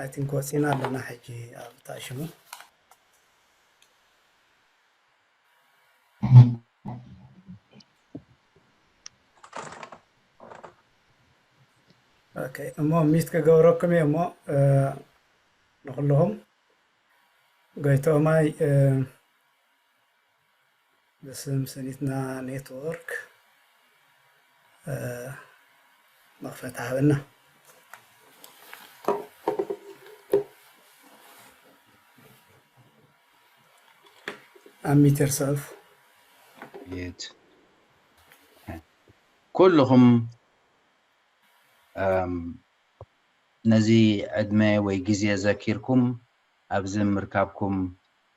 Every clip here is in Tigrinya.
I think ወፂና ኣለና ሕጂ ኣብ ታሽሙ። Okay፣ እሞ ሚት ክገብረኩም እየ እሞ ንኩልኹም ጎይቶማይ ብስም ሰኒትና ኔትወርክ መኽፈት ሃበና። Unmute yourself። ኩልኹም ነዚ ዕድመ ወይ ግዜ ዘኪርኩም ኣብዚ ምርካብኩም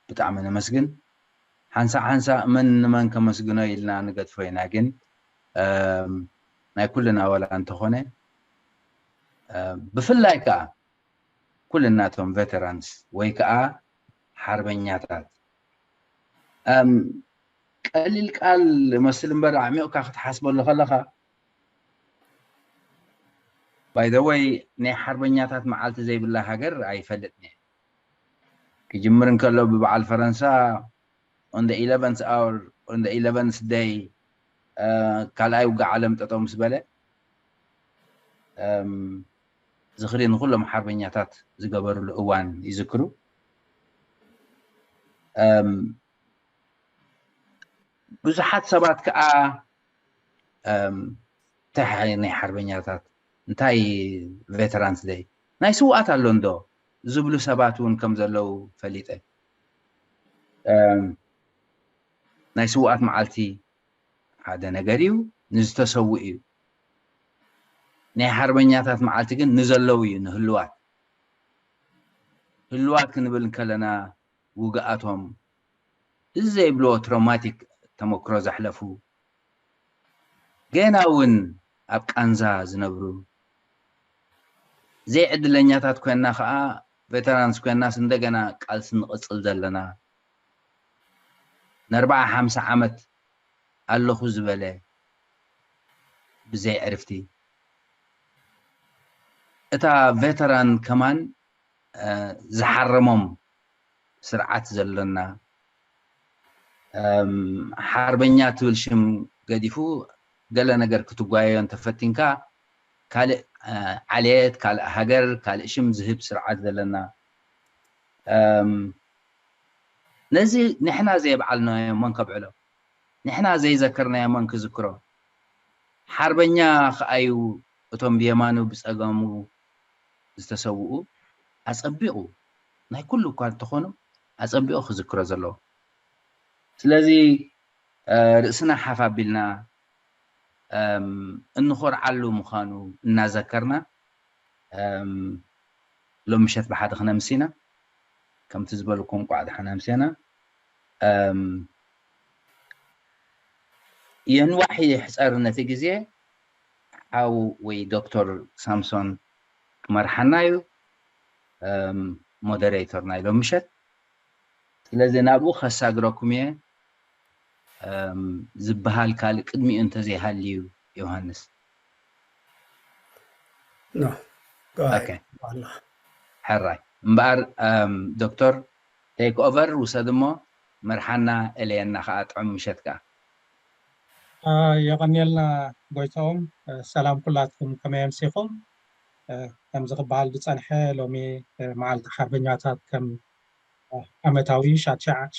ብጣዕሚ ነመስግን። ሓንሳእ ሓንሳእ መን ንመን ከመስግኖ ኢልና ንገድፎ ኢና፣ ግን ናይ ኩልና ዋላ እንተኾነ ብፍላይ ከዓ ኩልና እቶም ቬተራንስ ወይ ከዓ ሓርበኛታት ቀሊል ቃል መስል እምበር ኣዕሚቕካ ክትሓስበሉ ከለኻ by the way ናይ ሓርበኛታት መዓልቲ ዘይብላ ሃገር ኣይፈልጥን እየ። ክጅምር እንከሎ ብበዓል ፈረንሳ on the eleventh hour on the eleventh day ካልኣይ ውግእ ዓለም ጠጠው ምስ በለ ዝኽሪ ንኩሎም ሓርበኛታት ዝገበርሉ እዋን ይዝክሩ። ብዙሓት ሰባት ከዓ እንታይ ናይ ሓርበኛታት እንታይ ቬተራንስ ደይ ናይ ስውኣት ኣሎ እንዶ ዝብሉ ሰባት እውን ከም ዘለዉ ፈሊጠ። ናይ ስውኣት መዓልቲ ሓደ ነገር እዩ፣ ንዝተሰውእ እዩ። ናይ ሓርበኛታት መዓልቲ ግን ንዘለዉ እዩ፣ ንህልዋት። ህልዋት ክንብል እንከለና ውግኣቶም እዚ ዘይብልዎ ትሮማቲክ ተመክሮ ዘሕለፉ ገና እውን ኣብ ቃንዛ ዝነብሩ ዘይዕድለኛታት ኮይና ከዓ ቬተራንስ ኮይናስ እንደገና ቃልሲ ንቕፅል ዘለና ንኣርባዓ ሓምሳ ዓመት ኣለኹ ዝበለ ብዘይ ዕርፍቲ እታ ቬተራን ከማን ዝሓረሞም ስርዓት ዘሎና ሓርበኛ ትብል ሽም ገዲፉ ገለ ነገር ክትጓየዮ እንተፈቲንካ ካልእ ዓሌት ካልእ ሃገር ካልእ ሽም ዝህብ ስርዓት ዘለና ነዚ ንሕና ዘየብዓልናዮ መን ከብዕሎ ንሕና ዘይዘከርናዮ መን ክዝክሮ ሓርበኛ ከኣዩ እቶም ብየማኑ ብፀገሙ ዝተሰውኡ ኣፀቢቑ ናይ ኩሉ እኳ እንተኾኑ ኣፀቢቑ ክዝክሮ ዘለዎ ስለዚ ርእስና ሓፍ ኣቢልና እንኾርዓሉ ምዃኑ እናዘከርና ሎም ምሸት ብሓደ ክነምሲና ከምቲ ዝበልኩም ቋዕ ድሓን ኣምስና የንዋሕ ይሕፀር ነቲ ግዜ ሓው ወይ ዶክተር ሳምሶን ክመርሓና እዩ ሞደሬተር ናይ ሎም ምሸት ስለዚ ናብኡ ከሳግረኩም እየ ዝበሃል ካልእ ቅድሚኡ እንተዘይሃልዩ ዮሃንስ ሕራይ እምበኣር ዶክተር ቴክ ኦቨር ውሰድ እሞ መርሓና እለየና ከዓ ጥዑም ምሸት ከዓ የቐንየልና ጎይታኦም ሰላም ኩላትኩም ከመይ ኣምሲኹም ከምዚ ክበሃል ዝፀንሐ ሎሚ መዓልቲ ሓርበኛታት ከም ዓመታዊ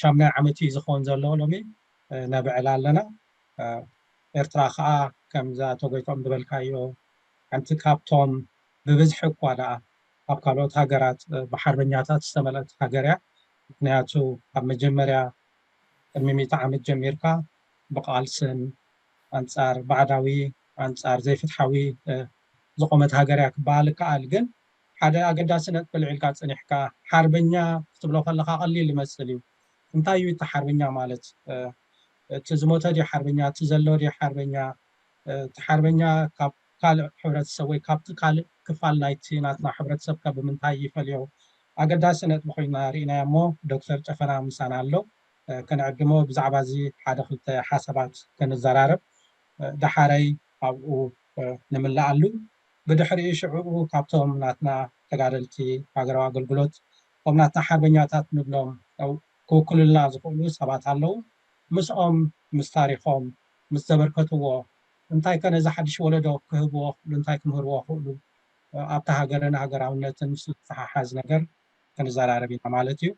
ሻምናይ ዓመት እዩ ዝኸውን ዘሎ ሎሚ ነብዕል ኣለና ኤርትራ ከዓ ከምዚ ኣቶ ጎይቶም ዝበልካዮ ሓንቲ ካብቶም ብብዝሒ እኳ ደኣ ኣብ ካልኦት ሃገራት ብሓርበኛታት ዝተመልአት ሃገር እያ ምክንያቱ ኣብ መጀመርያ ቅድሚ ሚእቲ ዓመት ጀሚርካ ብቃልስን ኣንፃር ባዕዳዊ ኣንፃር ዘይፍትሓዊ ዝቆመት ሃገር እያ ክበሃል ይከኣል ግን ሓደ ኣገዳሲ ነጥቢ ልዒልካ ፀኒሕካ ሓርበኛ ክትብሎ ከለካ ቀሊል ይመስል እዩ እንታይ እዩ እቲ ሓርበኛ ማለት እቲ ዝሞተ ድዩ ሓርበኛ እቲ ዘሎ ድዩ ሓርበኛ እቲ ሓርበኛ ካብ ካልእ ሕብረተሰብ ወይ ካብቲ ካልእ ክፋል ናይቲ ናትና ሕብረተሰብ ከ ብምንታይ ይፈልዮ ኣገዳሲ ነጥቢ ኮይና ርኢናያ እሞ ዶክተር ጨፈና ምሳና ኣሎ ከነዕድሞ ብዛዕባ እዚ ሓደ ክልተ ሓሳባት ክንዘራረብ ደሓረይ ኣብኡ ንምልኣሉ ብድሕሪኡ ሽዕኡ ካብቶም ናትና ተጋደልቲ ሃገራዊ ኣገልግሎት፣ እቶም ናትና ሓርበኛታት ንብሎም ክውክሉልና ዝኽእሉ ሰባት ኣለዉ። ምስኦም፣ ምስ ታሪኾም፣ ምስ ዘበርከትዎ እንታይ ከ ነዚ ሓድሽ ወለዶ ክህብዎ ክኽእሉ፣ እንታይ ክምህርዎ ክኽእሉ ኣብታ ሃገርን ሃገራውነትን ምስ ዝተሓሓዝ ነገር ክንዘራረብ ኢና ማለት እዩ።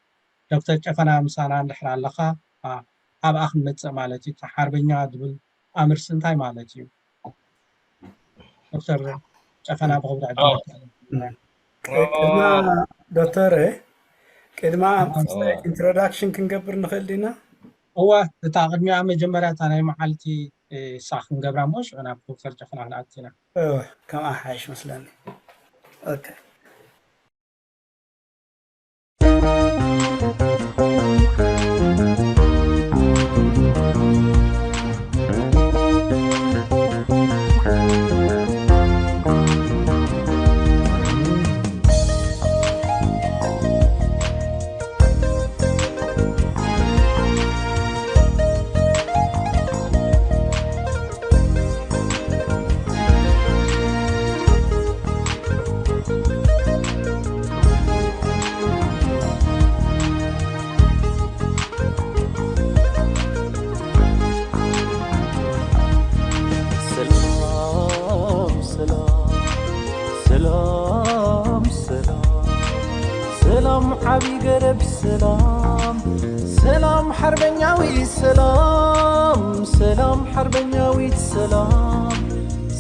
ዶክተር ጨፈና ምሳና እንድሕር ኣለኻ፣ ኣብኣ ክንመጽእ ማለት እዩ። እቲ ሓርበኛ ዝብል ኣምርሲ እንታይ ማለት እዩ? ዶክተር ጨፈና ብኽብሪ ዕድል። ቅድማ ዶክተር ቅድማ ኢንትሮዳክሽን ክንገብር ንኽእል ዲና? እወ፣ እታ ቅድሚያ መጀመርያ እታ ናይ መዓልቲ እሳ ክንገብራ እሞ ሽዑ ናብ ዶክተር ጨፈና ክንኣቱ ኢና። ከምኣ ሓይሽ መስለኒ። ሰላም ዓቢ ገረብ ሰላም ሰላም ሓርበኛዊ ሰላም ሰላም ሓርበኛዊት ሰላም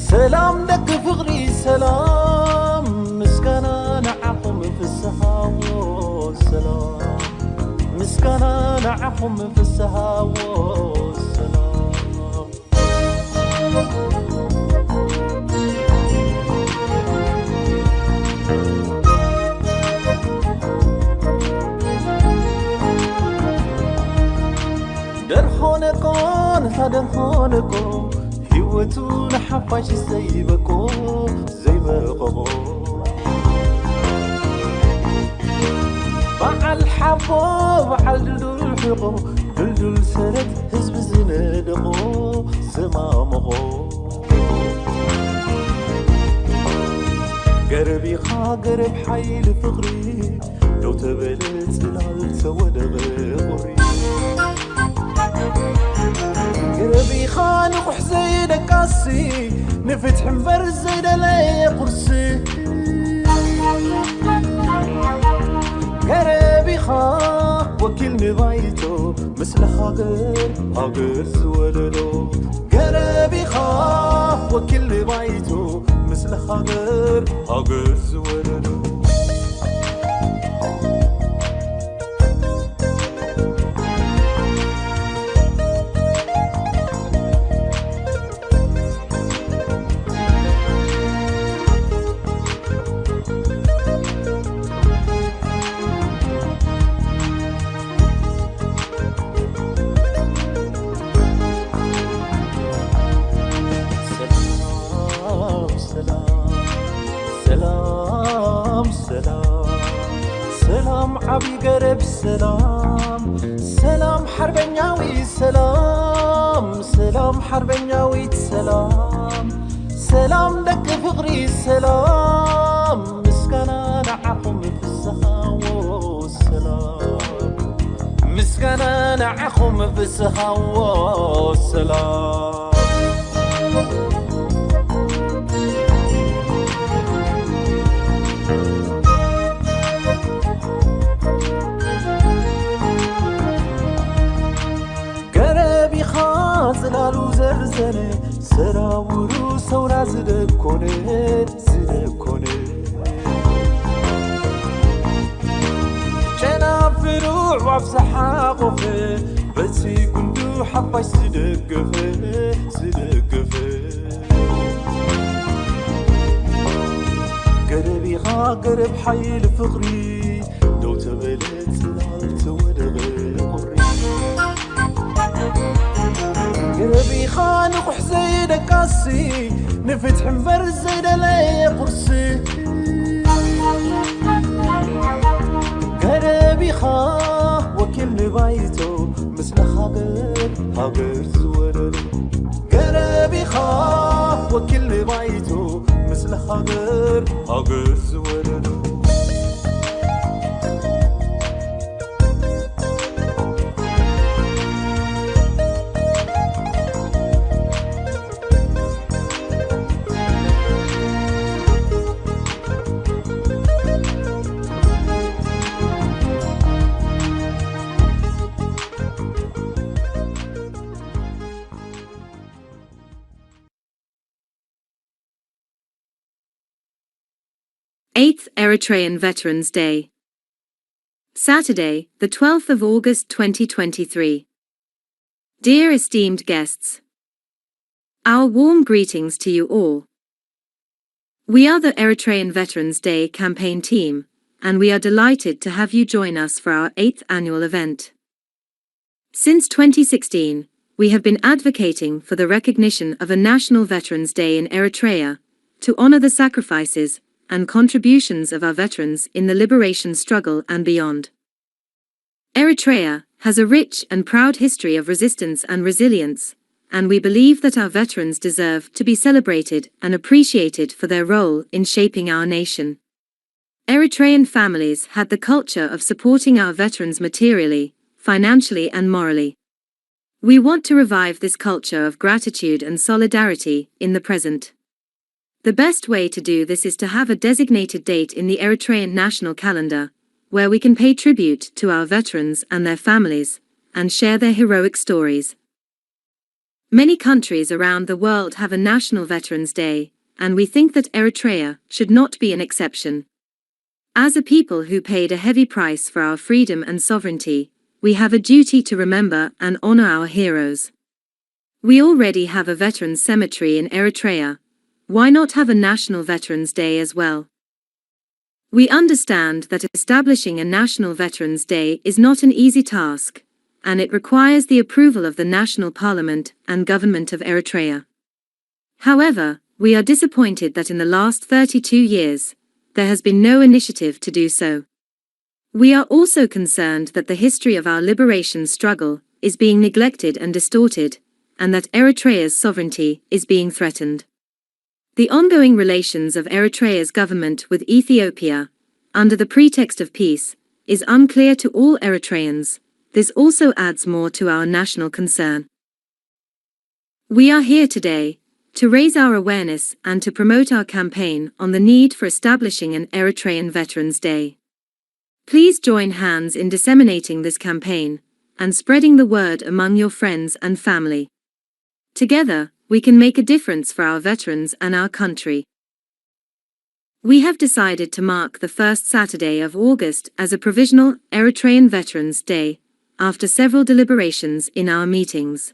ሰላም ደቂ ፍቕሪ ሰላም ምስጋና ንዓኹም ፍስሃዎ ሰላም ምስጋና ንዓኹም ፍስሃዎ ሰላም ደርሆ ነቆ ነታ ደርሆ ነቆ ህይወቱ ንሓፋሽ ዘይበቆ ዘይበቆ በዓል ሓቦ በዓል ድልዱል ሕቆ ድልዱል ሰረት ህዝቢ ዝነደቆ ዘማመቖ ገረብ ኢኻ ገረብ ሓይሊ ፍቕሪ ደው ተበለ ጽላል ተወደቐ ቁሪ ገረብ ኢኻ ንቑሕ ዘይደቃሲ ንፍትሒ እምበር ዘይደለየ ቁርሲ ገረብ ኢኻ ወኪል ንባይቶ ምስለ ሃገር ሃገር ዝወለዶ ገረብ ኢኻ ወኪል ንባይቶ ምስለ ሃገር ሃገር ዝወለዶ ሰላም ሰላም ሰላም ዓቢ ገረብ ሰላም ሰላም ሓርበኛዊ ሰላም ሰላም ሓርበኛዊት ሰላም ሰላም ደቂ ፍቕሪ ሰላም ምስጋና ንዓኹም ፍስሃዎ ሰላም ምስጋና ንዓኹም ፍስሃዎ ሰላም ገረብ ኢኻ ጽላሉ ዘርዘነ ሰራውሩ ሰውራ ዝደኮነ ዝደኮነ ጨናፍሩ ኣዕዋፍ ዝሓቖፈ በቲ ጉንዱ ሓፋሽ ዝደገፈ ዝደገፈ ገረብ ኢኻ ገረብ ሓይሊ ፍቕሪ ደው ተበለ ጽላል ተወደቐ ቁሪ ገረብ ኢኻ ንቑሕ ዘይደቃሲ ንፍትሒ እምበር ዘይደለየ ቁርሲ ገረብ ኢኻ ወኪል ንባይቶ ምስለ ሃገር ሃገር ዝወለዶ ገረብ ኢኻ ወኪል ንባይቶ ምስለ ሃገር ሃገር ዝወለዶ eighth Eritrean Veterans Day. Saturday, the twelfth of August twenty twenty-three. Dear esteemed guests, our warm greetings to you all. We are the Eritrean Veterans Day campaign team, and we are delighted to have you join us for our eighth annual event. Since twenty sixteen, we have been advocating for the recognition of a National Veterans Day in Eritrea to honor the sacrifices and contributions of our veterans in the liberation struggle and beyond. Eritrea has a rich and proud history of resistance and resilience, and we believe that our veterans deserve to be celebrated and appreciated for their role in shaping our nation. Eritrean families had the culture of supporting our veterans materially, financially, and morally. We want to revive this culture of gratitude and solidarity in the present. The best way to do this is to have a designated date in the Eritrean national calendar, where we can pay tribute to our veterans and their families, and share their heroic stories. Many countries around the world have a National Veterans Day, and we think that Eritrea should not be an exception. As a people who paid a heavy price for our freedom and sovereignty, we have a duty to remember and honor our heroes. We already have a veterans cemetery in Eritrea. Why not have a National Veterans Day as well? We understand that establishing a National Veterans Day is not an easy task, and it requires the approval of the National Parliament and Government of Eritrea. However, we are disappointed that in the last thirty-two years, there has been no initiative to do so. We are also concerned that the history of our liberation struggle is being neglected and distorted, and that Eritrea's sovereignty is being threatened. The ongoing relations of Eritrea's government with Ethiopia, under the pretext of peace, is unclear to all Eritreans. This also adds more to our national concern. We are here today to raise our awareness and to promote our campaign on the need for establishing an Eritrean Veterans Day. Please join hands in disseminating this campaign and spreading the word among your friends and family. Together, we can make a difference for our veterans and our country. We have decided to mark the first Saturday of August as a provisional Eritrean Veterans Day, after several deliberations in our meetings.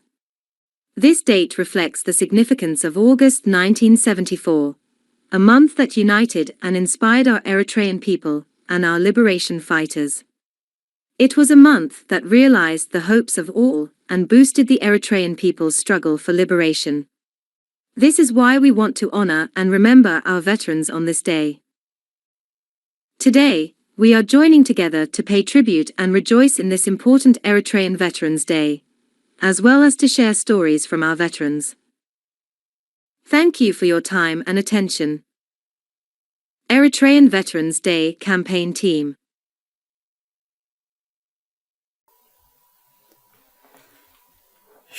This date reflects the significance of August nineteen seventy-four, a month that united and inspired our Eritrean people and our liberation fighters. It was a month that realized the hopes of all and boosted the Eritrean people's struggle for liberation. This is why we want to honor and remember our veterans on this day. Today, we are joining together to pay tribute and rejoice in this important Eritrean Veterans Day, as well as to share stories from our veterans. Thank you for your time and attention. Eritrean Veterans Day Campaign Team.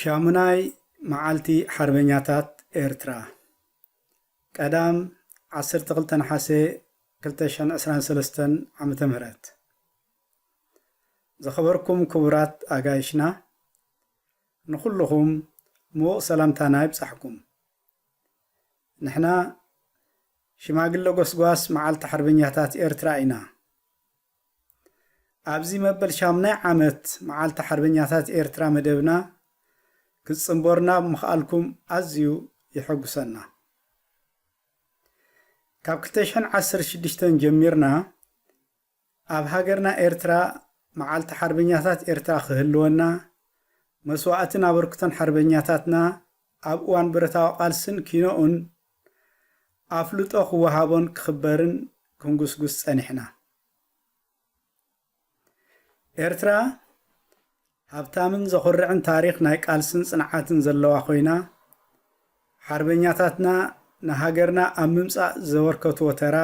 ሻሙናይ መዓልቲ ሓርበኛታት ኤርትራ። ቀዳም ዓሰርተ ክልተ ነሓሰ ክልተ ሽሕን ዕስራን ሰለስተን ዓመተ ምህረት። ዝኸበርኩም ክቡራት ኣጋይሽና፣ ንኹልኹም ምዉቕ ሰላምታና ይብጻሕኩም። ንሕና ሽማግለ ጎስጓስ መዓልቲ ሓርበኛታት ኤርትራ ኢና። ኣብዚ መበል ሻምናይ ዓመት መዓልቲ ሓርበኛታት ኤርትራ መደብና ክትጽንበሩና ብምኽኣልኩም ኣዝዩ የሐጉሰና። ካብ ክልተ ሽሕን ዓሰርተ ሽዱሽተን ጀሚርና ኣብ ሃገርና ኤርትራ መዓልቲ ሓርበኛታት ኤርትራ ክህልወና፣ መስዋእትን ኣበርክቶን ሓርበኛታትና ኣብ እዋን ብረታዊ ቃልስን ኪኖኡን ኣፍልጦ ክወሃቦን ክኽበርን ክንጉስጉስ ጸኒሕና። ኤርትራ ሃብታምን ዘኹርዕን ታሪኽ ናይ ቃልስን ጽንዓትን ዘለዋ ኮይና፣ ሓርበኛታትና ንሃገርና ኣብ ምምጻእ ዘበርከትዎ ተራ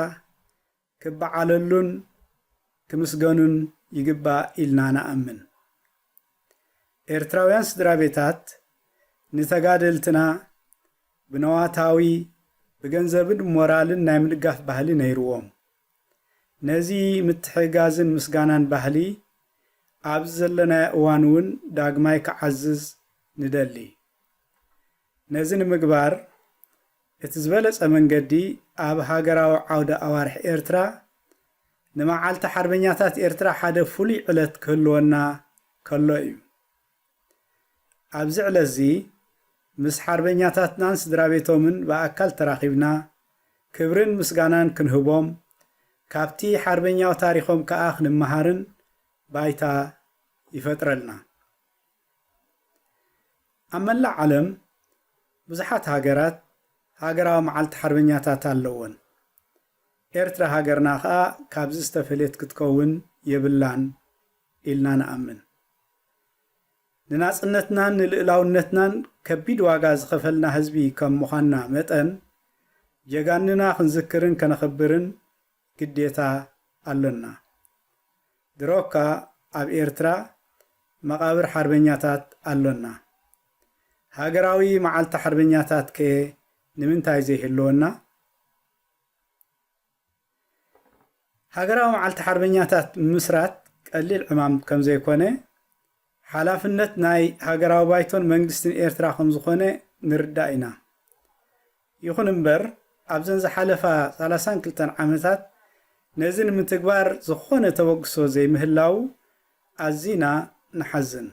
ክበዓለሉን ክምስገኑን ይግባእ ኢልና ንኣምን። ኤርትራውያን ስድራ ቤታት ንተጋደልትና ብነዋታዊ፣ ብገንዘብን ሞራልን ናይ ምድጋፍ ባህሊ ነይርዎም። ነዚ ምትሕግጋዝን ምስጋናን ባህሊ ኣብዚ ዘለናዮ እዋን እውን ዳግማይ ክዓዝዝ ንደሊ። ነዚ ንምግባር እቲ ዝበለጸ መንገዲ ኣብ ሃገራዊ ዓውደ ኣዋርሕ ኤርትራ ንመዓልቲ ሓርበኛታት ኤርትራ ሓደ ፍሉይ ዕለት ክህልወና ከሎ እዩ። ኣብዚ ዕለትዚ ምስ ሓርበኛታትናን ስድራ ቤቶምን ብኣካል ተራኺብና ክብርን ምስጋናን ክንህቦም፣ ካብቲ ሓርበኛዊ ታሪኾም ከኣ ክንመሃርን ባይታ ይፈጥረልና። ኣብ መላእ ዓለም ብዙሓት ሃገራት ሃገራዊ መዓልቲ ሓርበኛታት ኣለወን። ኤርትራ ሃገርና ከኣ ካብዚ ዝተፈልየት ክትከውን የብላን ኢልና ንኣምን። ንናጽነትናን ንልእላውነትናን ከቢድ ዋጋ ዝኸፈልና ህዝቢ ከም ምዃንና መጠን፣ ጀጋንና ክንዝክርን ከነኽብርን ግዴታ ኣሎና። ድሮ እኳ ኣብ ኤርትራ መቓብር ሓርበኛታት ኣሎና። ሃገራዊ መዓልቲ ሓርበኛታት ከ ንምንታይ ዘይህልወና? ሃገራዊ መዓልቲ ሓርበኛታት ምስራት ቀሊል ዕማም ከም ዘይኮነ፣ ሓላፍነት ናይ ሃገራዊ ባይቶን መንግስትን ኤርትራ ከም ዝኾነ ንርዳእ ኢና። ይኹን እምበር፣ ኣብዘን ዝሓለፋ ሰላሳን ክልተን ዓመታት ነዚ ንምትግባር ዝኾነ ተበግሶ ዘይምህላዉ ኣዚና ንሓዝን።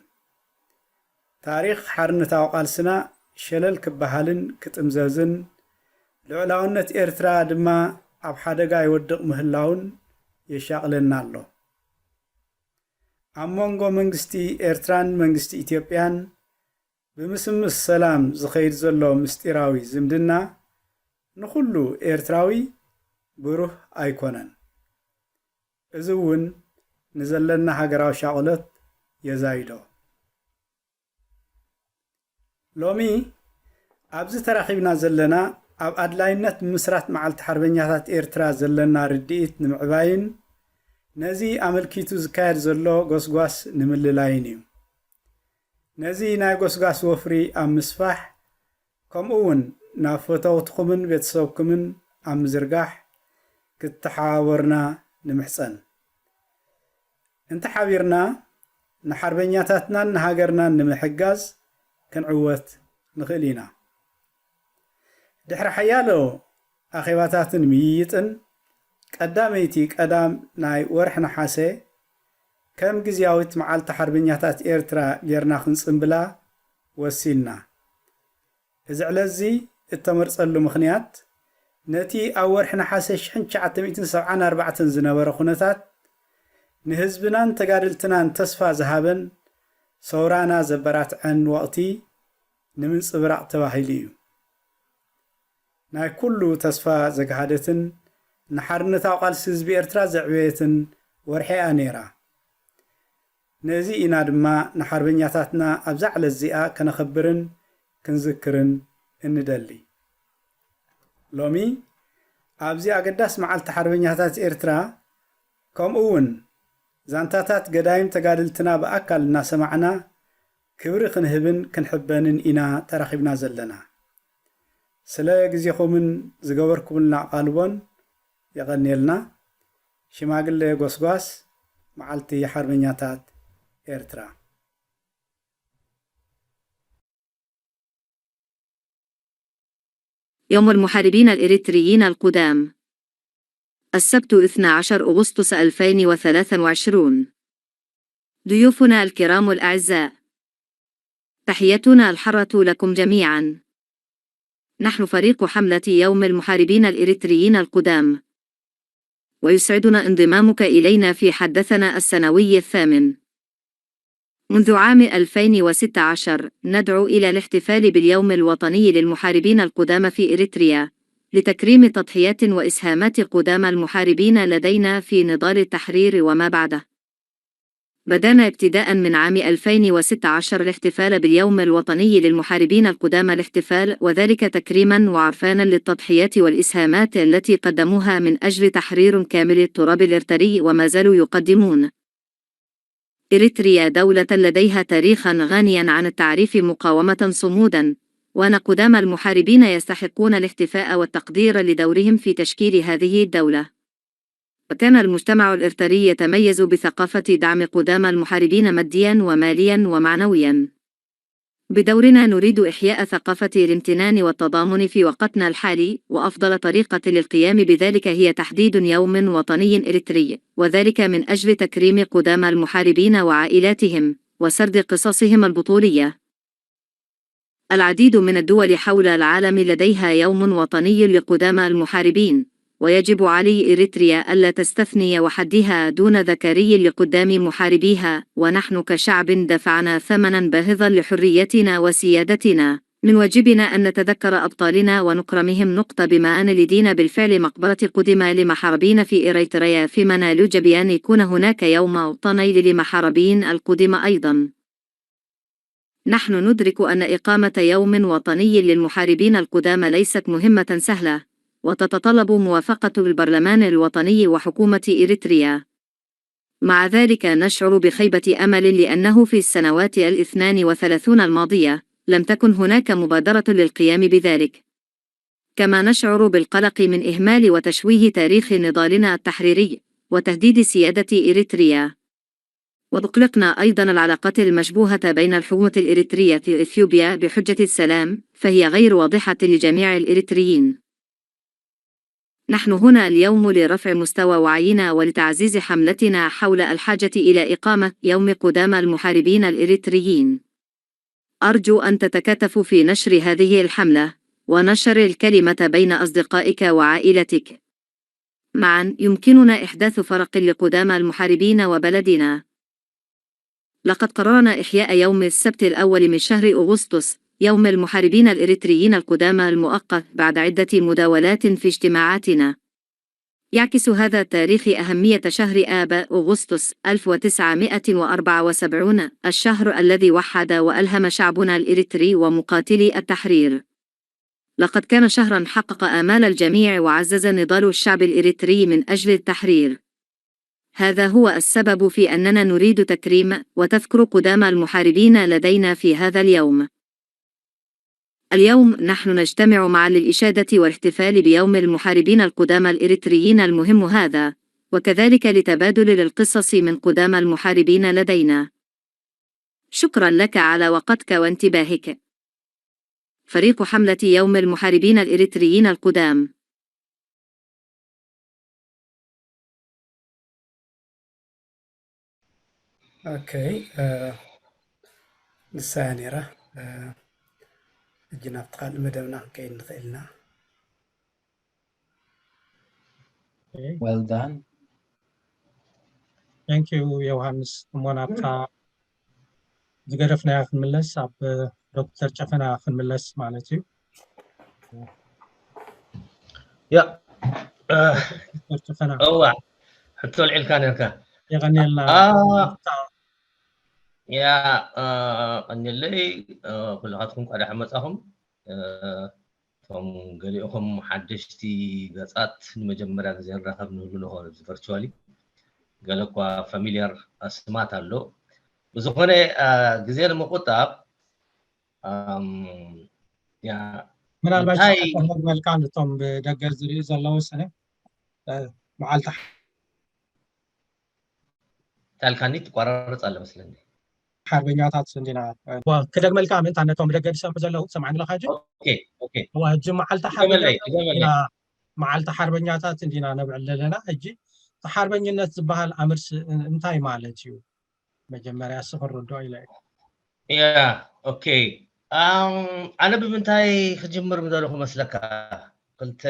ታሪኽ ሓርነታዊ ቃልስና ሸለል ክበሃልን ክጥምዘዝን፣ ልዑላውነት ኤርትራ ድማ ኣብ ሓደጋ ይወድቕ ምህላዉን የሻቕለና ኣሎ። ኣብ መንጎ መንግስቲ ኤርትራን መንግስቲ ኢትዮጵያን ብምስምስ ሰላም ዝኸይድ ዘሎ ምስጢራዊ ዝምድና ንኹሉ ኤርትራዊ ብሩህ ኣይኮነን። እዚ እውን ንዘለና ሃገራዊ ሻቕሎት የዛይዶ። ሎሚ ኣብዚ ተራኺብና ዘለና ኣብ ኣድላይነት ምስራት መዓልቲ ሓርበኛታት ኤርትራ ዘለና ርድኢት ንምዕባይን ነዚ ኣመልኪቱ ዝካየድ ዘሎ ጎስጓስ ንምልላይን እዩ። ነዚ ናይ ጎስጓስ ወፍሪ ኣብ ምስፋሕ፣ ከምኡ እውን ናብ ፈተውትኹምን ቤተሰብኩምን ኣብ ምዝርጋሕ ክትተሓባበሩና ንምሕጸን። እንተሓቢርና ንሓርበኛታትናን ንሃገርናን ንምሕጋዝ ክንዕወት ንኽእል ኢና። ድሕሪ ሓያሎ ኣኼባታትን ምይይጥን፣ ቀዳመይቲ ቀዳም ናይ ወርሒ ነሓሰ ከም ግዝያዊት መዓልቲ ሓርበኛታት ኤርትራ ጌርና ክንጽንብላ ወሲንና። እዚ ዕለትዚ እተመርጸሉ ምኽንያት፣ ነቲ ኣብ ወርሒ ነሓሰ ሽሕን ትሽዓተ ሚእትን ሰብዓን ኣርባዕተን ዝነበረ ኩነታት፣ ንህዝብናን ተጋደልትናን ተስፋ ዝሃበን ሰውራና ዘበራትዐን ወቕቲ ንምንጽብራቕ ተባሂሉ እዩ። ናይ ኩሉ ተስፋ ዘግሃደትን ንሓርነታዊ ቃልሲ ህዝቢ ኤርትራ ዘዕበየትን ወርሒ እያ ነይራ። ነዚ ኢና ድማ ንሓርበኛታትና ኣብዛ ዕለት እዚኣ ከነኽብርን ክንዝክርን እንደሊ። ሎሚ ኣብዚ ኣገዳሲ መዓልቲ ሓርበኛታት ኤርትራ፣ ከምኡ እውን ዛንታታት ገዳይም ተጋደልትና ብኣካል እናሰማዕና ክብሪ ክንህብን ክንሕበንን ኢና ተራኺብና ዘለና። ስለ ግዜኹምን ዝገበርኩምልና ኣቓልቦን የቐንየልና። ሽማግለ ጎስጓስ መዓልቲ ሓርበኛታት ኤርትራ። يوم المحاربين الإريتريين القدام، السبت اثنا عشر أغسطس ألفين وثلاثة وعشرون. ضيوفنا الكرام الأعزاء، تحيتنا الحرة لكم جميعا. نحن فريق حملة يوم المحاربين الإريتريين القدام، ويسعدنا انضمامك إلينا في حدثنا السنوي الثامن. منذ عام ألفين وستة عشر ندعو إلى الاحتفال باليوم الوطني للمحاربين القدامى في إريتريا، لتكريم تضحيات وإسهامات القدامى المحاربين لدينا في نضال التحرير وما بعده. بدأنا ابتداء من عام ألفين وستة عشر الاحتفال باليوم الوطني للمحاربين القدامى الاحتفال، وذلك تكريما وعرفانا للتضحيات والإسهامات التي قدموها من أجل تحرير كامل التراب الإرتري وما زالوا يقدمون. إريتريا دولة لديها تاريخا غنيا عن التعريف مقاومة صمودا، وأن قدامى المحاربين يستحقون الاحتفاء والتقدير لدورهم في تشكيل هذه الدولة. وكان المجتمع الإرتري يتميز بثقافة دعم قدامى المحاربين ماديا وماليا ومعنويا. بدورنا نريد إحياء ثقافة الامتنان والتضامن في وقتنا الحالي، وأفضل طريقة للقيام بذلك هي تحديد يوم وطني إريتري، وذلك من أجل تكريم قدامى المحاربين وعائلاتهم، وسرد قصصهم البطولية. العديد من الدول حول العالم لديها يوم وطني لقدامى المحاربين، ويجب على إريتريا ألا تستثني وحدها دون ذكري لقدام محاربيها، ونحن كشعب دفعنا ثمنا باهظا لحريتنا وسيادتنا. من واجبنا أن نتذكر أبطالنا ونكرمهم نقطة بما أن لدينا بالفعل مقبرة قدمى لمحاربين في إريتريا، فيما لا يوجب أن يكون هناك يوم وطني لمحاربين القدمى أيضا. نحن ندرك أن إقامة يوم وطني للمحاربين القدامى ليست مهمة سهلة، وتتطلب موافقة البرلمان الوطني وحكومة إريتريا. مع ذلك نشعر بخيبة أمل لأنه في السنوات الاثنان وثلاثون الماضية لم تكن هناك مبادرة للقيام بذلك. كما نشعر بالقلق من إهمال وتشويه تاريخ نضالنا التحريري وتهديد سيادة إريتريا. وأقلقنا أيضا العلاقات المشبوهة بين الحكومة الإريترية في إثيوبيا بحجة السلام، فهي غير واضحة لجميع الإريتريين. نحن هنا اليوم لرفع مستوى وعينا ولتعزيز حملتنا حول الحاجة إلى إقامة يوم قدامى المحاربين الإريتريين. أرجو أن تتكاتفوا في نشر هذه الحملة، ونشر الكلمة بين أصدقائك وعائلتك. معا يمكننا إحداث فرق لقدامى المحاربين وبلدنا. لقد قررنا إحياء يوم السبت الأول من شهر أغسطس، يوم المحاربين الإريتريين القدامى المؤقت، بعد عدة مداولات في اجتماعاتنا. يعكس هذا التاريخ أهمية شهر آب، أغسطس ألف وتسعمائة وأربعة وسبعين، الشهر الذي وحد وألهم شعبنا الإريتري ومقاتلي التحرير. لقد كان شهرا حقق آمال الجميع وعزز نضال الشعب الإريتري من أجل التحرير. هذا هو السبب في أننا نريد تكريم وتذكر قدامى المحاربين لدينا في هذا اليوم. اليوم نحن نجتمع معا للإشادة والاحتفال بيوم المحاربين القدامى الإريتريين المهم هذا، وكذلك لتبادل القصص من قدامى المحاربين لدينا. شكرا لك على وقتك وانتباهك. فريق حملة يوم المحاربين الإريتريين القدام. ኦኬ፣ እ፣ ንሳ እያ ነይራ። እ፣ ሕጂ ናብቲ ካልእ መደብና ክንከይድ ንኽእል ኢና። Well done. Thank you ዮሃንስ። እሞ ናብታ ዝገደፍናያ ክንምለስ፣ ኣብ ዶክተር ጨፈና ክንምለስ ማለት እዩ። ያ እ፣ ዶክተር ጨፈና እዋ ሕቶ ኣልዒልካ ነርካ። የቐንየልና። ኣ፣ እታ ያ እ፣ ቀንየለይ እ፣ ኩልኻትኩም እንኳዕ ደሓን መጻኹም። እ፣ እቶም ገሊኦኹም ሓደሽቲ ገጻት ንመጀመርያ ግዜ ንራኸብ ንህሉ ንኾን ኣብዚ ቨርቹዋሊ፣ ገለ እኳ ፋሚልያር ኣስማት ኣሎ። ብዝኾነ እ፣ ግዜ ንምቁጣብ ኣም፣ ያ ምናልባት እንታይ ሻዕር ክህበልካ ነቶም ብደገ ዝርእዩ ዘለዉ ስነ እ፣ መዓልቲ ታልካኒ ትቋራረጽ ኣለ መስለኒ። ሓርበኛታት እንዲና። ዋ፣ ክደግመልካ ምእንታ ነቶም ብደገ ዝሰምዑ ዘለዉ ሰማዕኒ ኣለኻ ሕጂ? ኦኬ ኦኬ እዋ፣ ሕጂ መዓልቲ ድገመለይ ሓርበኛታት ድገመለይ። እንዲና፣ መዓልቲ ሓርበኛታት እንዲና ነብዕል ዘለና። ሕጂ እቲ ሓርበኝነት ዝበሃል ኣምርስ እ-፣ እንታይ ማለት እዩ? መጀመርያ እሱ ክንርድኦ ኢለ እየ። ያ ኦኬ። ኣም፣ ኣነ ብምንታይ ክጅምር ምደለኹ መስለካ? ክልተ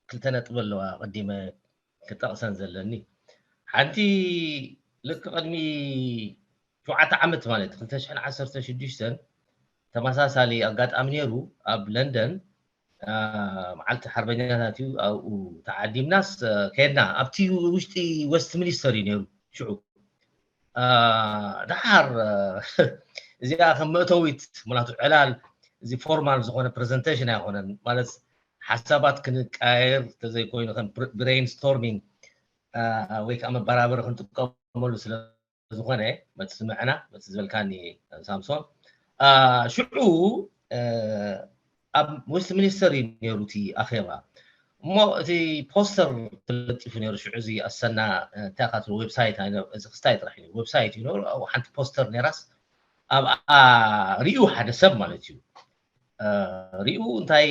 ክልተ ነጥቢ ኣለዋ ቀዲመ ክጠቕሰን ዘለኒ። ሓንቲ ልክ ቅድሚ ሸውዓተ ዓመት ማለት ክልተ ሽሕን ዓሰርተ ሽዱሽተን ተመሳሳሊ ኣጋጣሚ ነይሩ ኣብ ለንደን ኣ፣ መዓልቲ ሓርበኛታት እዩ ኣብኡ ተዓዲምናስ እ፣ ከድና ኣብቲ ውሽጢ ዌስት ሚኒስተር እዩ ነይሩ ሽዑ ኣ፣ ደሓር እ፣ እዚኣ ከም መእተዊት ምክንያቱ ዕላል እዚ ፎርማል ዝኾነ ፕሬዘንቴሽን ኣይኮነን ማለት ሓሳባት ክንቀያየር ተዘይኮይኑ ከም ብሬን ስቶርሚንግ ወይ ከዓ መበራበሪ ክንጥቀመሉ ስለ ዝኾነ መፅምዕና መፅ ዝበልካኒ ሳምሶን ኣ፣ ሽዑ እ፣ ኣብ ዌስት ሚኒስተር እዩ ነይሩ እቲ ኣኼባ እሞ እቲ ፖስተር ተለጢፉ ነይሩ ሽዑ እዚ ኣሰና እ፣ እንታይ ኢኻ ትብሎ ዌብሳይት ኣይነ- እዚ ክስታይ ጥራሕ እዩ ዌብሳይት እዩ ነይሩ ኣብኡ ሓንቲ ፖስተር ነይራስ ኣብኣ ሪኡ ሓደ ሰብ ማለት እዩ። እ፣ ሪኡ እንታይ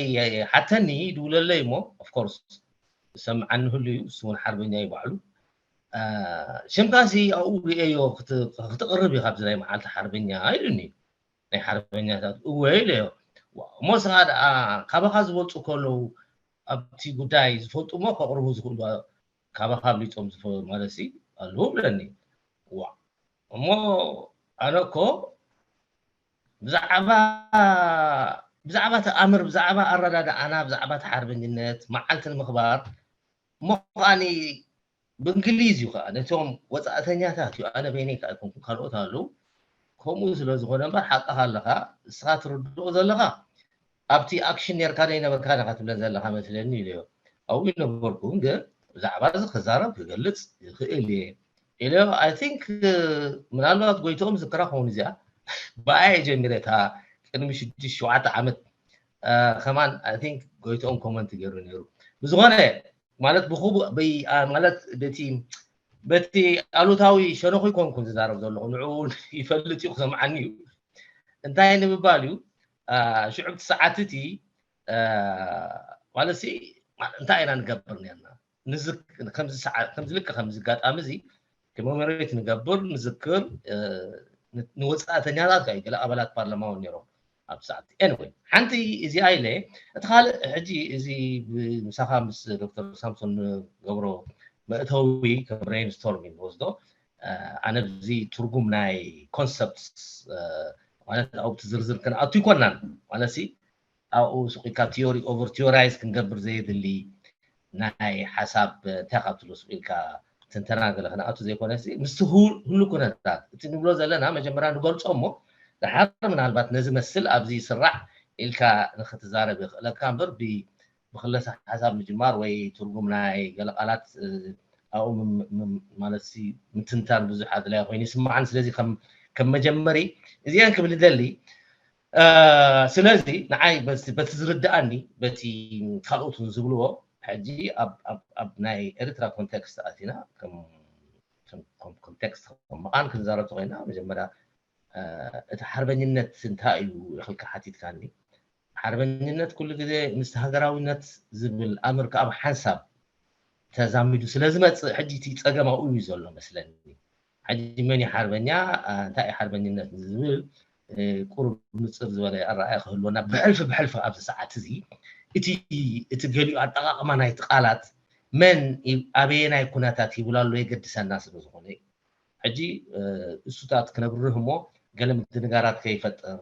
ሓተኒ፣ ይድውለለይ እሞ፣ of course፣ ዝሰምዓኒ ህሉ እዩ፣ እሱ እውን ሓርበኛ እዩ ባዕሉ። እ፣ ሽምካሲ ኣብኡ ርእየዮ፣ ክት-፣ ክትቕርብ ኢኻ ኣብዚ ናይ መዓልቲ ሓርበኛ ኢሉኒ። ናይ ሓርበኛታት፣ እወ ኢለዮ። ዋ፣ እሞ ንስኻ ደኣ ካባኻ ዝበልጹ ከለዉ ኣብቲ ጉዳይ ዝፈልጡ እሞ ከቕርቡ ዝኽእሉ ካባኻ ኣብሊጾም ዝፈ-፣ ማለትሲ ኣለዉ ብለኒ። ዋ፣ እሞ ኣነ እኮ ብዛዕባ፣ ብዛዕባ ተኣምር፣ ብዛዕባ ኣረዳድኣና፣ ብዛዕባ እቲ ሓርበኝነት፣ መዓልቲ ንምኽባር፣ እሞ ከኣኒ ብእንግሊዝ እዩ ከዓ፣ ነቶም ወፃእተኛታት እዩ፣ ኣነ በይነይ ከዓ ኣይኮንኩን፣ ካልኦት ኣለዉ። ከምኡ ስለ ዝኾነ እምበር ሓቅኻ ኣለኻ፣ ንስኻ ትርድኦ ዘለኻ ኣብቲ ኣክሽን ነርካ ዶ ኣይነበርካን ኢኻ ትብለን ዘለኻ መስለኒ ኢለዮ። ኣብኡ ኣይነበርኩን፣ ግን ብዛዕባ እዚ ክዛረብ ክገልፅ ይኽእል እየ ኢለዮ። I think ምናልባት ጎይትኦም ዝክራ ክኸውን እዚኣ ብኣየ ጀሚረ፣ እታ ቅድሚ ሽዱሽተ ሸውዓተ ዓመት፣ እ፣ ከማን I think ጎይትኦም ኮመንት ገይሩ ነይሩ። ብዝኾነ ማለት ብኹቡ በይ-፣ አ፣ ማለት በቲ፣ በቲ ኣሉታዊ ሸነኹ ይኮንኩን ዝዛረብ ዘለኹ፣ ንዕኡ ይፈልጥ እዩ፣ ክሰምዓኒ እዩ። እንታይ ንምባል እዩ፣ አ፣ ሽዑ እቲ ሰዓት እቲ፣ አ፣ ማለት ሲ፣ ማ-፣ እንታይ ኢና ንገብር ነርና? ንዝክ-፣ ከምዚ ሰዓ-፣ ከምዚ ልክዕ ከምዚ ኣጋጣሚ እዚ ኮሜሞሬት ንገብር፣ ንዝክር፣ እ፣ ን-፣ ንወጻእተኛታት ከኣ ገለ ኣባላት ፓርላማ እውን ነይሮም ኣብ ሰዓት። ኤኒወይ፣ ሓንቲ እዚኣ ኢለ፣ እቲ ካልእ ሕጂ እዚ ብ-፣ ምሳኻ ምስ ዶክተር ሳምሶን ንገብሮ መእተዊ ከም ብሬንስቶርሚንግ ንወስዶ፣ እ፣ ኣነ ብዚ ትርጉም ናይ ኮንሰፕትስ፣ እ፣ ማለት ኣብኡ እቲ ዝርዝር ክንኣቱ ኣይኮናን። ማለትሲ ኣብኡ ስቕ ኢልካ ቲዮሪ ኦቨር ቲዮራይዝ ክንገብር ዘየድሊ ናይ ሓሳብ፣ እ፣ እንታይ ካብ ትብሎ ስቕ ኢልካ ትንተና ገለ ክንኣቱ ዘይኮነሲ፣ ምስቲ ሁ-፣ ህሉ ኩነታት እቲ ንብሎ ዘለና መጀመርያ ንገልጾ እሞ፣ ደሓር ምናልባት ነዚ መስል ኣብዚ ይስራዕ ኢልካ ንክትዛረብ የኽእለካ እምበር፣ ብ-፣ ብክለሰ ሓሳብ ምጅማር ወይ ትርጉም ናይ ገለ ቃላት፣ እ፣ ኣብኡ ም-፣ ም-፣ ማለትሲ ምትንታን ብዙሕ ኣድላዪ ኮይኑ ይስምዓኒ። ስለዚ ከም፣ ከም መጀመሪ እዚአን ክብል ይደሊ። እ፣ ስለዚ ንዓይ በቲ፣ በቲ ዝርድኣኒ፣ በቲ ካልኦት እውን ዝብልዎ፣ ሕጂ ኣብ፣ ኣብ፣ ኣብ ናይ ኤርትራ ኮንቴክስት ኣቲና፣ ከም፣ ከም፣ ከም ኮንቴክስት፣ ከም መቓን ክንዛረብ ተኾይና፣ መጀመርያ፣ እ፣ እቲ ሓርበኝነት እንታይ እዩ ኢልካ ሓቲትካኒ። ሓርበኝነት ኩሉ ግዜ ምስ ሃገራዊነት ዝብል ኣምር ከኣ ብሓንሳብ ተዛሚዱ ስለ ዝመጽእ፣ ሕጂ እቲ ጸገም ኣብኡ እዩ ዘሎ መስለኒ። ሕጂ መን እዩ ሓርበኛ፣ እ፣ እንታይ እዩ ሓርበኝነት ዝብል፣ እ፣ ቁሩብ ንጽር ዝበለ ኣረኣእያ ክህልወና፣ ብሕልፊ ብሕልፊ ኣብዚ ሰዓት እዚ እቲ፣ እቲ ገሊኡ ኣጠቓቕማ ናይቲ ቃላት መን ይ-፣ ኣበየናይ ኩነታት ይብል ኣሎ የገድሰና ስለ ዝኾነ እዩ። ሕጂ፣ እ፣ እሱታት ክነብርህ እሞ ገለ ምድንጋራት ከይፈጥር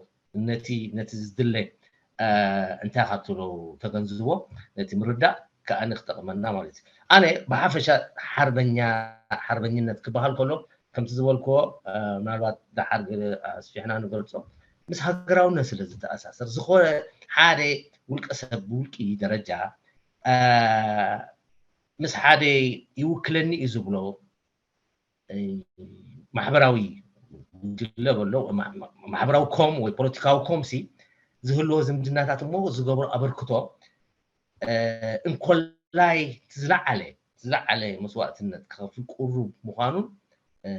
ነቲ፣ ነቲ ዝድለ፣ እ፣ እንታይ ካብ ትብሎ ተገንዝቦ፣ ነቲ ምርዳእ ከኣ ክጠቕመና ማለት እዩ። ኣነ ብሓፈሻ ሓርበኛ፣ ሓርበኝነት ክበሃል ከሎ ከምቲ ዝበልክዎ፣ እ፣ ምናልባት ደሓር ገለ ኣስፊሕና ንገልጾ፣ ምስ ሃገራውነት ስለ ዝተኣሳሰር፣ ዝኾነ ሓደ ውልቀ ሰብ ብውልቂ ደረጃ፣ እ፣ ምስ ሓደ ይውክለኒ እዩ ዝብሎ፣ እ፣ ማሕበራዊ ጉጅለ በሎ፣ ማ-፣ ማ-፣ ማሕበራዊ ኮም ወይ ፖለቲካዊ ኮምሲ ዝህልዎ ዝምድናታት እሞ ዝገብሮ ኣበርክቶ፣ እ፣ እንኮላይ እቲ ዝለዓለ፣ ዝለዓለ መስዋእትነት ክኸፍል ቁሩብ ምዃኑን፣ እ፣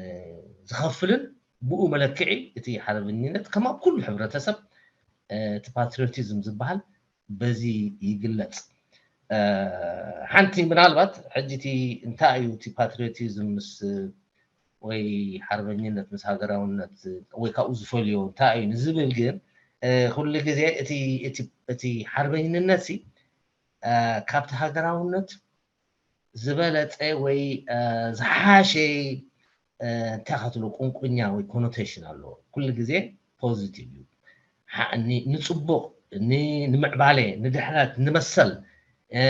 ዝኸፍልን ብኡ መለክዒ እቲ ሓርበኝነት ከም ኣብ ኩሉ ሕብረተሰብ፣ እ፣ እቲ ፓትሪዮቲዝም ዝበሃል በዚ ይግለጽ። እ፣ ሓንቲ ምናልባት ሕጂ እቲ እንታይ እዩ እቲ ፓትሪዮቲዝም ምስ፣ ወይ ሓርበኝነት ምስ ሃገራውነት ወይ ካብኡ ዝፈልዮ እንታይ እዩ ንዝብል ግን፣ እ፣ ኩሉ ግዜ እቲ፣ እቲ፣ እቲ ሓርበኝነትሲ፣ እ፣ ካብቲ ሃገራውነት ዝበለጸ ወይ፣ እ፣ ዝሓሸ፣ እ፣ እንታይ ክትብሎ ቁንቁኛ ወይ ኮኖቴሽን ኣለዎ። ኩሉ ግዜ ፖዚቲቭ እዩ። ሓ-፣ ኒ-፣ ንጽቡቕ፣ ኒ-፣ ንምዕባለ፣ ንድሕነት፣ ንመሰል፣ እ፣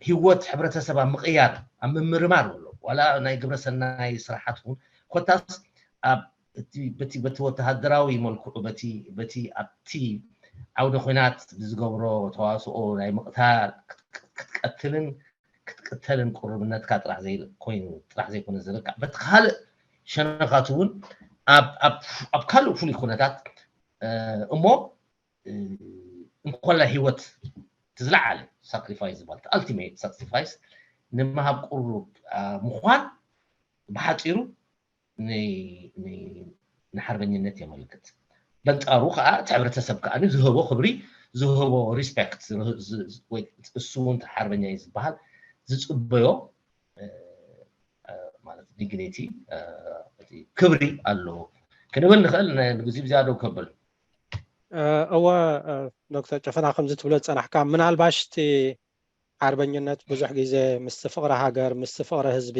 ህይወት ሕብረተሰብ ኣብ ምቕያር፣ ኣብ ምምርማር ኣሎ። ዋላ ናይ ግብረ ሰናይ ስራሓት እውን ኮታስ ኣብ እቲ፣ በቲ፣ በቲ ወተሃደራዊ መልክዑ፣ በቲ፣ በቲ ኣብቲ ዓውደ ኲናት ብዝገብሮ ተዋስኦ ናይ ምቕታል፣ ክት-፣ ክትቀትልን ክትቅተልን ቁርብነትካ ጥራሕ ዘይ-፣ ኮይኑ ጥራሕ ዘይኮነ ዝርካዕ፣ በቲ ካልእ ሸነኻት እውን ኣብ፣ ኣብ፣ ኣብ ካልእ ፍሉይ ኩነታት፣ እ፣ እሞ፣ እ፣ እንኮላይ ህይወት እቲ ዝለዓለ ሳክሪፋይስ ዝበሃል፣ እቲ ኣልቲሜት ሳክሪፋይስ ንምሃብ ቁሩብ፣ እ፣ ምዃን ብሓጺሩ ን-፣ ን-፣ ንሓርበኝነት የመልክት። በንጻሩ ከዓ እቲ ሕብረተሰብ ከዓ ዝህቦ ክብሪ፣ ዝህቦ ሪስፔክት፣ እሱ እውን ሓርበኛ እዩ ዝበሃል ዝፅበዮ ማለት ዲግኒቲ፣ ክብሪ ኣለዎ ክንብል ንኽእል። ንግዜ ብዝያዶ ከብል እወ፣ ዶክተር ጨፈና ከምዚ ትብሎ ዝፀናሕካ ምናልባሽ እቲ ሓርበኝነት ብዙሕ ግዜ ምስ ፍቕሪ ሃገር፣ ምስ ፍቕሪ ህዝቢ፣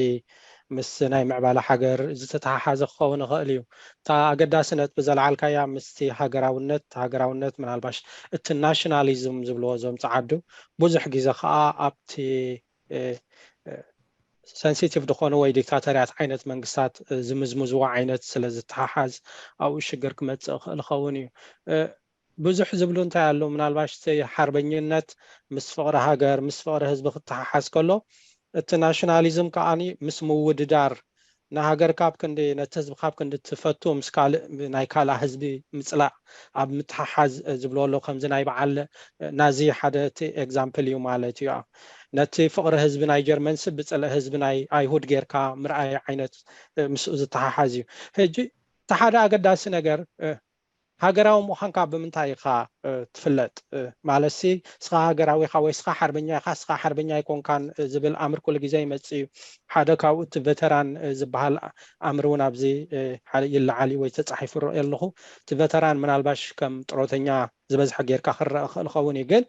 ምስ ናይ ምዕባለ ሃገር ዝተተሓሓዘ ክኸውን ይኽእል እዩ። እታ ኣገዳሲ ነጥቢ ዘልዓልካያ ምስቲ ሃገራውነት፣ ሃገራውነት ምናልባሽ እቲ ናሽናሊዝም ዝብልዎ እዞም ጸዓዱ ብዙሕ ግዜ ከዓ ኣብቲ ሰንሲቲቭ ዝኾኑ ወይ ዲክታተርያት ዓይነት መንግስታት ዝምዝምዝዎ ዓይነት ስለ ዝተሓሓዝ ኣብኡ ሽግር ክመፅእ ይኽእል ይኸውን እዩ። ብዙሕ ዝብሉ እንታይ ኣሎ ምናልባሽ ሓርበኝነት ምስ ፍቕሪ ሃገር ምስ ፍቕሪ ህዝቢ ክተሓሓዝ ከሎ እቲ ናሽናሊዝም ከዓኒ ምስ ምውድዳር ንሃገር ካብ ክንዲ ነቲ ህዝቢ ካብ ክንዲ ትፈቱ ምስ ካልእ ናይ ካልእ ህዝቢ ምፅላእ ኣብ ምትሓሓዝ ዝብሎ ኣሎ ከምዚ ናይ በዓል ናዚ ሓደ እቲ ኤግዛምፕል እዩ ማለት እዩ። ነቲ ፍቕሪ ህዝቢ ናይ ጀርመንስ ብፅልኢ ህዝቢ ናይ ኣይሁድ ጌርካ ምርኣይ ዓይነት ምስኡ ዝተሓሓዝ እዩ። ሕጂ እቲ ሓደ ኣገዳሲ ነገር ሃገራዊ ምዃንካ ብምንታይ ኢኻ ትፍለጥ? ማለትሲ እስኻ ሃገራዊ ኢኻ ወይ እስኻ ሓርበኛ ኢኻ፣ እስኻ ሓርበኛ ኣይኮንካን ዝብል ኣምር ኩሉ ግዜ ይመጽእ እዩ። ሓደ ካብኡ እቲ ቨተራን ዝበሃል ኣምር እውን ኣብዚ ይለዓል እዩ ወይ ተጻሒፉ ይረኦ ኣለኹ። እቲ ቨተራን ምናልባሽ ከም ጥሮተኛ ዝበዝሐ ጌርካ ክረአ ክእል ይኸውን እዩ፣ ግን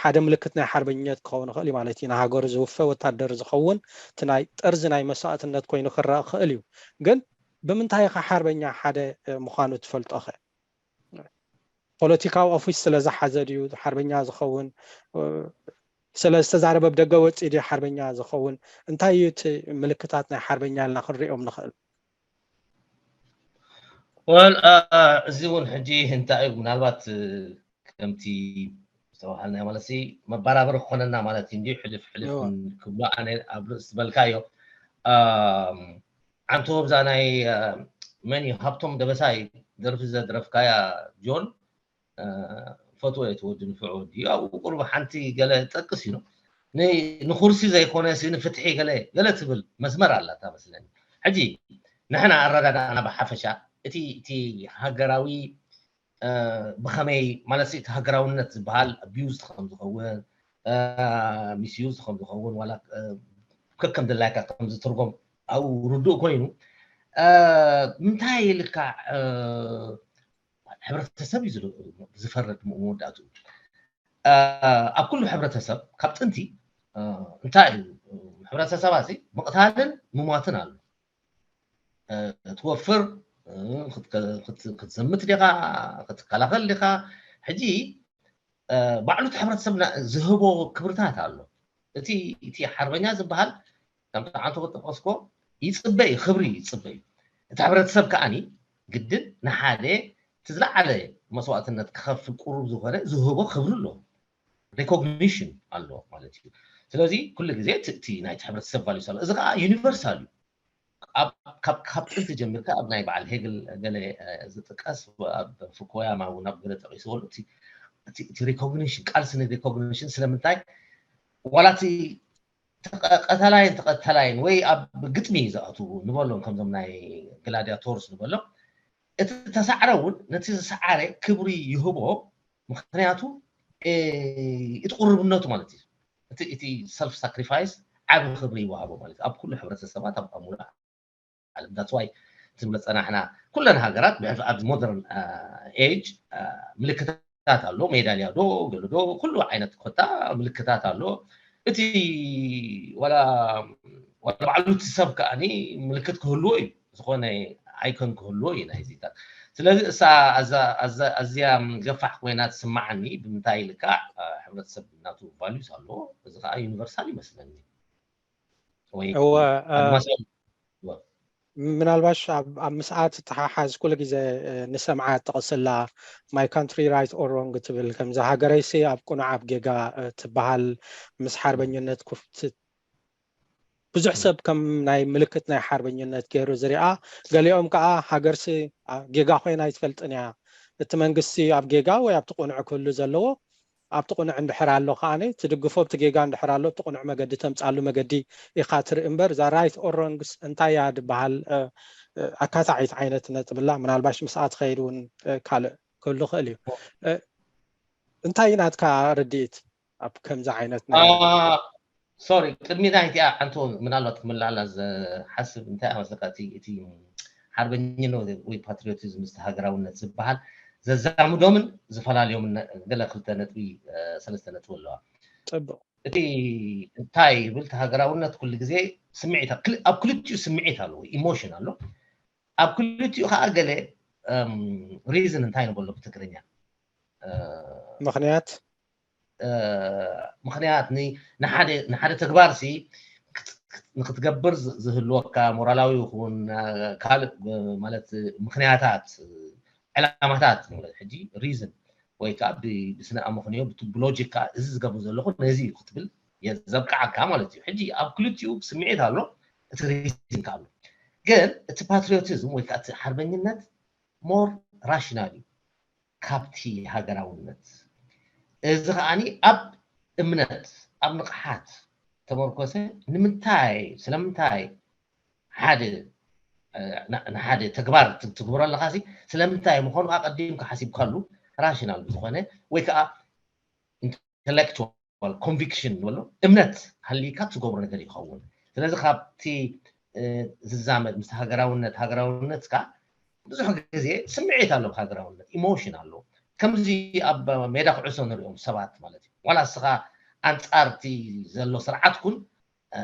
ሓደ ምልክት ናይ ሓርበኝነት ክኸውን ይኽእል እዩ ማለት እዩ። ንሃገሩ ዝውፈ ወታደር ዝኸውን እቲ ናይ ጠርዚ ናይ መስዋእትነት ኮይኑ ክረአ ክእል እዩ። ግን ብምንታይ ኢኻ ሓርበኛ ሓደ ምዃኑ ትፈልጦኸ? ፖለቲካዊ ኦፊስ ስለ ዝሓዘ ድዩ ሓርበኛ ዝኸውን? ስለ ዝተዛረበ ብደገ ወፂኢ ድዩ ሓርበኛ ዝኸውን? እንታይ እዩ እቲ ምልክታት ናይ ሓርበኛ ኢልና ክንሪኦም ንኽእል? ወል እዚ እውን ሕጂ እንታይ እዩ ምናልባት ከምቲ ዝተባሃልናዮ ማለት መባራበሪ ክኾነና ማለት እዩ እንዲዩ ሕልፍ ሕልፍ ክብሎ ኣነ ኣብ ርእሲ ዝበልካዮ ዓንቶ ብዛ ናይ መን እዩ ሃብቶም ደበሳይ ደርፊ ዘድረፍካያ ጆን ፈትወ እቲ ወዲ ንፍዑ ወዲ ኣብኡ ቁሩብ ሓንቲ ገለ ጠቅስ ኢሉ ንኩርሲ ዘይኮነ ንፍትሒ ገለ ገለ ትብል መስመር ኣላታ መስለኒ። ሕጂ ንሕና ኣረዳዳእና ብሓፈሻ እቲ እቲ ሃገራዊ ብኸመይ ማለት እቲ ሃገራውነት ዝበሃል ኣቢዩዝ ከም ዝኸውን ሚስዩዝ ከም ዝኸውን ዋላ ከከም ድላይካ ከም ዝትርጎም ኣብኡ ርዱእ ኮይኑ ምንታይ ልካዕ ሕብረተሰብ እዩ ዝፈርድ መወዳእቱ ኣብ ኩሉ ሕብረተሰብ ካብ ጥንቲ እንታይ እዩ ሕብረተሰብ ሲ ምቕታልን ምሟትን ኣሎ ትወፍር ክትዘምት ዲኻ ክትከላኸል ዲኻ ሕጂ ባዕሉ እቲ ሕብረተሰብ ዝህቦ ክብርታት ኣሎ እቲ እቲ ሓርበኛ ዝበሃል ከምቲ ዓንቶ ክጠቀስኮ ይፅበ እዩ ክብሪ ይፅበ እዩ እቲ ሕብረተሰብ ከዓኒ ግድን ንሓደ እቲ ዝለዓለ መስዋእትነት ክኸፍል ቁሩብ ዝኾነ ዝህቦ ክብሪ ኣሎ ሪኮግኒሽን ኣሎ ማለት እዩ ስለዚ ኩሉ ግዜ እቲ ናይቲ ሕብረተሰብ ቫሉስ ኣሎ እዚ ከዓ ዩኒቨርሳል እዩ ካብ ጥንቲ ጀሚርካ ኣብ ናይ በዓል ሄግል ገለ ዝጥቀስ ኣብ ፍኮያማ እውን ኣብ ገለ ጠቂስበሉ እቲ ሪኮግኒሽን ቃልሲ ሪኮግኒሽን ስለምንታይ ዋላ እቲ ቀተላይን ተቐተላይን ወይ ኣብ ግጥሚ ዝኣትዉ ንበሎም ከምዞም ናይ ግላዲያቶርስ ንበሎም እቲ ተሳዕረ እውን ነቲ ዝሰዓረ ክብሪ ይህቦ ምክንያቱ እቲ ቁርብነቱ ማለት እዩ እቲ ሰልፍ ሳክሪፋይስ ዓብ ክብሪ ይወሃቦ ማለት ኣብ ኩሉ ሕብረተሰባት ኣብ ሙሉ ዓለም that's why ትብሎ ፀናሕና ኩለን ሃገራት ብሕልፊ ኣብዚ ሞደርን ኤጅ ምልክታት ኣሎ ሜዳልያ ዶ ገለ ዶ ኩሉ ዓይነት ኮታ ምልክታት ኣሎ እቲ ዋላ ዋላ ባዕሉ እቲ ሰብ ከዓኒ ምልክት ክህልዎ እዩ ዝኾነ ኣይኮን ክህልዎ እዩ ናይዚታት ስለዚ እሳ ኣዝያ ገፋሕ ኮይና ትስማዓኒ ብምንታይ ልካዕ ሕብረተሰብ ናቱ ቫሉስ ኣለዎ እዚ ከዓ ዩኒቨርሳል ይመስለኒ ምናልባሽ ኣብ ምስዓት ተሓሓዝ ኩሉ ግዜ ንሰምዓ ጥቕስላ my country right or wrong ትብል ከምዚ ሃገረይሲ ኣብ ቁኑዕ ኣብ ጌጋ ትበሃል ምስ ሓርበኝነት ኩፍት ብዙሕ ሰብ ከም ናይ ምልክት ናይ ሓርበኝነት ገይሩ ዝሪኣ ገሊኦም ከዓ ሃገርሲ ጌጋ ኮይና ኣይትፈልጥን እያ እቲ መንግስቲ ኣብ ጌጋ ወይ ኣብቲ ቁኑዕ ክህሉ ዘለዎ ኣብቲ ቁኑዕ እንድሕር ኣሎ ከዓኒ ትድግፎ ኣብቲ ጌጋ እንድሕር ኣሎ ኣብቲ ቁኑዕ መገዲ ተምፃሉ መገዲ ኢካ ትርኢ እምበር እዛ right or wrongs እንታይ እያ ድበሃል ኣካታዒት ዓይነት ነጥብላ ምናልባሽ ምስኣ ትኸይድ እውን ካልእ ክህሉ ይኽእል እዩ። እ፣ እንታይ እዩ ናትካ ርድኢት ኣብ ከምዚ ዓይነት ናይ ሶሪ፣ ቅድሚ ናይቲኣ ሓንቲ ምናልባት ክምልኣላ ዝሓስብ እንታይ መስለካ፣ እቲ እቲ ሓርበኝነት ወይ ፓትሪዮቲዝም ምስ ሃገራውነት ዝበሃል ዘዛምዶምን ዝፈላልዮምን ነ- ገለ ክልተ ነጥቢ እ፣ ሰለስተ ነጥቢ ኣለዋ። ጽቡቕ። እቲ እንታይ ይብል፣ እቲ ሃገራውነት ኩሉ ግዜ ስምዒት ኣብ ክል- ኣብ ክልቲኡ ስምዒት ኣለዎ፣ ኢሞሽን ኣሎ። ኣብ ክልቲኡ ከዓ ገለ ሪዝን እንታይ ንበሎ ብትግርኛ እ፣ ምኽንያት እ፣ ምኽንያት ን- ንሓደ ንሓደ ተግባር ሲ ክት- ክት- ንክትገብር ዝ- ዝህልወካ ሞራላዊ ይኹን እ፣ ካልእ እ፣ ማለት ምኽንያታት እ፣ ዕላማታት ንብሎ ሕጂ ሪዝን ወይ ከዓ ብ- ብስነ ኣመክንዮ ብት- ብሎጂክ ከዓ እዚ ዝገብር ዘለኹ ነዚ እዩ ክትብል የ- ዘብቅዓካ ማለት እዩ። ሕጂ ኣብ ክልቲኡ ስምዒት ኣሎ፣ እቲ ሪዝን ከዓ ኣሎ። ግን እቲ ፓትሪዮቲዝም ወይ ከዓ እቲ ሓርበኝነት ሞር ራሽናል እዩ ካብቲ ሃገራውነት። እዚ ከዓኒ ኣብ እምነት ኣብ ንቕሓት ተመርኮሰ ንምንታይ ስለምንታይ ሓደ እ፣ ን- ንሓደ ተግባር ት- ትግብሮ ኣለካ ሲ ስለምንታይ ምዃኑ ኣቐዲምካ ሓሲብካሉ ራሽናል ብዝኾነ ወይ ከዓ ኢንተሌክቹዋል ኮንቪክሽን ንበሎ እምነት ሃሊካ ትገብሮ ነገር ይኸውን። ስለዚ ካብቲ እ፣ ዝዛመድ ምስ ሃገራውነት ሃገራውነትካ ብዙሕ ግዜ ስምዒት ኣሎ፣ ሃገራውነት ኢሞሽን ኣሎ። ከምዚ ኣብ ሜዳ ኩዕሶ ንሪኦም ሰባት ማለት እዩ። ዋላ እስኻ ኣንጻርቲ ዘሎ ስርዓት ኩን እ፣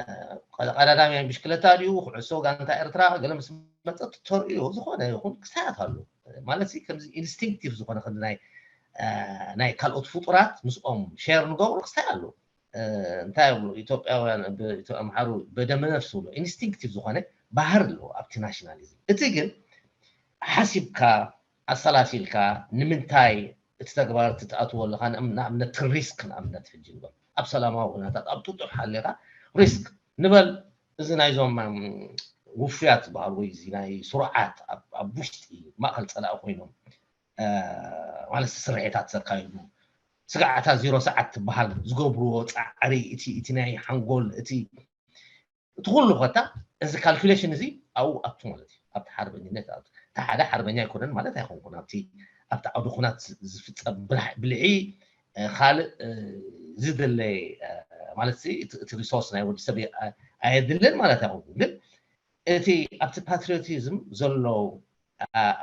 ቀዳዳሚ ናይ ብሽክለታ ድዩ፣ ኩዕሶ ጋንታ ኤርትራ ገለ ምስ መጸ ተርእዮ ዝኾነ ይኹን ክስታያት ኣሎ። ማለት ሲ ከምዚ ኢንስቲንክቲቭ ዝኾነ ከምዚ ናይ እ፣ ናይ ካልኦት ፍጡራት ምስኦም ሼር ንገብሮ ክስታይ ኣሎ። እ፣ እንታይ ይብሉ ኢትዮጵያውያን ብ- ኢትዮ- ኣምሓሩ በደመ ነፍስ ብሎ ኢንስቲንክቲቭ ዝኾነ ባህር ኣለዎ ኣብቲ ናሽናሊዝም። እቲ ግን ሓሲብካ ኣሰላሲልካ ንምንታይ እቲ ተግባር እቲ ትኣትዎ ኣለካ ንኣብነት ሪስክ ንኣብነት ሕጂ ንበል ኣብ ሰላማዊ ኩነታት ኣብ ጥጡሕ ሓሊኻ ሪስክ ንበል እዚ ናይዞም ውፉያት ዝበሃሉ ወይ እዚ ናይ ስሩዓት ኣብ ውሽጢ ማእኸል ፀላኢ ኮይኖም ማለት ስርሒታት ዘካይዱ ስጋዕታ ዜሮ ሰዓት ትበሃል ዝገብርዎ ፃዕሪ እቲ ናይ ሓንጎል እቲ እቲ ኩሉ ኮታ እዚ ካልኩሌሽን እዚ ኣብኡ ኣቱ ማለት እዩ ኣብቲ ሓርበኝነት ኣቱ እቲ ሓደ ሓርበኛ ኣይኮነን ማለት ኣይኮንኩን ኣብቲ ኣብቲ ዓውዲ ኩናት ዝፍፀም ብልሒ ካልእ ዝድለ ማለት እቲ ሪሶርስ ናይ ወዲ ሰብ ኣየድልን ማለት ኣይኮንኩን ግን እቲ ኣብቲ ፓትሪዮቲዝም ዘሎ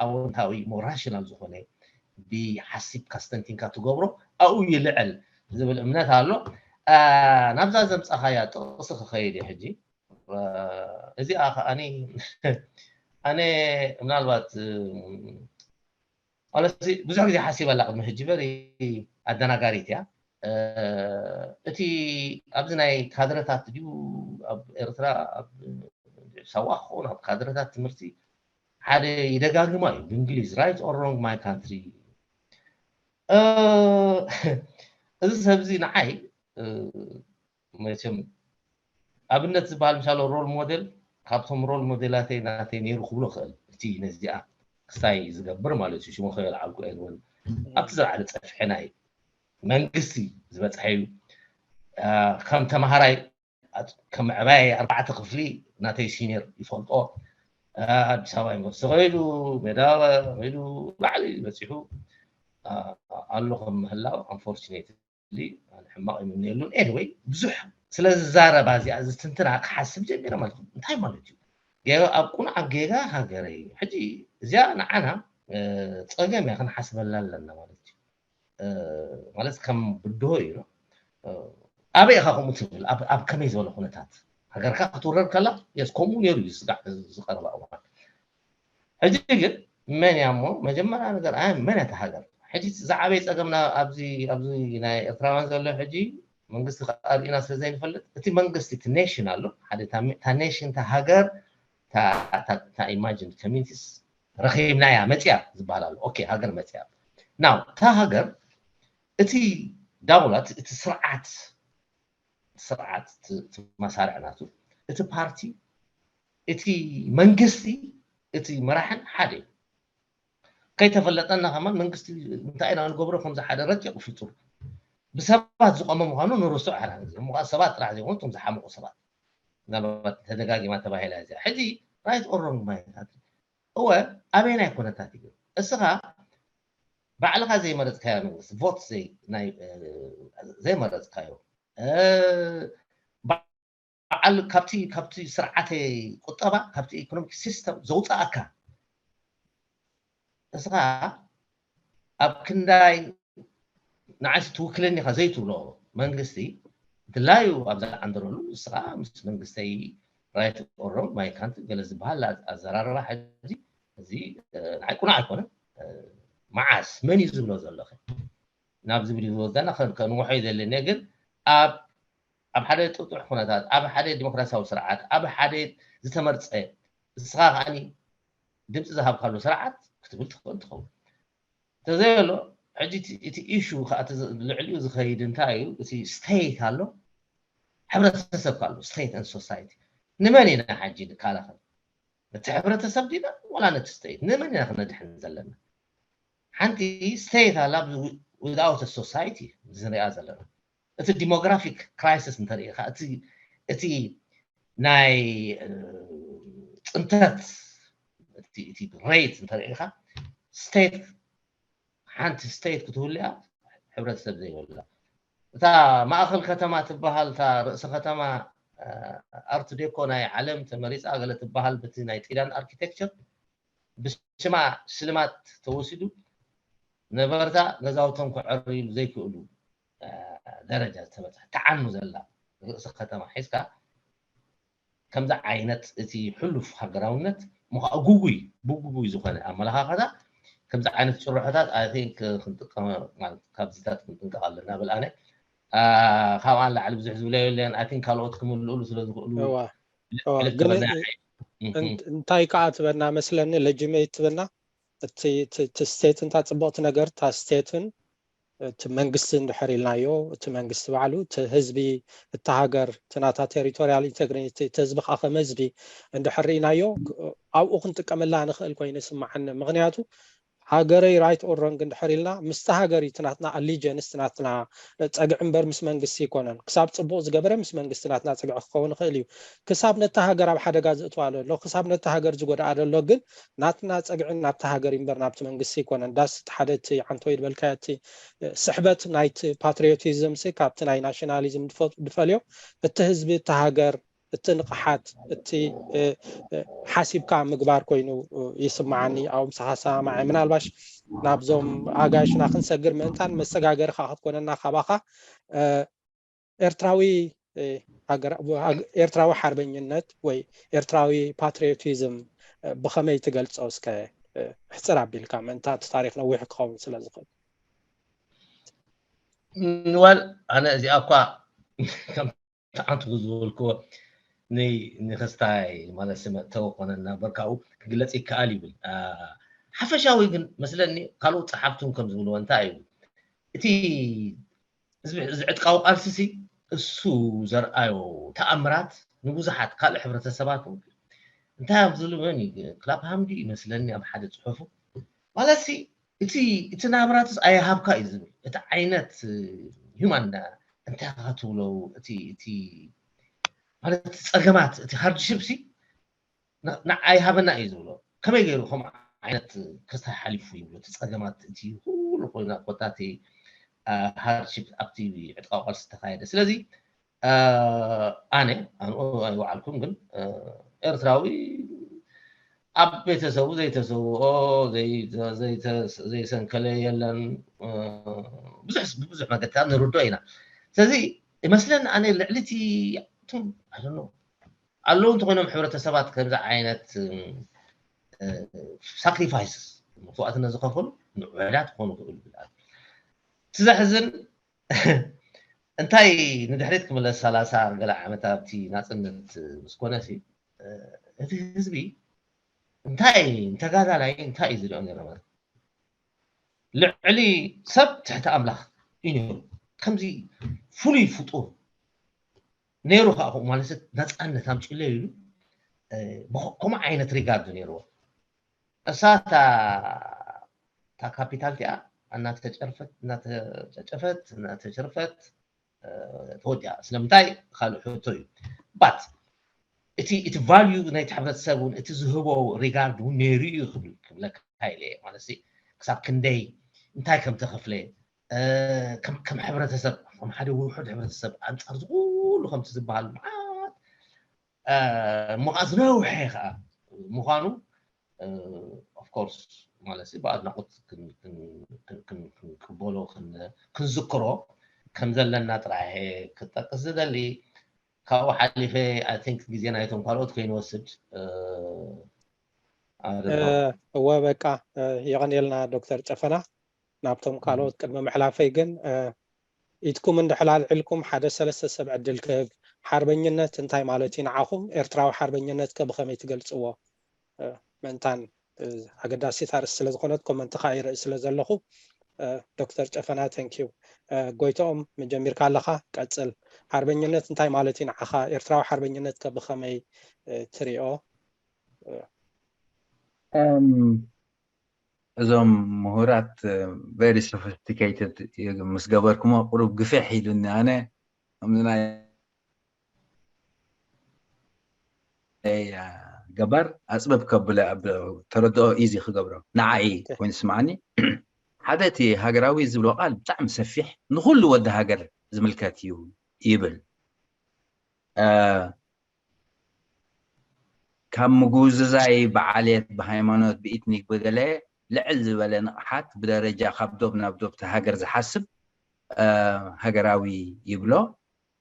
ኣወንታዊ ሞ ራሽናል ዝኾነ ብሓሲብካ ስተንቲንካ ትገብሮ ኣብኡ ይልዕል ዝብል እምነት ኣሎ ናብዛ ዘምፃኻያ ጥቕሲ ክኸይድ እዩ ሕጂ እዚኣ ከዓኒ ኣነ ምናልባት ማለት ብዙሕ ግዜ ሓሲበላ ቅድሚ ሕጂ በሪ ኣደናጋሪት እያ እቲ ኣብዚ ናይ ካድረታት ድዩ ኣብ ኤርትራ ኣብ ሳዋ ክኸውን ኣብ ካድረታት ትምህርቲ ሓደ ይደጋግማ እዩ ብእንግሊዝ right or wrong my country እዚ ሰብዚ ንዓይ መቸም ኣብነት ዝበሃል ምሳለ ሮል ሞዴል ካብቶም ሮል ሞዴላተይ ናተይ ነይሩ ክብሎ ክእል እቲ ነዚኣ ክስታይ ዝገብር ማለት እዩ ሽሙ ከየልዓልኩ እየ እውን ኣብቲ ዝለዓለ ፀፍሒ ናይ መንግስቲ ዝበፅሐ እዩ ከም ተምሃራይ ከም ዕባይ ኣርባዕተ ክፍሊ ናተይ ሲኒር ይፈልጦ ኣዲስ ኣበባ ዩኒቨርሲቲ ከይዱ ሜዳ ከይዱ ላዕሊ በፂሑ ኣሎ ከም ምህላው ኣንፎርችኔት ሕማቕ ይምነየሉን ኤኒወይ ብዙሕ ስለ ዝዛረባ እዚኣ ዝትንትና ክሓስብ ጀሚረ ማለት እዩ እንታይ ማለት እዩ ኣብ ቁኑዓብ ጌጋ ሃገረይ ሕጂ እዚኣ ንዓና ፀገም እያ ክንሓስበላ ኣለና ማለት እዩ ማለት ከም ብድሆ እዩ ኣበይ ኢኻ ከምኡ ትብል ኣብ ከመይ ዝበለ ኩነታት ሃገርካ ክትውረር ከላ የስ ከምኡ ነይሩ እዩ ስጋዕ ዝቀረባ እዋን ሕጂ ግን መን እያ እሞ መጀመርያ ነገር ኣይ መን እያ ሃገር ሕጂ ዝዓበይ ፀገምና ኣብዚ ኣብዚ ናይ ኤርትራውያን ዘሎ ሕጂ መንግስቲ ኣርእና ስለ ዘይንፈልጥ እቲ መንግስቲ እቲ ኔሽን ኣሎ ሓደ እታ ኔሽን እታ ሃገር እታ ኢማጂን ኮሚኒቲስ ረኺብናያ መፅያ ዝበሃል ኣሎ ኦኬ ሃገር መፅያ ናው እታ ሃገር እቲ ዳውላ እቲ ስርዓት ስርዓት እቲ መሳርዕ ናቱ እቲ ፓርቲ እቲ መንግስቲ እቲ መራሕን ሓደ እዩ ከይተፈለጠና ከማን መንግስቲ እንታይ ኢና ንገብሮ ከምዚ ሓደ ረቂቕ ፍጡር ብሰባት ዝቆመ ምዃኑ ንርስዖ ሓራ ግዜ እሞ ሰባት ጥራሕ ዘይኮኑ እቶም ዝሓመቑ ሰባት ምናልባት ተደጋጊማ ተባሂላ እዚኣ ሕጂ right or wrong my country እወ ኣበየናይ ኩነታት እዩ እስኻ ባዕልኻ ዘይመረፅካዮ መንግስቲ፣ ቮት ዘይመረፅካዮ፣ በዓል ካብቲ ስርዓተ ቁጠባ፣ ካብቲ ኢኮኖሚክ ሲስተም ዘውፅኣካ፣ እስኻ ኣብ ክንዳይ ንዓይስ ትውክለኒ ኢኻ ዘይትብሎ መንግስቲ፣ ድላዩ ኣብ ዝዓንደረሉ፣ እስኻ ምስ መንግስተይ right or wrong ማይ ካንት ገለ ዝበሃል ኣዘራርባ ሕዚ፣ እዚ ንዓይ ቁኑዕ ኣይኮነን። መዓስ መን እዩ ዝብሎ ዘሎ ናብ ዝብል እዩ ዝወስደና። ከንውሖ እዩ ዘለኒ። ግን ኣብ ኣብ ሓደ ጥጡሕ ኩነታት፣ ኣብ ሓደ ዲሞክራሲያዊ ስርዓት፣ ኣብ ሓደ ዝተመርፀ፣ እስኻ ከዓኒ ድምፂ ዝሃብካሉ ስርዓት ክትብል ትኽእል ትኸውን። እንተዘየሎ፣ ሕጂ እቲ ኢሹ ከዓ ልዕሊኡ ዝኸይድ እንታይ እዩ? እቲ ስቴት ኣሎ፣ ሕብረተሰብ ኣሎ፣ ስቴት ን ሶሳይቲ። ንመን ኢና ሕጂ ንከላኸል? ነቲ ሕብረተሰብ ዲና ዋላ ነቲ ስቴት? ንመን ኢና ክነድሕን ዘለና? ሓንቲ ስቴት ኣላ፣ without ሶሳይቲ ዝንሪኣ ዘለና። እቲ ዲሞግራፊክ ክራይሲስ እንተሪኢኻ፣ እቲ ናይ ፅንተት እቲ ሬት እንተሪኢኻ፣ ስቴት ሓንቲ ስቴት ክትህልያ ሕብረተሰብ ዘይብላ፣ እታ ማእኸል ከተማ ትበሃል፣ እታ ርእሲ ከተማ ኣርት ዴኮ ናይ ዓለም ተመሪፃ ገለ ትበሃል፣ በቲ ናይ ጢላን ኣርኪቴክቸር ብሽማ ሽልማት ተወሲዱ፣ ነበርታ ገዛውቶም ክዕርዩሉ ዘይክእሉ ደረጃ ዝተበፅሐ፣ ተዓኑ ዘላ ርእሲ ከተማ ሒዝካ፣ ከምዚ ዓይነት እቲ ሕሉፍ ሃገራውነት ምዃ ግጉይ፣ ብግጉይ ዝኾነ ኣመለኻኸታ፣ ከምዚ ዓይነት ጭርሖታት ኣይ ቲንክ ክንጥቀመ፣ ማለት ካብዚታት ክንጥንቀቕ ኣለና ብል ኣነ። ካብኣን ላዕሊ ብዙሕ ዝብለዮ የለን። ኣይ ቲንክ ካልኦት ክምልእሉ ስለ ዝኽእሉ ግን እንታይ ከዓ ትበና መስለኒ፣ ለጅመይ ትበና፣ እቲ ስቴት እንታ ፅቡቕቲ ነገር እታ ስቴትን እቲ መንግስቲ እንድሕር ኢልናዮ፣ እቲ መንግስቲ ባዕሉ፣ እቲ ህዝቢ፣ እቲ ሃገር፣ እቲ ናታ ቴሪቶሪያል ኢንቴግሪቲ፣ እቲ ህዝቢ ከዓ ከም ህዝቢ እንድሕር ርኢናዮ፣ ኣብኡ ክንጥቀመላ ንኽእል ኮይኑ ይስማዓኒ። ምኽንያቱ ሃገረይ ራይት ኦር ሮንግ እንድሕር ኢልና፣ ምስቲ ሃገር እዩ እቲ ናትና ኣሊጀንስ፣ እቲ ናትና ፀግዒ እምበር ምስ መንግስቲ ኣይኮነን። ክሳብ ፅቡቕ ዝገበረ ምስ መንግስቲ ናትና ፀግዒ ክኸውን ይኽእል እዩ። ክሳብ ነቲ ሃገር ኣብ ሓደጋ ዝእትዋ ዘሎ፣ ክሳብ ነቲ ሃገር ዝጎድኣ ዘሎ ግን ናትና ፀግዒ ናብቲ ሃገር እምበር ናብቲ መንግስቲ ኣይኮነን። ዳስ እቲ ሓደ እቲ ዓንቶ ይድበልካ እቲ ስሕበት ናይቲ ፓትሪዮቲዝም ሲ ካብቲ ናይ ናሽናሊዝም ድፈልዮ፣ እቲ ህዝቢ፣ እቲ ሃገር፣ እቲ ንቕሓት፣ እቲ ሓሲብካ ምግባር ኮይኑ ይስምዓኒ። ኣብ ምሳኻ ሰማማዕ። ምናልባሽ ናብዞም ኣጋይሽና ክንሰግር ምእንታን መሰጋገሪ ከዓ ክትኮነና ካባኻ፣ ኤርትራዊ ኤርትራዊ ሓርበኝነት ወይ ኤርትራዊ ፓትሪዮቲዝም ብኸመይ ትገልጾ? እስከ ሕጽር ኣቢልካ፣ ምእንታ እቲ ታሪኽ ነዊሕ ክኸውን ስለ ዝኽእል። ዋል ኣነ እዚኣ እኳ ከምቲ ዓንቱ ዝበልክዎ ንክስታይ ማለት ስመጥተው ኮነና በርካኡ ክግለጽ ይከኣል ይብል። ሓፈሻዊ ግን መስለኒ ካልኦት ጸሓፍቱን ከም ዝብልዎ እንታይ እዩ እቲ እዚ ዕጥቃዊ ቃልሲ ሲ እሱ ዘርኣዮ ተኣምራት ንብዙሓት ካልእ ሕብረተሰባት እውን እንታይ እዮም ዝብሉ መን እዩ? ክላፕሃም ድዩ ይመስለኒ ኣብ ሓደ ጽሑፉ ማለት ሲ እቲ እቲ ናብራትስ ኣየሃብካ እዩ ዝብል እቲ ዓይነት ሂማን እንታይ ኢኻ ትብሎ እቲ እቲ ማለት ጸገማት እቲ ሃርድሽፕ ሲ ንዓይ ሃበና እዩ ዝብሎ። ከመይ ገይሩ ከምኡ ዓይነት ክስታይ ሓሊፉ ይብሎ። እቲ ጸገማት እቲ ኩሉ ኮይና ኮታቲ ሃርድሺፕ ኣብቲ ዕጥቃዊ ቃልሲ ዝተኻየደ። ስለዚ ኣነ ኣንኡ ኣይወዓልኩን፣ ግን ኤርትራዊ ኣብ ቤተሰቡ ዘይተሰውኦ ዘይሰንከለ የለን። ብዙሕ ብብዙሕ መገድታት ንርዶ ኢና። ስለዚ ይመስለኒ ኣነ ልዕሊ እቲ ኣይ ኣለዉ እንተኮይኖም ሕብረተሰባት ከምዚ ዓይነት ሳክሪፋይስስ መስዋእትነት ዝኸፈሉ ንውሕዳት ክኾኑ ክእሉ ይብላል። እቲ ዘሕዝን እንታይ ንድሕሪት ክምለስ ሰላሳ ገለ ዓመት ኣብቲ ናፅነት ምስ ኮነ እቲ ህዝቢ እንታይ ንተጋዳላይ እንታይ እዩ ዝሪኦ ነይሩ ማለት ልዕሊ ሰብ ትሕቲ ኣምላኽ እዩ ነይሩ። ከምዚ ፍሉይ ፍጡር ነይሩ ከዓ ከምኡ ማለት ነፃነት ኣምፅለይ ኢሉ ከምኡ ዓይነት ሪጋርድ ነይርዎ። እሳ እታ ካፒታል እቲኣ እናተጨርፈት እናተጨጨፈት እናተጨርፈት ተወዲኣ። ስለምንታይ ካልእ ሕቶ እዩ። ባት እቲ እቲ ቫልዩ ናይቲ ሕብረተሰብ እውን እቲ ዝህቦ ሪጋርድ እውን ነይሩ እዩ ክብል ክብለካ ኢለ ማለት ክሳብ ክንደይ እንታይ ከም ተኸፍለ፣ እ፣ ከም ከም ሕብረተሰብ፣ ከም ሓደ ውሑድ ሕብረተሰብ ኣንጻር ዝኹሉ ከምቲ ዝበሃል መዓት፣ እ፣ እሞ ከኣ ዝነውሐ ከኣ ምዃኑ፣ እ፣ of course፣ ማለት ብኣድናቖት ክን- ክን- ክን- ክን- ክንቅበሎ፣ ክን- ክንዝክሮ ከም ዘለና ጥራሕ እየ ክጠቅስ ዝደሊ። ካብኡ ሓሊፈ፣ I think፣ ግዜ ናይቶም ካልኦት ከይንወስድ፣ እ፣ I don't know። እወ፣ በቃ፣ እ፣ የቐንየልና ዶክተር ጨፈና። ናብቶም ካልኦት ቅድሚ ምሕላፈይ ግን፣ እ፣ ኢድኩም እንድሕር ኣልዒልኩም ሓደ ሰለስተ ሰብ ዕድል ክህብ። ሓርበኝነት እንታይ ማለት እዩ ንዓኹም? ኤርትራዊ ሓርበኝነት ከ ብኸመይ ትገልጽዎ? እ፣ ምእንታን፣ እ፣ ኣገዳሲት ኣርእስቲ ስለ ዝኾነት ኮመንት ከኣ ይርኢ ስለ ዘለኹ፣ እ፣ ዶክተር ጨፈና፣ thank you። እ፣ ጎይትኦም፣ መጀሚርካ ኣለኻ፣ ቀጽል። ሓርበኝነት እንታይ ማለት እዩ ንዓኻ? ኤርትራዊ ሓርበኝነት ከ ብኸመይ፣ እ፣ ትሪኦ? እም፣ እዞም ምሁራት very sophisticated ምስ ገበርኩሞ ቁሩብ ግፍሕ ኢሉኒ። ኣነ ከምዚ ናይ ገባር ኣፅብብ ከብለ ኣብ ተረድኦ ኢዚ ክገብሮ ንዓይ ኮይኑ ስምዓኒ። ሓደ እቲ ሃገራዊ ዝብሎ ቃል ብጣዕሚ ሰፊሕ ንኩሉ ወዲ ሃገር ዝምልከት እዩ ይብል። እ፣ ካብ ምጉዝዛይ ብዓሌት፣ ብሃይማኖት፣ ብኢትኒክ፣ ብገለ ልዕል ዝበለ ንቕሓት ብደረጃ ካብ ዶብ ናብ ዶብ እቲ ሃገር ዝሓስብ፣ እ፣ ሃገራዊ ይብሎ።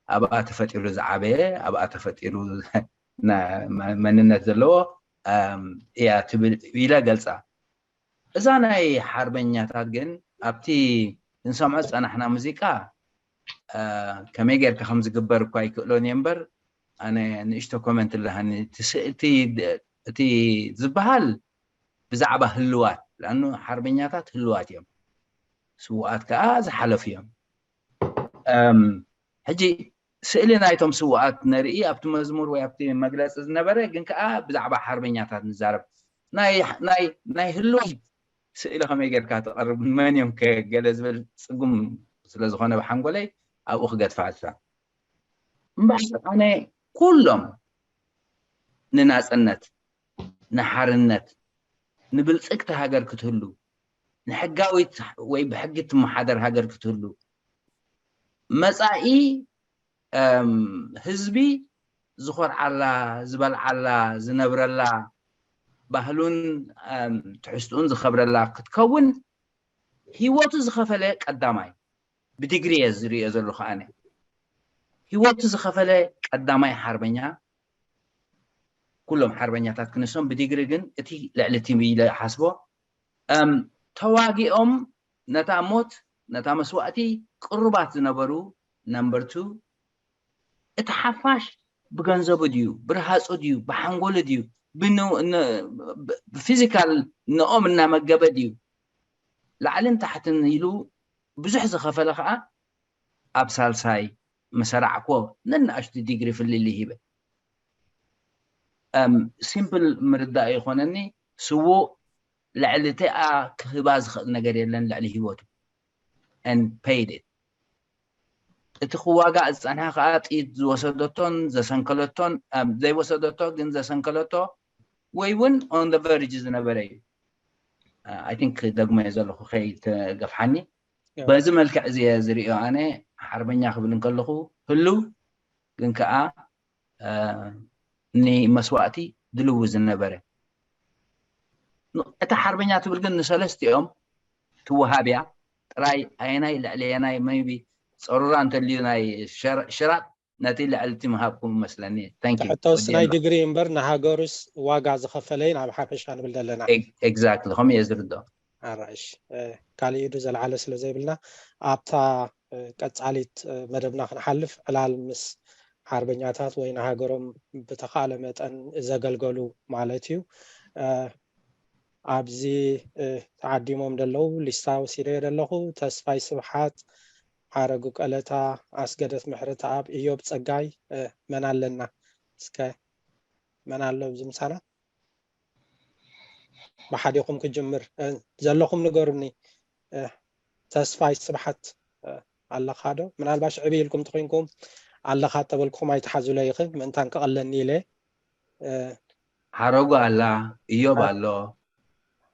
ኣብኣ ተፈጢሩ ዝዓበየ፣ ኣብኣ ተፈጢሩ ና- መ- መንነት ዘለዎ፣ እም፣ እያ ትብል ኢለ ገልጻ። እዛ ናይ ሓርበኛታት ግን ኣብቲ ክንሰምዖ ዝጸናሕና ሙዚቃ፣ እ፣ ከመይ ጌርካ ከም ዝግበር እኳ ኣይክእሎን እየ እምበር፣ ኣነ ንእሽቶ ኮመንት ኣለሃኒ። እቲ ስ- እቲ እቲ ዝበሃል ብዛዕባ ህልዋት፣ ለኣኑ ሓርበኛታት ህልዋት እዮም፣ ስውኣት ከኣ ዝሓለፉ እዮም። እም፣ ሕጂ ስእሊ ናይቶም ስውኣት ነርኢ ኣብቲ መዝሙር ወይ ኣብቲ መግለፂ ዝነበረ፣ ግን ከኣ ብዛዕባ ሓርበኛታት ንዛረብ። ናይ ናይ ናይ ህልዋት ስእሊ ከመይ ጌርካ ተቐርብ፣ መን እዮም ከ ገለ ዝብል ጽጉም ስለ ዝኾነ ብሓንጎለይ ኣብኡ ክገድፋ እዛ። እምበኣር ኣነ ኩሎም ንናጽነት፣ ንሓርነት፣ ንብልጽግቲ ሃገር ክትህሉ፣ ንሕጋዊት ወይ ብሕጊ ትመሓደር ሃገር ክትህሉ፣ መጻኢ፣ እም፣ ህዝቢ ዝኾርዓላ፣ ዝበልዓላ፣ ዝነብረላ፣ ባህሉን፣ እም፣ ትሕዝትኡን ዝኸብረላ ክትከውን ህይወቱ ዝኸፈለ ቀዳማይ፣ ብዲግሪ እየ ዝርእዮ ዘለኹ ኣነ። ህይወቱ ዝኸፈለ ቀዳማይ ሓርበኛ፣ ኩሎም ሓርበኛታት ክንሶም፣ ብዲግሪ ግን እቲ ልዕሊ እቲ ኢለ ሓስቦ፣ እም፣ ተዋጊኦም ነታ ሞት፣ ነታ መስዋእቲ ቅሩባት ዝነበሩ ነምበርቱ፣ እቲ ሓፋሽ ብገንዘቡ ድዩ፣ ብርሃጹ ድዩ፣ ብሓንጎሉ ድዩ፣ ብን- ን- ብ- ብፊዚካል ንኦም እናመገበ ድዩ፣ ላዕልን ታሕትን ኢሉ ብዙሕ ዝኸፈለ ከኣ ኣብ ሳልሳይ መሰራዕኮ ነናእሽቱ ዲግሪ ፍልልይ ሂበ። እም፣ ሲምፕል ምርዳእ ይኾነኒ። ስዉእ ልዕሊ እቲኣ ክህባ ዝኽእል ነገር የለን ልዕሊ ህይወቱ። And paid it። እቲ ክዋጋእ ዝጸንሐ ከኣ ጥይት ዝወሰደቶን ዘሰንከለቶን፣ እም፣ ዘይወሰደቶ ግን ዘሰንከለቶ ወይ እውን on the verge ዝነበረ እዩ። I think ክደግሞ እየ ዘለኹ ከይትገፍሓኒ። በዚ መልክዕ እዚ እየ ዝርእዮ ኣነ። ሓርበኛ ክብል እንከለኹ ህልው ግን ከኣ፣ እ፣ ንመስዋእቲ ድልው ዝነበረ። እታ ሓርበኛ ትብል ግን ንሰለስቲኦም ትወሃብ እያ። ጥራይ ኣየናይ ልዕሊ ኣየናይ፣ maybe ጸሩራ እንተልዩ ናይ ሸር- ሽራጥ ነቲ ልዕሊ እቲ ምሃብኩም መስለኒ። Thank you። ሕቶስ ናይ ወዲኤና። ዲግሪ እምበር ንሃገሩስ ዋጋ ዝኸፈለ እዩ ናብ ሓፈሻ ንብል ዘለና። ኤግ- exactly፣ ከምኡ እየ ዝርድኦ። ኣራሽ፣ እ፣ ካልእ ኢዱ ዘልዓለ ስለ ዘይብልና ኣብታ፣ እ፣ ቀጻሊት፣ እ፣ መደብና ክንሓልፍ ዕላል ምስ ሓርበኛታት ወይ ንሃገሮም ብተኻእለ መጠን ዘገልገሉ ማለት እዩ። እ፣ ኣብዚ፣ እ፣ ተዓዲሞም ዘለዉ ሊስታ ወሲደዮ ዘለኹ። ተስፋይ ስብሓት፣ ሓረጉ ቀለታ፣ ኣስገደት ምሕረተኣብ፣ ኢዮብ ጸጋይ፣ እ፣ መን ኣለና? እስከ መን ኣሎ ኣብዚ ምሳና? ብሓዲኹም ክጅምር፣ እ፣ ዘለኹም ንገሩኒ። እ፣ ተስፋይ ስብሓት፣ እ፣ ኣለኻ ዶ? ምናልባሽ ዕብይ ኢልኩም ተኾይንኩም ኣለኻ ተበልኩም ኣይትሓዙለይ ኢኺ፣ ምእንታን ክቐለኒ ኢለ። እ፣ ሓረጉ ኣላ፣ ኢዮብ ኣሎ።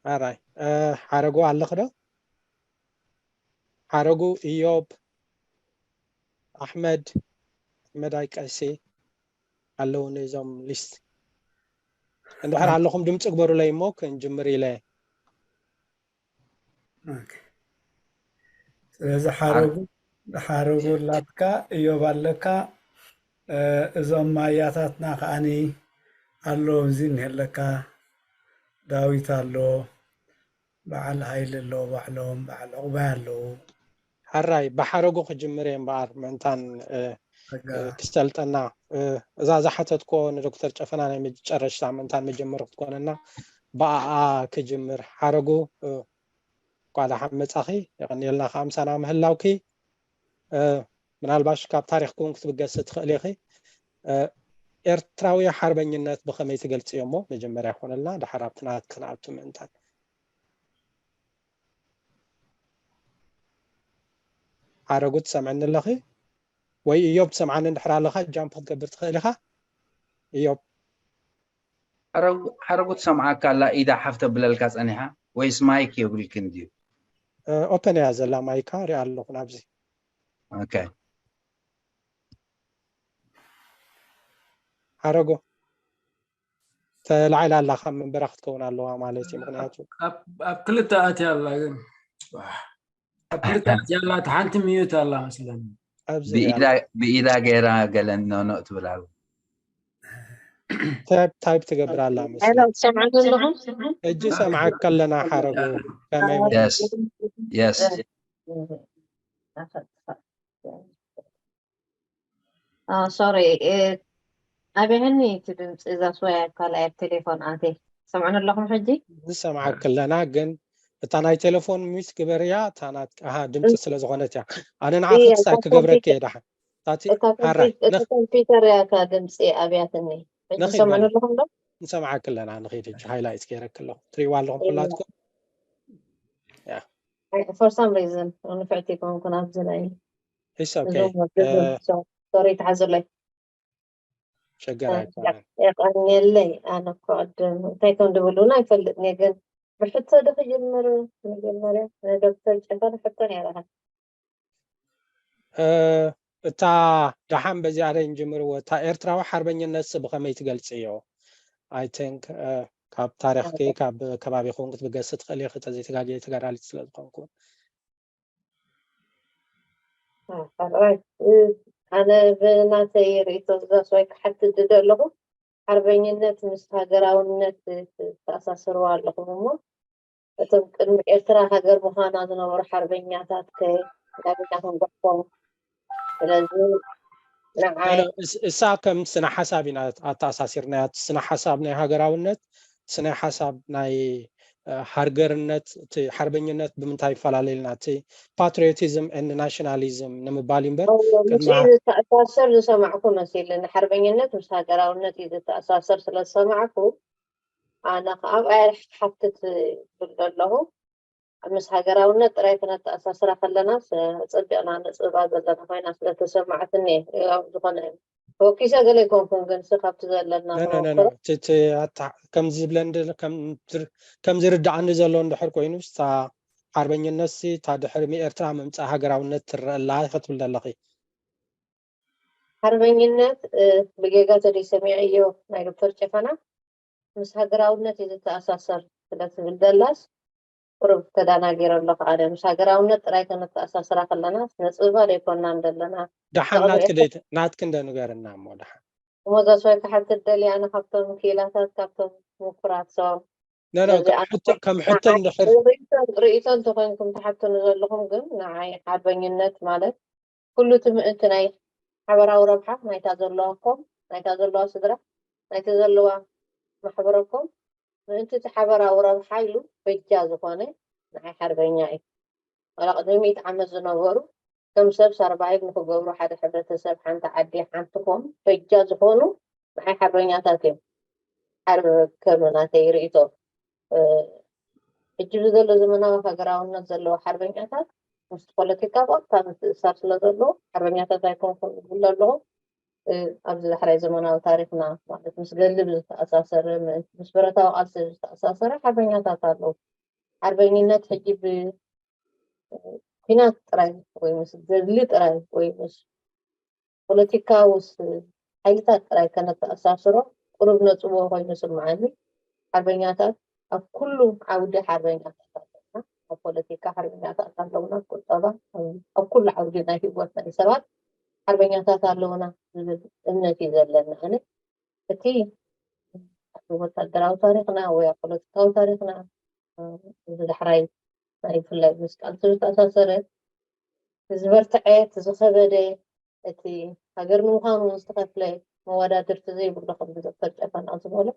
ኣራይ፣ እ፣ ሓረጉ ኣለኺ ዶ? ሓረጉ፣ እዮብ፣ ኣሕመድ፣ ኣሕመድ ኣይቀሲ ኣለዉ ነዞም ሊስት። እንድሕር ኣለኹም ድምፂ ግበሩለይ እሞ ክንጅምር ኢለ። ስለዚ ሓረጉ ሓረጉ ላትካ እዮብ ኣለካ። እዞም ማያታትና ከዓኒ ኣሎ፣ እዚ እኒሀለካ ዳዊት ኣሎ፣ በዓል ሃይለ ኣሎ፣ ባዕሎም በዓል ዕቑባይ ኣለዉ። ሕራይ ብሓረጉ ክጅምር እየ እምበኣር ምእንታን ክሰልጠና። እዛ ዝሓተትኮ ንዶክተር ጨፈና ናይ መጨረሽታ ምእንታን መጀመሪ ክትኮነና ብኣኣ ክጅምር። ሓረጉ፣ እንኳ ደሓን መጻኺ። የቐንየልና ከዓ ምሳና ምህላውኪ። ምናልባሽ ካብ ታሪኽኪ እውን ክትብገሲ ትኽእሊ ኢኺ። ኤርትራዊ ሓርበኝነት ብኸመይ ትገልጽዮ እሞ መጀመርያ ይኾነልና፣ ድሓር ኣብቲ ናትኪ ክንኣቱ ምእንታን። ሓረጉ ትሰምዐኒ ኣለኺ ወይ? እዮብ ትሰምዓኒ እንድሕር ኣለኻ ጃምፕ ክትገብር ትኽእል ኢኻ። እዮብ ሓረጉ ትሰምዓካ ኣላ ኢዳ ሓፍ ተብለልካ ጸኒሓ ወይስ ማይክ የብልክን ድዩ? ኦፐን እያ ዘላ ማይካ ሪኣ ኣለኹ ናብዚ። ኦኬ ሓረጎ ተላዒላ ኣላ ካብ መንበራ ክትከውን ኣለዋ ማለት እዩ። ምክንያቱ ኣብ ክልተ ኣትያ ኣላ ግን ኣብ ክልተ ኣትያ ኣላ፣ ሓንቲ ሚዩት ኣላ መስለኒ። ኣብዚ ብኢዳ ገይራ ገለ ኖኖ ትብል ኣላ። ታይፕ ትገብር ኣላ መስለኒ። ትሰምዑ ዘለኹም? እጂ ሰምዓካ ኣለና ሓረጉ ከመይ የስ የስ ሶሪ ኣብያህኒ እቲ ድምፂ እዛ ስወያ ካልኣይ ኣብ ቴሌፎን ኣቴ ሰምዑን ኣለኹም ሕጂ? ንሰምዓካ ኣለና ግን እታ ናይ ቴሌፎን ሚት ግበርያ እታ ናት ኣሃ ድምፂ ስለ ዝኾነት እያ። ኣነ ንዓኺ ክሳይ ክገብረኪ እየ ደሓን። እታቲ እታ ሓራይ ኮምፒ- እታ ኮምፒውተር እያ እታ ድምፂ ኣብያትኒ። ሕጂ ንኺድ ሰምዑን በል። ኣለኹም ዶ? ንሰምዓካ ኣለና ንኺድ ሕጂ ሃይላይት ገይረኪ ኣለኹ። ትሪእዋ ኣለኹም ኩላትኩም? For some reason ንፍዕቲ ኮንኩን ኣብዚ ናይ It's okay. ዞም ሶሪ ተሓዝለይ። ሸገር ኣይኮነን። የቐንየለይ ኣነ እኮ ቅድም እንታይ ከም ድብሉና ኣይፈልጥን እየ ግን ብሕቶ ዶ ክጅምር መጀመርያ ንዶክተር ጨፈር ሕቶ ነይራኻ። እታ ደሓን በዚኣ ደ ንጅምርዎ እታ ኤርትራዊ ሓርበኝነት ሲ ብኸመይ ትገልጽዮ? I think ካብ ታሪኽኪ ካብ ከባቢኹም ክትብገሲ ትኽእል ኢኺ ተዘይተጋግየ ተጋዳሊት ስለ ዝኾንኩ። ኣነ ብናተይ ርእቶ ዝዛስ ወይ ክሓትት ዝደ ኣለኹ ሓርበኝነት ምስ ሃገራውነት ተኣሳስርዋ ኣለኹም እሞ እቶም ቅድሚ ኤርትራ ሃገር ምዃና ዝነበሩ ሓርበኛታት ከ ናበይና ክንገፎም? ስለዚ ንዓይ እሳ ከም ስነ ሓሳብ ኢና ኣተኣሳሲርናያ። እቲ ስነ ሓሳብ ናይ ሃገራውነት፣ ስነ ሓሳብ ናይ ሃርገርነት፣ እቲ ሓርበኝነት ብምንታይ ይፈላለ ኢልና እቲ patriotism and nationalism ንምባል እምበር ምስኡ ዝተኣሳሰር ዝሰማዕኩ መሲልኒ። ሓርበኝነት ምስ ሃገራውነት እዩ ዝተኣሳሰር ስለ ዝሰማዕኩ ኣነ ከዓ ኣብኣ ሓፍትት ይብል ኣለኹ። ምስ ሃገራውነት ጥራይ ክነተኣሳስራ ከለና ጸቢቕና ነጽብባ ዘለና ኮይና ስለ ተሰማዕትኒ እየ። ያው ዝኾነ ተወኪሰ ገለ ኣይኮንኩን ግን ሲ ካብቲ ዘለና ተመክሮ ከምዚ ዝብለን ከም ዝርድኣኒ ዘሎ እንድሕር ኮይኑ ስታ ሓርበኝነት ሲ እታ ድሕሪ ኤርትራ ምምፃእ ሃገራውነት ትረአ ኣላ ክትብል ዘለኺ። ሓርበኝነት ብጌጋ ተደይ ሰሚዐዮ ናይ ዶክተር ጨፈና ምስ ሃገራውነት እዩ ዝተኣሳሰር ስለ ትብል ዘላስ ቁሩብ ተዳናጊረ ኣለኹ ኣነ ምስ ሃገራውነት ጥራይ ከነተኣሳስራ ከለና ነፅብባ ዘይኮናን ዘለና ደሓን ናትኪ ደይ ናትኪ እንደ ንገርና እሞ ደሓን ሞዛስ ወይ ክሓትት ደልየ ኣነ ካብቶም ክኢላታት ካብቶም ምኩራት ሰው ከም ሕቶ እንድሕር ርእቶ እንተኮይንኩም ትሓትኑ ዘለኹም ግን ንዓይ ሓርበኝነት ማለት ኩሉ እቲ ምእንቲ ናይ ሓበራዊ ረብሓ ናይታ ዘለዋ ኮም ናይታ ዘለዋ ስድራ ናይቲ ዘለዋ ማሕበረኮም ምእንቲ እቲ ሓበራዊ ረብሓ ኢሉ በጃ ዝኾነ ንዓይ ሓርበኛ እዩ። ዋላ ቅድሚ ሚእቲ ዓመት ዝነበሩ ከም ሰብ ሰርቫይቭ ንክገብሩ ሓደ ሕብረተሰብ ሓንቲ ዓዲ ሓንቲ ኮም በጃ ዝኾኑ ንዓይ ሓርበኛታት እዮም። ሓርብ ከም ናተይ ርእቶ ሕጂ ብዘሎ ዘመናዊ ሃገራውነት ዘለዎ ሓርበኛታት ምስ ፖለቲካ ብቐጥታ ምትእሳር ስለ ዘለዎ ሓርበኛታት ኣይኮንኩን ዝብሎ ኣለኹ። ኣብዚ ዳሕራይ ዘመናዊ ታሪኽና ማለት ምስ ገልብ ዝተኣሳሰረ ምስ ብረታዊ ቃልሲ ዝተኣሳሰረ ሓርበኛታት ኣለዉ። ሓርበኝነት ሕጂ ብ ኩናት ጥራይ ወይ ምስ ገድሊ ጥራይ ወይ ምስ ፖለቲካዊ ሓይልታት ጥራይ ከነተኣሳስሮ ቅሩብ ነፅቦ ኮይኑ ስምዓኒ። ሓርበኛታት ኣብ ኩሉ ዓውዲ ሓርበኛታት ኣለውና። ኣብ ፖለቲካ ሓርበኛታት ኣለውና፣ ቁጠባ፣ ኣብ ኩሉ ዓውዲ ናይ ህይወት ናይ ሰባት ሓርበኛታት ኣለውና ዝብል እምነት እዩ ዘለኒ። ኣነ እቲ ወታደራዊ ታሪኽና ወይ ኣብ ፖለቲካዊ ታሪኽና እዚ ዳሕራይ ናይ ብፍላይ ምስ ቃልሲ ዝተኣሳሰረ ዝበርትዐ እቲ ዝኸበደ እቲ ሃገር ንምዃኑ ዝተኸፍለ መወዳድርቲ ዘይብሉ ከም ዶክተር ጨፈና ዝበሎ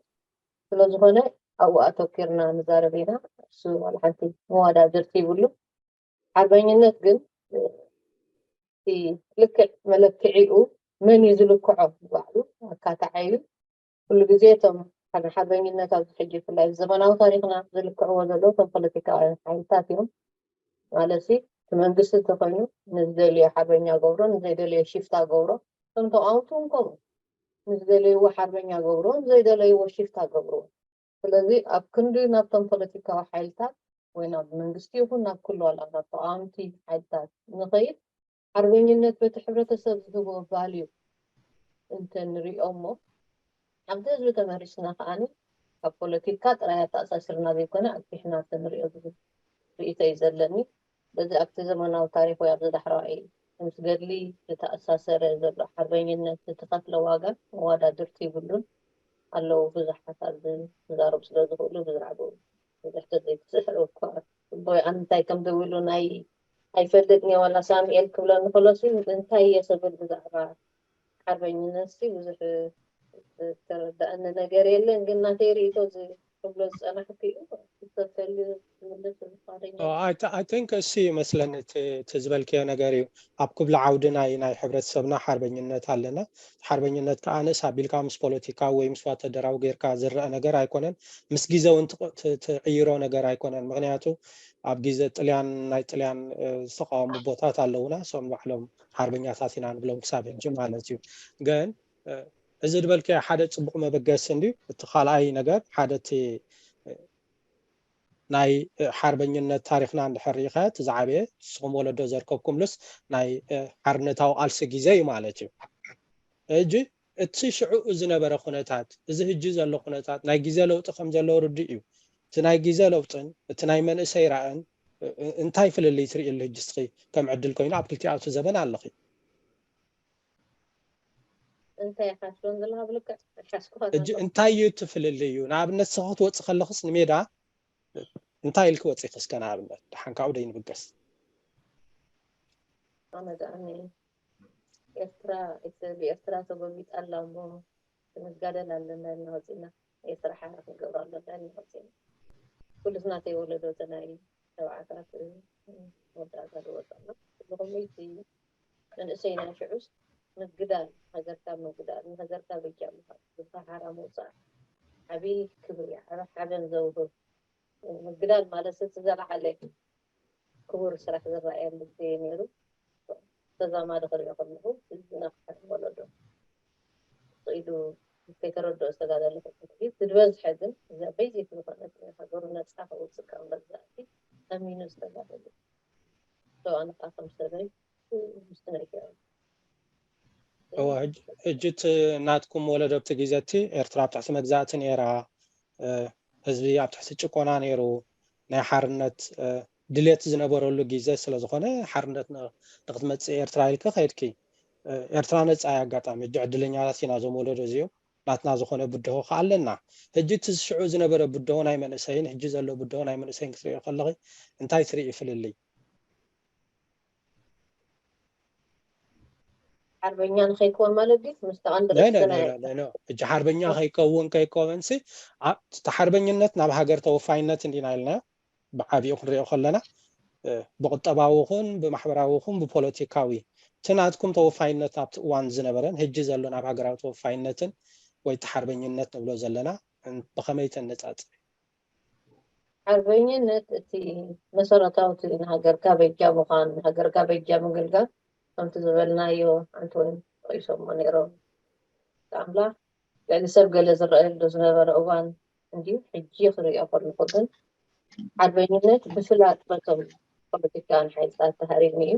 ስለዝኾነ ኣብኡ ኣተኪርና ንዛረብ ኢና። እሱ ዋላ ሓንቲ መወዳድርቲ ይብሉ። ሓርበኝነት ግን እቲ ልክዕ መለክዒኡ መን እዩ ዝልክዖ ባዕሉ ኣካታዓይ እዩ። ኩሉ ግዜ እቶም ሓደ ሓርበኝነት ኣብዚ ሕጂ ብፍላይ ዘመናዊ ታሪኽና ዝልክዕዎ ዘለዉ እቶም ፖለቲካውያን ሓይልታት እዮም። ማለት እቲ መንግስቲ እንተኮይኑ ንዝደልዮ ሓርበኛ ገብሮ፣ ንዘይደልዮ ሽፍታ ገብሮ፣ እቶም ተቃወምቲ እውን ከምኡ ንዝደለይዎ ሓርበኛ ገብሮ፣ ንዘይደለይዎ ሽፍታ ገብሮ። ስለዚ ኣብ ክንዲ ናብቶም ፖለቲካዊ ሓይልታት ወይ ናብ መንግስቲ ይኹን ናብ ኩሉ ዋላ ናብ ተቃወምቲ ሓይልታት ንኸይድ ሓርበኝነት በቲ ሕብረተሰብ ዝህቦ ቫልዩ እንተንሪኦ እሞ ኣብቲ ህዝቢ ተመሪስና ከዓኒ ካብ ፖለቲካ ጥራይ ኣተኣሳሲርና ዘይኮነ ኣግፊሕና እንተንሪኦ ዝብል ርእይቶ እዩ ዘለኒ። በዚ ኣብቲ ዘመናዊ ታሪክ ወይ ኣብዚ ዳሕረዋይ ምስ ገድሊ ዝተኣሳሰረ ዘሎ ሓርበኝነት ዝተኸፍለ ዋጋ መወዳድርቲ ይብሉን ኣለዉ ብዙሓት ኣብዚ ክዛረቡ ስለዝኽእሉ ብዛዕባኡ ብዙሕ ተዘይክስሕር እኳ ኣነ እንታይ ከም ዝብሉ ናይ ኣይፈልጥን እየ ዋላ ሳሙኤል ክብለኒ ከሎ ሲ እንታይ እየ ስብል ብዛዕባ ሓርበኝነት ሲ ብዙሕ ዝተረዳእኒ ነገር የለን ግን ናተይ ርእይቶ እዚ ክብሎ ዝፀናሕኩ እዩ ተፈልዩ ዝምልስ ፍቃደኛ I think እሱ ይመስለኒ እቲ ዝበልክዮ ነገር እዩ ኣብ ኩብሊ ዓውዲ ናይ ናይ ሕብረተሰብና ሓርበኝነት ኣለና ሓርበኝነት ከዓ ንእስ ኣቢልካ ምስ ፖለቲካ ወይ ምስ ወታደራዊ ጌርካ ዝረአ ነገር ኣይኮነን ምስ ግዜ እውን ትቕይሮ ነገር ኣይኮነን ምክንያቱ ኣብ ግዜ ጥልያን ናይ ጥልያን ዝተቃወሙ ቦታት ኣለውና እሶም ባዕሎም ሓርበኛታት ኢና ንብሎም ክሳብ ሕጂ ማለት እዩ ግን እዚ ዝበልክዮ ሓደ ፅቡቅ መበገሲ እንድዩ እቲ ካልኣይ ነገር ሓደ እቲ ናይ ሓርበኝነት ታሪክና እንድሕር ርኢኻ እቲ ዝዓበየ ንስኹም ወለዶ ዘርከብኩምሉስ ናይ ሓርነታዊ ቃልሲ ግዜ እዩ ማለት እዩ ሕጂ እቲ ሽዑ ዝነበረ ኩነታት እዚ ህጂ ዘሎ ኩነታት ናይ ግዜ ለውጢ ከም ዘለዎ ርድእ እዩ እቲ ናይ ግዜ ለውጥን እቲ ናይ መንእሰይ ራእን እንታይ ፍልልይ ትርእየሉ ህጂ እስኺ ከም ዕድል ኮይኑ ኣብ ክልቲኣቱ ዘበን ኣለኺ እንታይ ኢኻ ትብሎም ዘለኻ ብልክዕ ሓስኩኻ ሕጂ እንታይ እዩ እቲ ፍልልይ እዩ ንኣብነት ንስኺ ክትወፂ ከለኽስ ንሜዳ እንታይ ኢልኪ ወፂኺ እስከ ንኣብነት ደሓን ካብኡ ደይንብገስ ኣነ ደኣ ኤርትራ ብኤርትራ ተጎቢጣ ኣላ እሞ ክንጋደል ኣለና ኢልና ወፂና ኤርትራ ሓራ ክንገብራ ኣለና ኢልና ወፂና ኩሉ ናተይ ወለዶ ተናይ ተባዕታት መወዳእታ ዝወፀና ኩሉ ከመይቲ መንእሰይና ሽዑስ ምግዳል ሃገርካ ምግዳል ንሃገርካ በጃ ምዃን ግብሪ ሓራ ምውፃእ ዓብዪ ክብሪ ዓቢ ሓበን ዘውህብ ምግዳል ማለት እቲ ዘለዓለ ክቡር ስራሕ ዝረኣየሉ ግዜ እዩ ነይሩ። ተዛማዲ ክሪኦ ከለኹ ዝነቕሐ ወለዶ ኢሉ ከይተረድኦ ዝተጋደለ ክኸውን እዩ። እቲ ዝበዝሐ ግን እዛ ቤዚክ ዝኾነት ናይ ሃገሩ ነፃ ከውፅእ ካብ መግዛእቲ ኣሚኑ ዝተጋደለ እዩ። ኣነ ከዓ ከም ሰበይ ምስቲ ናይ ኢትዮጵያ እወ ሕጂ እቲ ናትኩም ወለዶ ኣብቲ ግዜ እቲ ኤርትራ ኣብ ትሕቲ መግዛእቲ ነይራ ህዝቢ ኣብ ትሕቲ ጭቆና ነይሩ ናይ ሓርነት ድሌት ዝነበረሉ ግዜ ስለ ዝኾነ ሓርነት ንክትመፅእ ኤርትራ ኢልኪ ከይድኪ ኤርትራ ነፃ ኣጋጣሚ ሕጂ ዕድለኛታት ኢና እዞም ወለዶ እዚኦም ናትና ዝኾነ ብድሆ ከዓ ኣለና ሕጂ እቲ ሽዑ ዝነበረ ብድሆ ናይ መንእሰይን ሕጂ ዘሎ ብድሆ ናይ መንእሰይን ክትሪኦ ከለኺ እንታይ ትርኢ ፍልልይ ሓርበኛ ንኸይከውን ማለት ድዩ ምስቲ ቀንዲ ርእስና ሕጂ ሓርበኛ ከይከውን ከይከወንሲ እቲ ሓርበኝነት ናብ ሃገር ተወፋይነት እንዲና ኢልና ብዓቢኡ ክንሪኦ ከለና ብቁጠባዊ ይኹን ብማሕበራዊ ይኹን ብፖለቲካዊ እቲ ናትኩም ተወፋይነት ኣብቲ እዋን ዝነበረን ሕጂ ዘሎ ናብ ሃገራዊ ተወፋይነትን ወይ እቲ ሓርበኝነት ንብሎ ዘለና ብኸመይ ተነፃፅር ሓርበኝነት እቲ መሰረታዊ እቲ ንሃገርካ በጃ ምዃን ንሃገርካ በጃ ምግልጋል ከምቲ ዝበልናዮ ሓንቲ ወይ ጠቂሶሞ ነይሮም ኣምላኽ ልዕሊ ሰብ ገለ ዝረኣየሉ ዝነበረ እዋን እንድዩ ሕጂ ክሪኦ ከለኹ ግን ሓርበኝነት ብፍላጥ በቶም ፖለቲካን ሓይልታት ተሃሪሙ እዩ።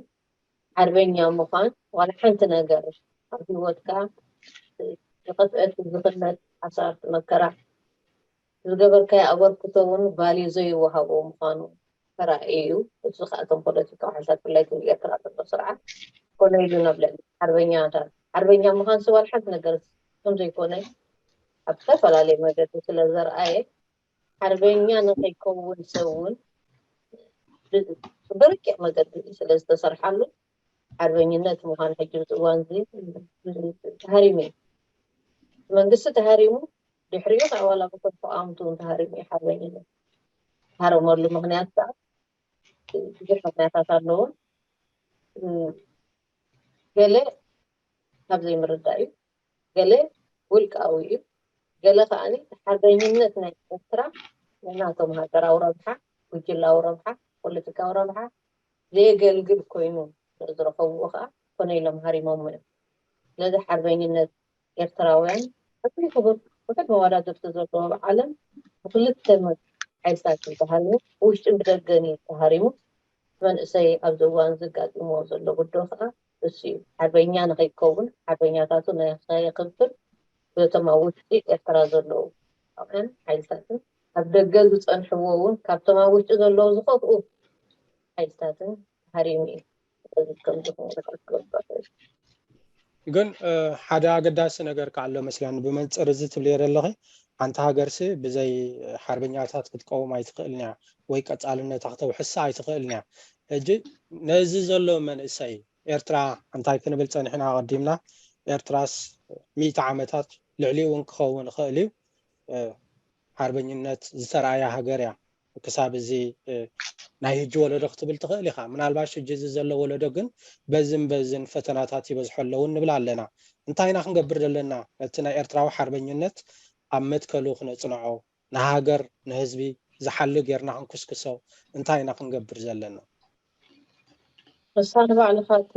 ሓርበኛ ምዃን ዋላ ሓንቲ ነገር ኣብ ህይወትካ ዝኸፍአት ዝኽነት ሓሳብ መከራ ዝገበርካዮ ኣበርክቶ እውን ቫልዩ ዘይወሃቦ ምዃኑ ተራእዩ እዩ። እዚ ከዓ እቶም ፖለቲካዊ ሓይልታት ብፍላይ እቲ ኤርትራ ዘሎ ስርዓት ኮነ ኢሉ ናብ ልዕሊ ሓርበኛታት ሓርበኛ ምዃን ስብ ዋላ ሓንቲ ነገር ከም ዘይኮነ ኣብ ዝተፈላለየ መገዲ ስለ ዘርኣየ ሓርበኛ ንኸይከውን ሰብ እውን ብርቂቕ መገዲ ስለ ዝተሰርሓሉ ሓርበኝነት ምዃን ሕጂ ኣብዚ እዋን እዚ ተሃሪሙ እዩ። መንግስቲ ተሃሪሙ ድሕሪኡ ከዓ ዋላ ብቶም ተቃወምቲ እውን ተሃሪሙ እዩ ሓርበኝነት። ተሃረመሉ ምክንያት ከዓ ብዙሕ ምክንያታት ኣለዎ። ገለ ካብ ዘይምርዳእ እዩ፣ ገለ ውልቃዊ እዩ፣ ገለ ከዓ ሓርበኝነት ናይ ኤርትራ ንናቶም ሃገራዊ ረብሓ፣ ጉጅላዊ ረብሓ፣ ፖለቲካዊ ረብሓ ዘየገልግል ኮይኑ ስለ ዝረኸብዎ ከዓ ኮነ ኢሎም ሃሪሞሞ እዮም። ስለዚ ሓርበኝነት ኤርትራውያን ኣዝዩ ክቡር ውሑድ መወዳድርቲ ዘለዎ ኣብ ዓለም ብክልተ ሓይልታት እዩ ተሃሪሙ፣ ብውሽጥን ብደገን እዩ ተሃሪሙ። መንእሰይ ኣብዚ እዋን ዘጋጢምዎ ዘሎ ውድብ ከዓ እሱ እዩ። ሓርበኛ ንኸይከውን ሓርበኛታቱ ንኸየኽብር በቶም ኣብ ውሽጢ ኤርትራ ዘለዉ ሓይልታትን ኣብ ደገ ዝፀንሕዎ እውን ካብቶም ኣብ ውሽጢ ዘለዉ ዝኸፍኡ ሓይልታትን ተሃሪሙ እዩ። ግን ሓደ ኣገዳሲ ነገር ከዓ ኣሎ መስለኒ ብመንፅር እዚ ትብልዮ ዘለኺ ሓንቲ ሃገርሲ ብዘይ ሓርበኛታት ክትቀውም ኣይትኽእልን እያ ወይ ቀፃልነታ ክተውሕሳ ኣይትኽእልን እያ። ሕጂ ነዚ ዘሎ መንእሰይ ኤርትራ እንታይ ክንብል ፀኒሕና ኣቐዲምና ኤርትራስ ሚእቲ ዓመታት ልዕሊኡ እውን ክኸውን ይኽእል እዩ ሓርበኝነት ዝተረኣያ ሃገር እያ። ክሳብ እዚ ናይ ሕጂ ወለዶ ክትብል ትኽእል ኢኻ። ምናልባሽ ሕጂ እዚ ዘሎ ወለዶ ግን በዝን በዝን ፈተናታት ይበዝሖ ኣለዉ ንብል ኣለና። እንታይ ኢና ክንገብር ዘለና ነቲ ናይ ኤርትራዊ ሓርበኝነት ኣብ መትከሉ ክነጽንዖ ንሃገር ንህዝቢ ዝሓሊ ጌርና ክንኩስክሶ እንታይ ኢና ክንገብር ዘለና? ንሳ ንባዕልኻ እቲ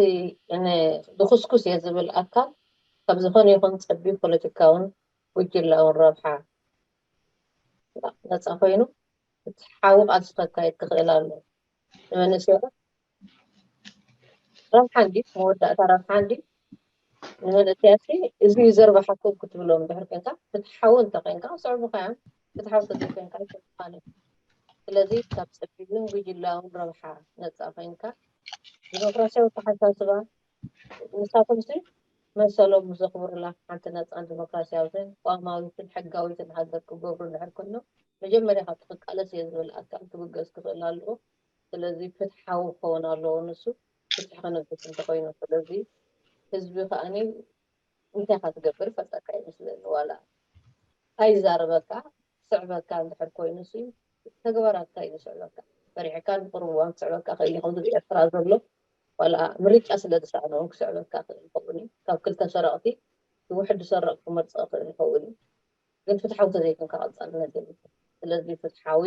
ድኹስኩስ እየ ዝብል ኣካል ካብ ዝኾነ ይኹን ጸቢብ ፖለቲካውን ጉጅላውን ረብሓ ነፃ ኮይኑ እቲ ሓዊ ቃልሲ ከካየድ ክኽእል ኣሎ። ንመንእሰያት ረብሓ እንዲ መወዳእታ ረብሓ እንዲ ንመንእሰያት እዚ እዩ ዘርባሓኩም ክትብሎም ድሕር ኮንካ ፍትሓዊ እንተኮንካ ስዕቡካዮም ፍትሓዊ ተዘይኮንካ ኣይኮንካን እዩ። ስለዚ ካብ ፀቢብን ጉጅላውን ረብሓ ነፃ ኮንካ ዲሞክራሲያዊ ተሓሳስባ ንሳቶም ሲ መሰሎም ዘኽብሩላ ሓንቲ ነፃን ዲሞክራሲያዊትን ቅዋማዊትን ሕጋዊትን ሃገር ክገብሩ እንድሕር ኮይኖም መጀመርያ ካብቲ ክቃለስ እየ ዝብል ኣካል ክብገስ ክኽእል ኣለዎ። ስለዚ ፍትሓዊ ክኸውን ኣለዎ ንሱ ፍትሒ ክነግስ እንተኮይኑ። ስለዚ ህዝቢ ከዓኒ እንታይ ኢኻ ትገብር ይፈልጠካ ይመስለኒ ዋላ ኣይዛረበካ ክስዕበካ እንድሕር ኮይኑ ሲ ተግባራትካ እዩ ዝስዕበካ። ፈሪሕካ ንቁሩብ እዋን ክስዕበካ ክእል እዩ ከምዚ ኤርትራ ዘሎ ዋላ ምርጫ ስለ ዝሰኣነ እውን ክስዕበካ ክእል ይኸውን እዩ። ካብ ክልተ ሰረቕቲ እቲ ውሕድ ዝሰርቕ ክመርጽ ክእል ይኸውን እዩ። ግን ፍትሓዊ ተዘይኮንካ ቀጻልነት የብልካ። ስለዚ ፍትሓዊ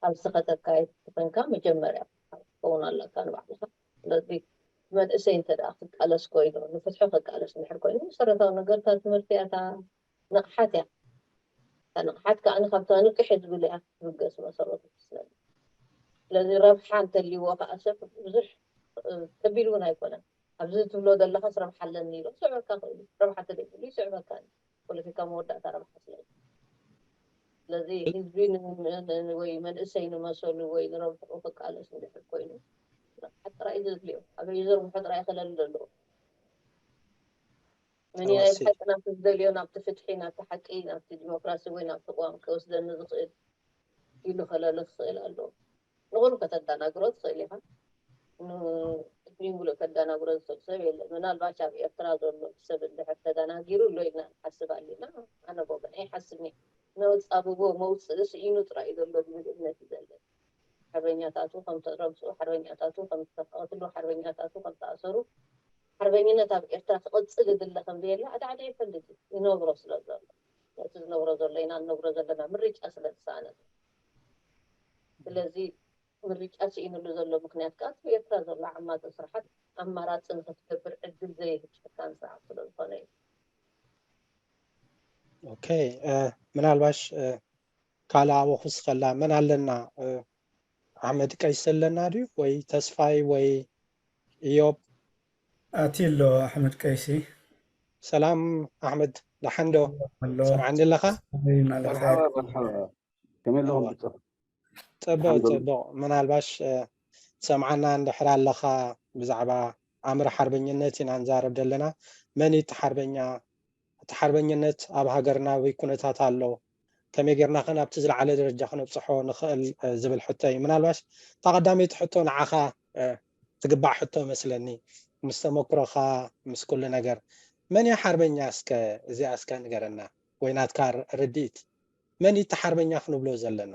ኣብ ዝኸተካ ኮንካ መጀመርያ ክኸውን ኣለካ ንባዕልካ። ስለዚ መንእሰይ እንተ ደኣ ክቃለስ ኮይኑ ንፍትሒ ክቃለስ እንድሕር ኮይኑ መሰረታዊ ነገር እታ ትምህርቲ እያ፣ እታ ንቕሓት እያ። እታ ንቕሓት ከዓ ካብታ ንቅሕ ዝብል እያ ትብገስ መሰረቱ። ስለዚ ስለዚ ረብሓ እንተልይዎ ከዓ ሰብ ብዙሕ ከቢድ እውን ኣይኮነን። ኣብዚ ትብሎ ዘለኻስ ረብሓ ኣለኒ ኢሎ ክስዕበካ ክእል እዩ። ረብሓ ተዘይብሉ ይስዕበካ እዩ። ፖለቲካ መወዳእታ ረብሓ ስለ ስለዚ ህዝቢ ወይ መንእሰይ ንመሰሉ ወይ ንረብሕኡ ክቃለስ እንድሕር ኮይኑ ንቕሓት ጥራይ እዩ ዘድልዮ። ኣበይ ዘርብሖ ጥራይ ከለሊ ዘለዎ መን ናይ ብሓቂ ናብቲ ዝደልዮ ናብቲ ፍትሒ ናብቲ ሓቂ ናብቲ ዲሞክራሲ ወይ ናብቲ ቅዋም ክወስደኒ ዝኽእል ኢሉ ከለሊ ክኽእል ኣለዎ። ንኹሉ ከተዳናግሮ ትኽእል ኢኻ። ቅድሚኡ ምሉእ ከዳናግሮ ዝኽእል ሰብ የለን። ምናልባሽ ኣብ ኤርትራ ዘሎ ሰብ እንድሕር ተዳናጊሩ ኣሎ ኢልና ንሓስብ ኣሊና ኣነ ብወገን ኣይሓስብን እየ። ነወፃብቦ መውፅኢ ስኢኑ ጥራይ እዩ ዘሎ ዝብል እምነት እዩ ዘለን። ሓርበኛታቱ ከም ተረግፁ ሓርበኛታቱ ከም ዝተቐትሉ ሓርበኛታቱ ከም ተኣሰሩ ሓርበኝነት ኣብ ኤርትራ ክቕፅል ይድለ ከም ዘየለ ኣዳዕዳ ይፈልጥ እዩ። ይነብሮ ስለ ዘሎ ነቲ ዝነብሮ ዘሎ ኢና ንነብሮ ዘለና ምርጫ ስለ ዝሰኣነ ስለዚ ምርጫ ስኢንሉ ዘሎ ምክንያት ከዓ እቲ ኤርትራ ዘሎ ዓማፂ ስርዓት ኣማራፂ ንክትገብር ዕድል ዘየህብ ጨካን ስርዓት ስለ ዝኾነ እዩ። ኦኬ ምናልባሽ ካልእ ኣብኡ ክውስኸላ መን ኣለና ኣሕመድ ቀይሲ ኣለና ድዩ? ወይ ተስፋይ ወይ ኢዮብ? ኣትዩ ኣሎ ኣሕመድ ቀይሲ። ሰላም ኣሕመድ፣ ደሓን ዶ? ኣሎ። ሰምዓኒ ኣለኻ? ሰላም ኣለኻ? መርሓባ መርሓባ። ከመይ ኣለኹም? እዋ። ብፁዕ ጽቡቕ ሓምዶም። ጽቡቕ። ምናልባሽ እ፣ ትሰምዓና እንድሕር ኣለኻ፣ ብዛዕባ ኣምር ሓርበኝነት ኢና ንዛረብ ዘለና። መን እዩ እቲ ሓርበኛ? እቲ ሓርበኝነት ኣብ ሃገርና ወይ ኩነታት ኣሎ? ከመይ ጌርና ከ ናብቲ ዝለዓለ ደረጃ ክነብጽሖ ንኽእል እ፣ ዝብል ሕቶ እዩ። ምናልባሽ እታ ቀዳመይቲ ሕቶ ንዓኻ እ፣ ትግባእ ሕቶ መስለኒ፣ ምስ ተመክሮኻ፣ ምስ ኩሉ ነገር። መን እዩ ሓርበኛ? እስከ እዚኣ እስከ ንገረና፣ ወይ ናትካ ር- ርድኢት። መን እዩ እቲ ሓርበኛ ክንብሎ ዘለና?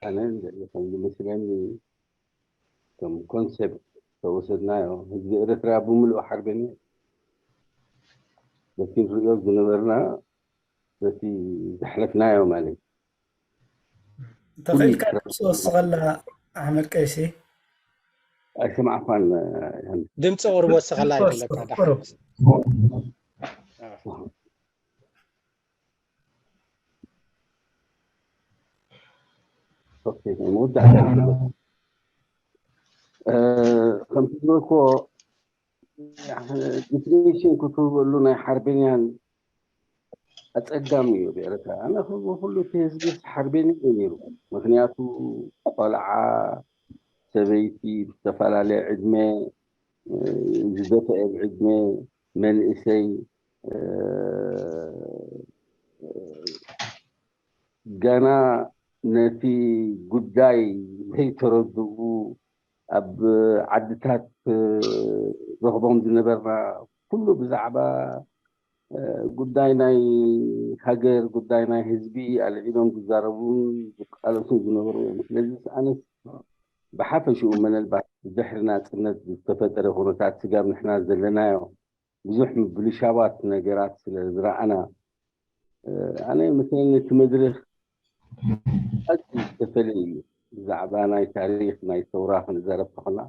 ኣነ ከም ዝመስለኒ ከም ኮንሰፕት ተወሰድናዮ፣ ህዝቢ ኤርትራ ብምሉኡ ሓርበኛ፣ በቲ ንሪኦ ዝነበርና፣ በቲ ዘሕለፍናዮ ማለት እዩ። ተኽኢልካ ኩሉ ድምፂ ወስኸላ ኣሕመድ ቀይሲ። ኣይሰማዕኳን። ድምፂ ቁሩብ ወስኸላ ይብለካ። ቁሩብ። ኦኬ፣ መወዳእታ ይበል። እ፣ ከምቲ ዝበልክዎ፣ ዲፊኒሽን ክትህበሉ ናይ ሓርበኛን ኣፀጋሚ እዩ ብኤርትራ። ኣነ ክብሎ ኩሉ እቲ ህዝቢ ሓርበኛ እዩ ነይሩ። ምክንያቱ ቆልዓ፣ ሰበይቲ፣ ዝተፈላለየ ዕድመ፣ እ፣ ዝደፈአ ዕድመ፣ መንእሰይ፣ እ፣ ገና ነቲ ጉዳይ ዘይተረድኡ ኣብ ዓድታት ረኽቦም ዝነበርና ኩሉ ብዛዕባ እ፣ ጉዳይ ናይ ሃገር፣ ጉዳይ ናይ ህዝቢ ኣልዒሎም ዝዛረቡን ዝቃለሱን ዝነበሩ እዮም። ስለዚ ኣነስ ብሓፈሽኡ ምናልባት ብድሕሪ ናፅነት ዝተፈጠረ ኩነታት ስጋብ ንሕና ዘለናዮ ብዙሕ ምብልሻዋት ነገራት ስለ ዝረኣና፣ እ፣ ኣነ ይመስለኒ እቲ መድረኽ ኣዝዩ ዝተፈለየ እዩ። ብዛዕባ ናይ ታሪኽ ናይ ሰውራ ክንዛረብ ከኾና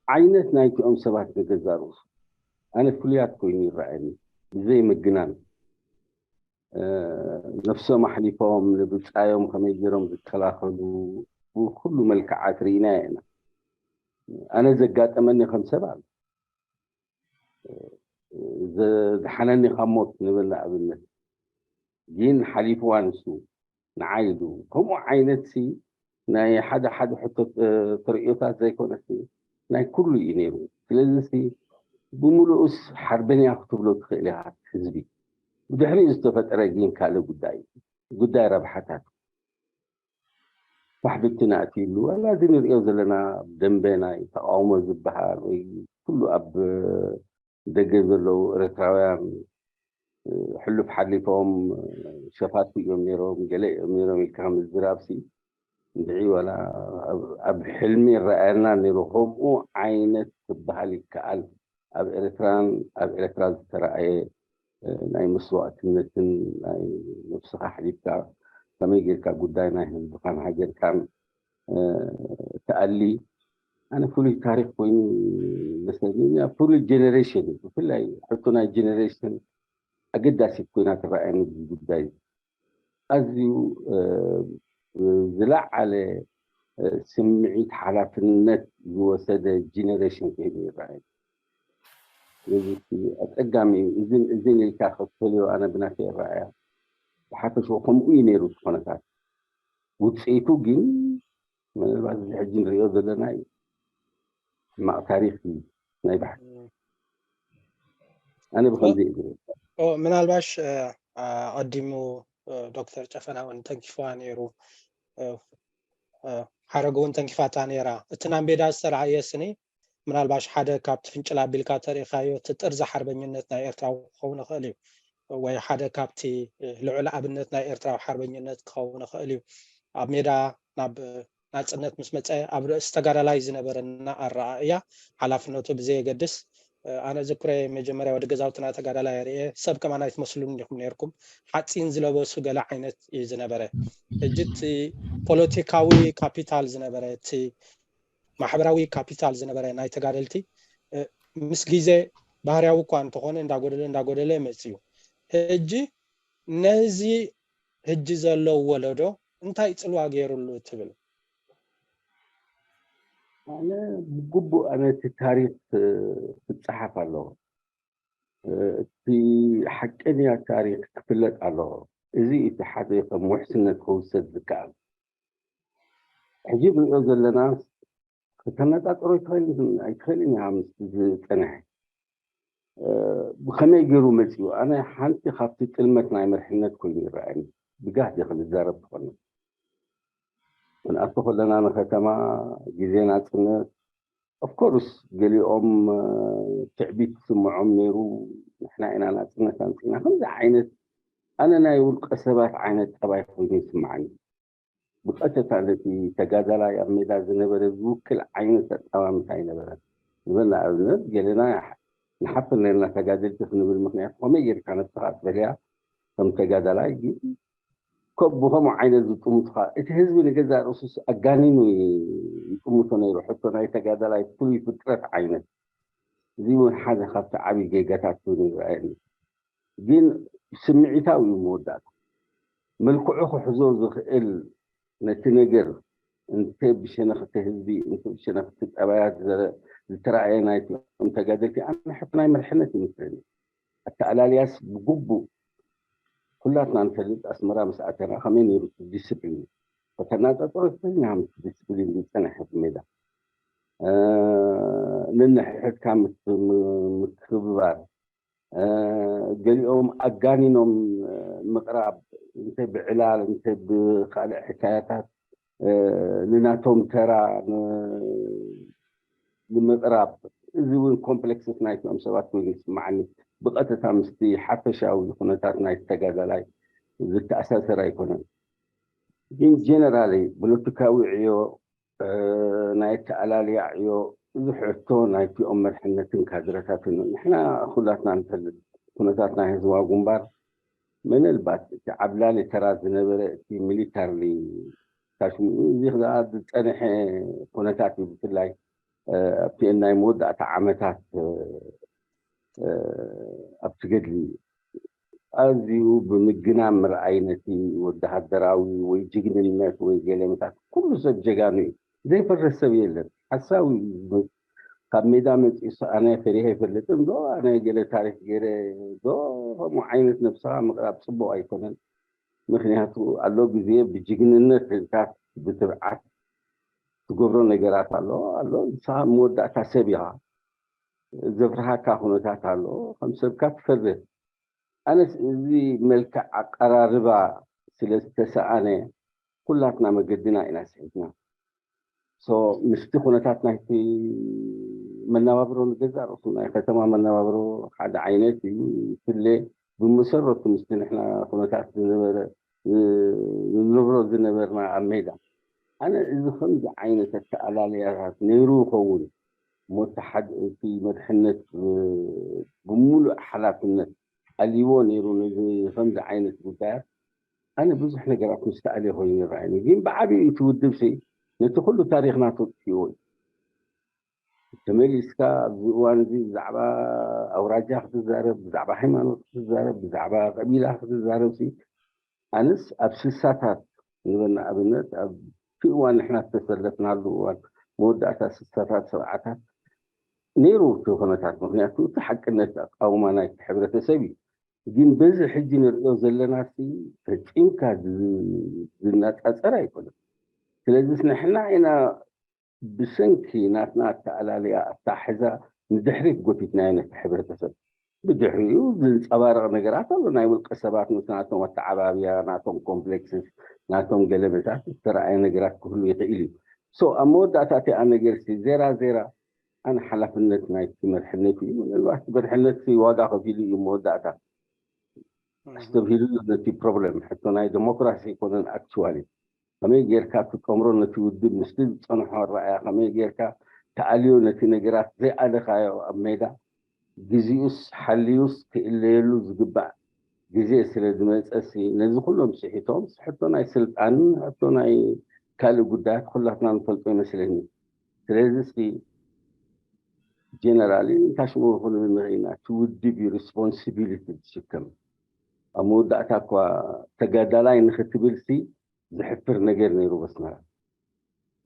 ዓይነት ናይቲኦም ሰባት ንገዛእ ርእሱ ኣነ ፍሉያት ኮይኑ ይረኣየኒ። ብዘይ ምግናን፣ እ፣ ነፍሶም ኣሕሊፎም ንብጻዮም ከመይ ገይሮም ዝከላኸሉ ብኩሉ መልክዓት ርኢናዮ ኢና። ኣነ ዘጋጠመኒ ከም ሰብ ኣሎ። ዝሓነኒ ካብ ሞት ንብል ንኣብነት፣ ግን ሓሊፍዋ ንሱ ንዓይ ኢሉ። ከምኡ ዓይነት ሲ ናይ ሓደ ሓደ ሕቶ፣ እ፣ ተርእዮታት ዘይኮነስ ናይ ኩሉ እዩ ነይሩ። ስለዚ ሲ ብምሉኡስ ሓርበኛ ክትብሎ ትኽእል ኢኻ ህዝቢ። ብድሕሪኡ ዝተፈጠረ ግን ካልእ ጉዳይ እዩ። ጉዳይ ረብሓታት ፋሕብትን ኣትዩሉ። ዋላ እዚ ንሪኦ ዘለና ደንበ ናይ ተቃውሞ ዝበሃል ወይ ኩሉ ኣብ ደገ ዘለዉ ኤርትራውያን፣ እ፣ ሕሉፍ ሓሊፎም፣ እ፣ ሸፋቱ እዮም ነይሮም፣ ገለ እዮም ነይሮም ኢልካ ምዝራብ ሲ እንድዒ ዋላ ኣብ፣ ኣብ ሕልሚ ይረኣየና ነይሩ። ከምኡ ዓይነት ክበሃል ይከኣል። ኣብ ኤርትራን ኣብ ኤርትራ ዝተረኣየ፣ እ፣ ናይ መስዋእትነትን ናይ ነብስኻ ኣሕሊፍካ ከመይ ጌርካ ጉዳይ ናይ ህዝብኻን ሃገርካን፣ እ፣ ትኣሊ፣ ኣነ ፍሉይ ታሪኽ ኮይኑ ይመስለኒ። ፍሉይ ጀነሬሽን እዩ። ብፍላይ ሕቶ ናይ ጀነሬሽን ኣገዳሲት ኮይና ትረኣየኒ። እዚ ጉዳይ ኣዝዩ፣ እ፣ ዝለዓለ፣ እ፣ ስምዒት ሓላፍነት ዝወሰደ ጀነሬሽን ኮይኑ ይረኣየኒ። ስለዚ እቲ ኣጸጋሚ እዩ። እዝን እዝን ኢልካ ክትፈልዮ ኣነ ብናተይ ኣረኣእያ ብሓፈሽኡ ከምኡ እዩ ነይሩ እቲ ኩነታት። ውጽኢቱ ግን ምናልባት እዚ ሕጂ ንሪኦ ዘለና እዩ። ሕማቕ ታሪኽ እዩ ናይ ባሕቲ። ኣነ ብኸምዚ እየ ዝሪኦ። ኦ፣ ምናልባሽ እ፣ ኣቐዲሙ እ፣ ዶክተር ጨፈና እውን ተንኪፍዋ ነይሩ። እ፣ እ፣ ሓረግ እውን ተንኪፋታ ነይራ። እቲ ናብ ሜዳ ዝተረኣየ ስኒ ምናልባሽ ሓደ ካብቲ ፍንጭል ኣቢልካ ተሪኢኻዮ እቲ ጥርዚ ሓርበኝነት ናይ ኤርትራዊ ክኸውን ይኽእል እዩ፣ ወይ ሓደ ካብቲ እ፣ ልዑል ኣብነት ናይ ኤርትራዊ ሓርበኝነት ክኸውን ይኽእል እዩ። ኣብ ሜዳ ናብ ናጽነት ምስ መጸ ኣብ ርእሲ ተጋዳላይ ዝነበረና ኣረኣእያ ሓላፍነቱ ብዘየገድስ፣ እ፣ ኣነ ዝክረ መጀመርያ ወዲ ገዛውትና ተጋዳላይ ርኤ ሰብ ከማን ኣይትመስሉን ኢኹም ነይርኩም። ሓጺን ዝለበሱ ገለ ዓይነት እዩ ዝነበረ። ሕጂ እቲ ፖለቲካዊ ካፒታል ዝነበረ፣ እቲ ማሕበራዊ ካፒታል ዝነበረ ናይ ተጋደልቲ እ፣ ምስ ግዜ ባህርያዊ እኳ እንተኾነ እንዳጎደለ እንዳጎደለ መጽዩ። ሕጂ ነዚ ሕጂ ዘሎ ወለዶ እንታይ ጽልዋ ገይሩሉ ትብል? ኣነ ብግቡእ ኣነ እቲ ታሪክ ክፀሓፍ ኣለዎ። እቲ ሓቀኛ ታሪክ ክፍለጥ ኣለዎ። እዚ እቲ ሓደ ከም ውሕስነት ክውሰድ ዝከኣል። ሕጂ ንሪኦ ዘለና ከተነፃፅሮ ኣይትኽእልን እያ ምስ ዝፀንሐ ብኸመይ ገይሩ መፂኡ? ኣነ ሓንቲ ካብቲ ጥልመት ናይ መርሕነት ኮይኑ ይረኣየኒ። ብጋህዲ ክንዛረብ ትኾነ ክንኣቱ ከለና ንከተማ ግዜ ናፅነት ኦፍኮርስ ገሊኦም ትዕቢት ዝስምዖም ነይሩ። ንሕና ኢና ናፅነት ኣምፂና ከምዚ ዓይነት ኣነ ናይ ውልቀ ሰባት ዓይነት ጠባይ ኮይኑ ይስምዓኒ። ብቀጥታ ነቲ ተጋዳላይ ኣብ ሜዳ ዝነበረ ዝውክል ዓይነት ኣጠማምታ ኣይነበረን። ንበል ንኣብነት ገለና ንሓፍር ነርና ተጋደልቲ ክንብል ምክንያት ከመይ ጌርካ ነብስኻ ትፈልያ ከም ተጋዳላይ ግን ከም ብከምኡ ዓይነት ዝጥምቱኻ እቲ ህዝቢ ንገዛእ ርእሱስ ኣጋኒኑ ይጥምቶ ነይሩ። ሕቶ ናይ ተጋዳላይ ፍሉይ ፍጥረት ዓይነት እዚ እውን ሓደ ካብቲ ዓብዪ ጌጋታት ኮይኑ ይረኣየኒ። ግን ስምዒታዊ እዩ መወዳእታ። መልክዑ ክሕዞ ዝኽእል ነቲ ነገር እንተ ብሸነኽቲ ህዝቢ እንተ ብሸነኽቲ ጠባያት ዝተረኣየ ናይቲኦም ተጋደልቲ ኣነ ሕቶ ናይ መርሕነት ይመስለኒ። ኣተኣላልያስ ብግቡእ ኩላትና ንፈልጥ ኣስመራ ምስ ኣተና ከመይ ነይሩ ዲስፕሊን ከተናፃፅሮ ትኽእል ኢና ምስ ዲስፕሊን ዝፀንሐ ሜዳ ንንሕሕድካ ምትክብባር ገሊኦም ኣጋኒኖም ምቕራብ እንተ ብዕላል እንተ ብካልእ ሕካያታት ንናቶም ተራ ንምቕራብ እዚ እውን ኮምፕሌክስስ ናይቶም ሰባት ኮይኑ ይስምዓኒ። ብቐጥታ ምስቲ ሓፈሻዊ ኩነታት ናይ ተጋዳላይ ዝተኣሳሰር ኣይኮነን። ግን ጀነራሊ ፖለቲካዊ ዕዮ ናይ ኣተኣላልያ ዕዮ እዚ ሕቶ ናይቲኦም መርሕነትን ካድረታትን ንሕና ኩላትና ንፈልጥ ኩነታት ናይ ህዝባዊ ግንባር ምናልባት እቲ ዓብላሊ ተራ ዝነበረ እቲ ሚሊታሪ ታሽሙ እዚ ከዓ ዝፀንሐ ኩነታት እዩ። ብፍላይ ኣብቲ ናይ መወዳእታ ዓመታት ኣብቲ ገድሊ ኣዝዩ ብምግናን ምርኣይ ነቲ ወተሃደራዊ ወይ ጅግንነት ወይ ገለመታት ኩሉ ሰብ ጀጋኑ እዩ። ዘይፈርስ ሰብ የለን። ሓሳዊ ካብ ሜዳ መፂኡ ኣነ ፈሪሀ ይፈልጥን ዶ ኣነ ገለ ታሪክ ገይረ ዶ ከምኡ ዓይነት ነብስኻ ምቕራብ ፅቡቅ ኣይኮነን። ምክንያቱ ኣሎ ግዜ ብጅግንነት ህዝታት ብትብዓት ትገብሮ ነገራት ኣሎ ኣሎ ንስኻ መወዳእታ ሰብ ኢኻ። ዘፍርሃካ ኩነታት ኣሎ ከም ሰብካ ትፈርህ። ኣነስ እዚ መልክዕ ኣቀራርባ ስለ ዝተሰኣነ ኩላትና መገድና ኢና ስሒትና። ምስቲ ኩነታት ናይቲ መነባብሮ ንገዛእ ርእሱ ናይ ከተማ መነባብሮ ሓደ ዓይነት እዩ ይፍለ። ብመሰረቱ ምስቲ ንሕና ኩነታት ዝነበረ ንነብሮ ዝነበርና ኣብ ሜዳ ኣነ እዚ ከምዚ ዓይነት ኣተኣላለያታት ነይሩ ይኸውን እሞ እቲ መድሕነት ብምሉእ ሓላፍነት ኣልዎ ነይሩ ነዚ ከምዚ ዓይነት ጉዳያት ኣነ ብዙሕ ነገራት ምስተኣልየ ኮይኑ ይረኣየኒ። ግን ብዓብዩ እቲ ውድብ ሲ ነቲ ኩሉ ታሪኽና ተጥፍእዎ እዩ። ተመሊስካ ኣብዚ እዋን እዚ ብዛዕባ ኣውራጃ ክትዛረብ፣ ብዛዕባ ሃይማኖት ክትዛረብ፣ ብዛዕባ ቀቢላ ክትዛረብ ሲ ኣነስ ኣብ ስሳታት ንበል ንኣብነት ኣብቲ እዋን ንሕና ዝተሰለፍናሉ እዋን መወዳእታ ስሳታት ሰብዓታት ነይሩ እቲ ኩነታት። ምክንያቱ እቲ ሓቅነት ኣቃውማ ናይቲ ሕብረተሰብ እዩ። ግን በዚ ሕጂ ንሪኦ ዘለና ሲ ፈጺምካ ዝናጻጸር ኣይኮነን። ስለዚ ንሕና ኢና ብሰንኪ ናትና ኣተኣላልያ ኣተሓሕዛ ንድሕሪት ጎቲትናዮ ነቲ ሕብረተሰብ። ብድሕሪኡ ዝንፀባረቕ ነገራት ኣሎ። ናይ ውልቀ ሰባት ምስ ናቶም ኣተዓባብያ፣ ናቶም ኮምፕሌክስስ፣ ናቶም ገለመታት ዝተረኣየ ነገራት ክህሉ ይኽእል እዩ። ሶ ኣብ መወዳእታ እቲኣ ነገር ሲ ዜራ ዜራ ኣነ ሓላፍነት ናይቲ መርሕነት እዩ። ምናልባት መርሕነት ሲ ዋጋ ከፊሉ እዩ መወዳእታ ኣስተብሂሉ እዩ ነቲ ፕሮብለም። ሕቶ ናይ ዴሞክራሲ ኣይኮነን ኣክቹዋሊ ከመይ ጌርካ ትጠምሮ ነቲ ውድብ ምስቲ ዝፀንሖ ኣረኣያ ከመይ ጌርካ ተኣልዮ ነቲ ነገራት ዘይኣለኻዮ ኣብ ሜዳ ግዜኡስ ሓልዩስ ክእለየሉ ዝግባእ ግዜ ስለ ዝመፀሲ ነዚ ኩሎም ስሒቶም ሕቶ ናይ ስልጣንን ሕቶ ናይ ካልእ ጉዳያት ኩላትና ንፈልጦ ይመስለኒ። ስለዚ እስኪ ጀነራሊ እንታይ ሽሙ ክንብል ንኽእል ኢና? እቲ ውድብ እዩ ሪስፖንሲቢሊቲ ዝሽከም። ኣብ መወዳእታ እኳ ተጋዳላይ ንኽትብል ሲ ዘሕፍር ነገር ነይሩ በስመራ።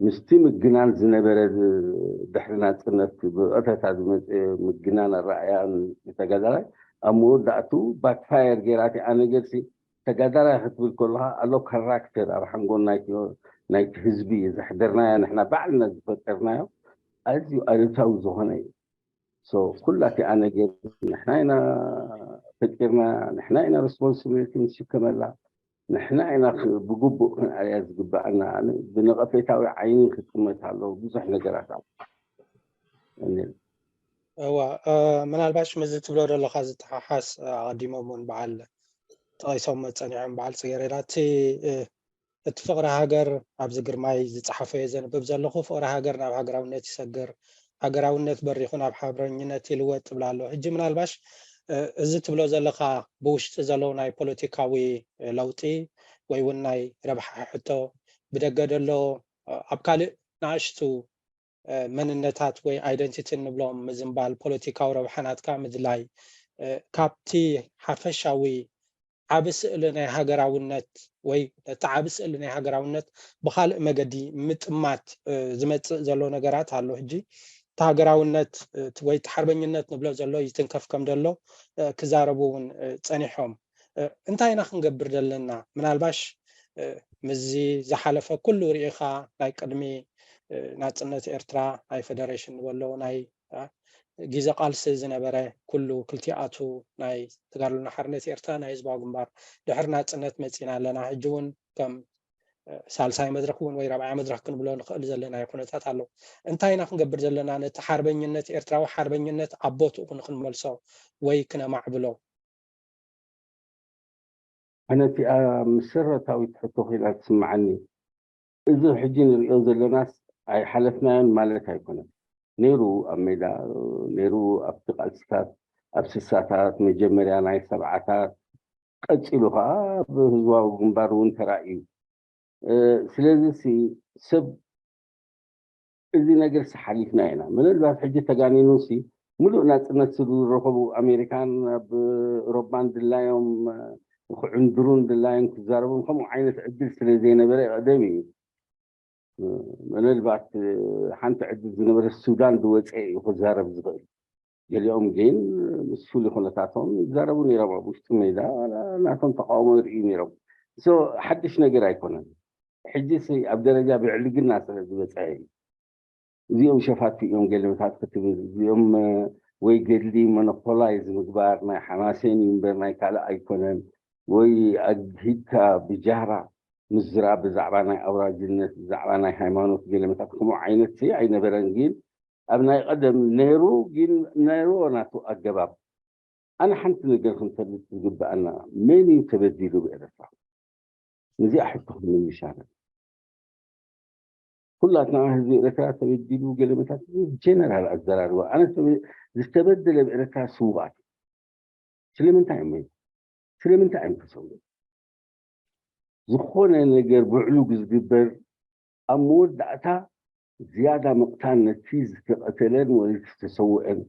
ምስቲ ምግናን ዝነበረ ዝ- ድሕሪ ናፅነት ብቐጥታ ዝመፀ ምግናን ኣረኣእያን ተጋዳላይ ኣብ መወዳእቱ ባክፋየር ገይራቲኣ ነገርሲ ተጋዳላይ ክትብል ከለካ ኣሎ ካራክተር ኣብ ሓንጎል ናይቲ ናይቲ ህዝቢ ዘሕደርናዮ ንሕና ባዕልና ዝፈጠርናዮ ኣዝዩ ኣሉታዊ ዝኾነ እዩ። So ኩላቲኣ ነገር ንሕና ኢና ፈጢርና፣ ንሕና ኢና ሬስፖንሲቢሊቲ ንሽከመላ፣ ንሕና ኢና ክ- ብግቡእ ክንኣያ ዝግባኣና። ኣነ ብነቐፌታዊ ዓይኒ ክጥመት ኣለዎ ብዙሕ ነገራት ኣሎ። እኔ እዋ ምናልባሽ ምስዚ ትብሎ ዘለካ ዝተሓሓስ ኣቐዲሞም እውን በዓል ጠቒሶም ጸኒሖም በዓል ጽጌረዳ እቲ እቲ ፍቕሪ ሃገር ኣብዚ ግርማይ ዝጸሓፎ እየ ዘንብብ ዘለኹ። ፍቕሪ ሃገር ናብ ሃገራውነት ይሰግር፣ ሃገራውነት በሪኹ ናብ ሓርበኝነት ይልወጥ ትብል ኣሎ። ሕጂ ምናልባሽ እዚ ትብሎ ዘለኻ ብውሽጢ ዘለዉ ናይ ፖለቲካዊ ለውጢ ወይ እውን ናይ ረብሓ ሕቶ ብደገ ደሎ ኣብ ካልእ ንኣሽቱ መንነታት ወይ ኣይደንቲቲ እንብሎም ምዝንባል ፖለቲካዊ ረብሓ ናትካ ምድላይ ካብቲ ሓፈሻዊ ዓቢ ስእሊ ናይ ሃገራውነት ወይ ነቲ ዓቢ ስእሊ ናይ ሃገራውነት ብካልእ መገዲ ምጥማት ዝመጽእ ዘሎ ነገራት ኣሎ። ሕጂ እቲ ሃገራውነት ወይ እቲ ሓርበኝነት ንብሎ ዘሎ ይትንከፍ ከም ዘሎ ክዛረቡ እውን ጸኒሖም። እንታይ ኢና ክንገብር ዘለና? ምናልባሽ ምስዚ ዝሓለፈ ኩሉ ርኢኻ ናይ ቅድሚ ናጽነት ኤርትራ ናይ ፌደሬሽን ንበሎ ናይ ግዜ ቃልሲ ዝነበረ ኩሉ ክልቲኣቱ ናይ ተጋድሎና ሓርነት ኤርትራ ናይ ህዝባዊ ግንባር ድሕሪ ናጽነት መጺና ኣለና። ሕጂ እውን ከም ሳልሳይ መድረክ እውን ወይ ራብዓይ መድረክ ክንብሎ ንኽእል ዘለና ኩነታት ኣሎ። እንታይ ኢና ክንገብር ዘለና ነቲ ሓርበኝነት ኤርትራዊ ሓርበኝነት ኣብ ቦትኡ ንክንመልሶ ወይ ክነማዕብሎ? ኣነ እቲኣ መሰረታዊት ሕቶ ኮይና ትስምዓኒ። እዚ ሕጂ ንሪኦ ዘለናስ ኣይሓለፍናዮን ማለት ኣይኮነን። ነይሩ ኣብ ሜዳ ነይሩ ኣብቲ ቃልስታት ኣብ ስሳታት መጀመርያ ናይ ሰብዓታት ቀፂሉ ከዓ ኣብ ህዝባዊ ግንባር እውን ተራእዩ። ስለዚ ሰብ እዚ ነገር ሓሊፍና ኢና። ምናልባት ሕጂ ተጋኒኑ ሲ ሙሉእ ናፅነት ዝረኸቡ ኣሜሪካን ኣብ ኤሮፓን ድላዮም ክዕንድሩን ድላዮም ክዛረቡን ከምኡ ዓይነት ዕድል ስለ ዘይነበረ ቀደም እዩ። ምናልባት ሓንቲ ዕድል ዝነበረ ሱዳን ዝወፀ እዩ ክዛረብ ዝኽእል። ገሊኦም ግን ምስ ፍሉይ ኩነታቶም ይዛረቡ ነይሮም ኣብ ውሽጢ ሜዳ ናቶም ተቃውሞ ይርእዩ ነይሮም። ሓድሽ ነገር ኣይኮነን። ሕጂ ኣብ ደረጃ ብዕልግና ስለ ዝበፅሐ እዩ። እዚኦም ሸፋቱ እዮም ገለመታት ክትብል እዚኦም ወይ ገድሊ ሞኖፖላይዝ ምግባር ናይ ሓማሴን እዩ እምበር ናይ ካልእ ኣይኮነን። ወይ ኣግሂድካ ብጃህራ ምዝራብ ብዛዕባ ናይ ኣውራጅነት ብዛዕባ ናይ ሃይማኖት ገለመታት ከምኡ ዓይነት ሲ ኣይነበረን። ግን ኣብ ናይ ቀደም ነይሩ ግን ነይርዎ ናቱ ኣገባብ። ኣነ ሓንቲ ነገር ክንፈልጥ ዝግበኣና መን እዩ ተበዲሉ ብኤረትራ? ነዚኣ ሕቶ ክንምልሻ ኩላትና ህዝቢ ኤረትራ ተበዲሉ ገለመታት ጀነራል ኣዘራርባ ኣነ ዝተበደለ ብኤረትራ ስውኣት ስለምንታይ እዮም ስለምንታይ እዮም ተሰውኡ? ዝኾነ ነገር ብዕሉግ ዝግበር ኣብ መወዳእታ ዝያዳ ምቕታል ነቲ ዝተቐተለን ወይ ዝተሰውአን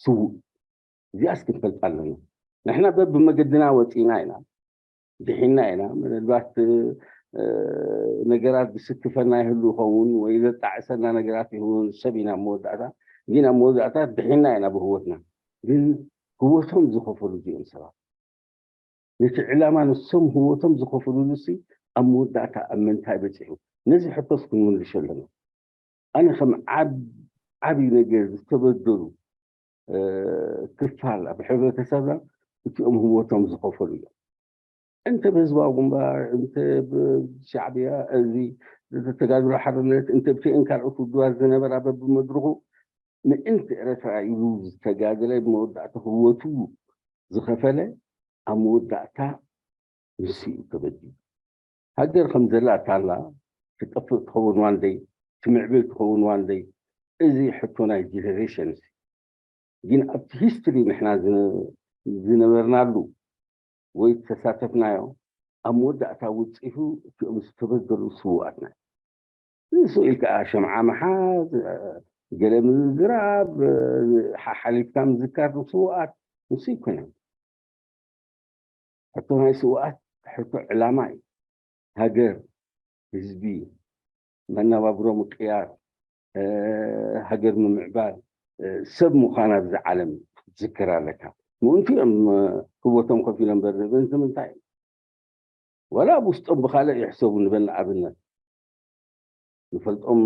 ስውእ እዚኣስ ክንፈልጣ ኣለና። ንሕና በብመገድና ወፂና ኢና ድሒና ኢና። ምናልባት ነገራት ዝስክፈና ይህሉ ይኸውን ወይ ዘጣዕሰና ነገራት ይህውን ሰብ ኢና መወዳእታ ግን ኣብ መወዳእታ ድሒና ኢና ብህወትና። ግን ህወቶም ዝኸፈሉ እዚኦም ሰባት ነቲ ዕላማ ንሶም ህወቶም ዝኸፍሉሉ ሲ ኣብ መወዳእታ ኣብ ምንታይ በፂሑ? ነዚ ሕቶስ ክንምልሾ ኣለና። ኣነ ከም ዓብ ዓብዪ ነገር ዝተበደሉ ክፋል ኣብ ሕብረተሰብና እቲኦም ህወቶም ዝኸፈሉ እዮም። እንተ ብህዝባዊ ግንባር እንተ ብሻዕብያ እዚ ተጋድሎ ሓርነት እንተ ብቲኤን ካልኦት ውድባት ዝነበራ በብመድረኹ ምእንቲ ኤረትራ ኢሉ ዝተጋደለ መወዳእታ ህወቱ ዝኸፈለ ኣብ መወዳእታ ንሱ እዩ ተበዲሉ። ሃገር ከም ዘላ እታ ኣላ ትጠፍእ ትኸውን ዋንደይ ትምዕብል ትኸውን ዋንደይ እዚ ሕቶ ናይ ጀነሬሽንስ ግን ኣብቲ ሂስትሪ ንሕና ዝነበርናሉ ወይ ዝተሳተፍናዮ ኣብ መወዳእታ ውፅኢቱ እቲኦም ዝተበደሉ ስውኣትና ንሱ ኢልካ ሸምዓ ምሓዝ ገለ ምዝራብ ሓሓሊፍካ ምዝካር ንስውኣት ንሱ ይኮነ ሕቶ ናይ ስውኣት ሕቶ ዕላማ እዩ። ሃገር ህዝቢ፣ መነባብሮ ምቅያር፣ ሃገር ምምዕባል፣ ሰብ ምዃን ኣብዚ ዓለም ክትዝክር ኣለካ። ምእንቲ እዮም ህይወቶም ከፊሎም በር ንብእንቲ ምንታይ? ዋላ ኣብ ውስጦም ብካልእ ይሕሰቡ ንበል ንኣብነት ንፈልጦም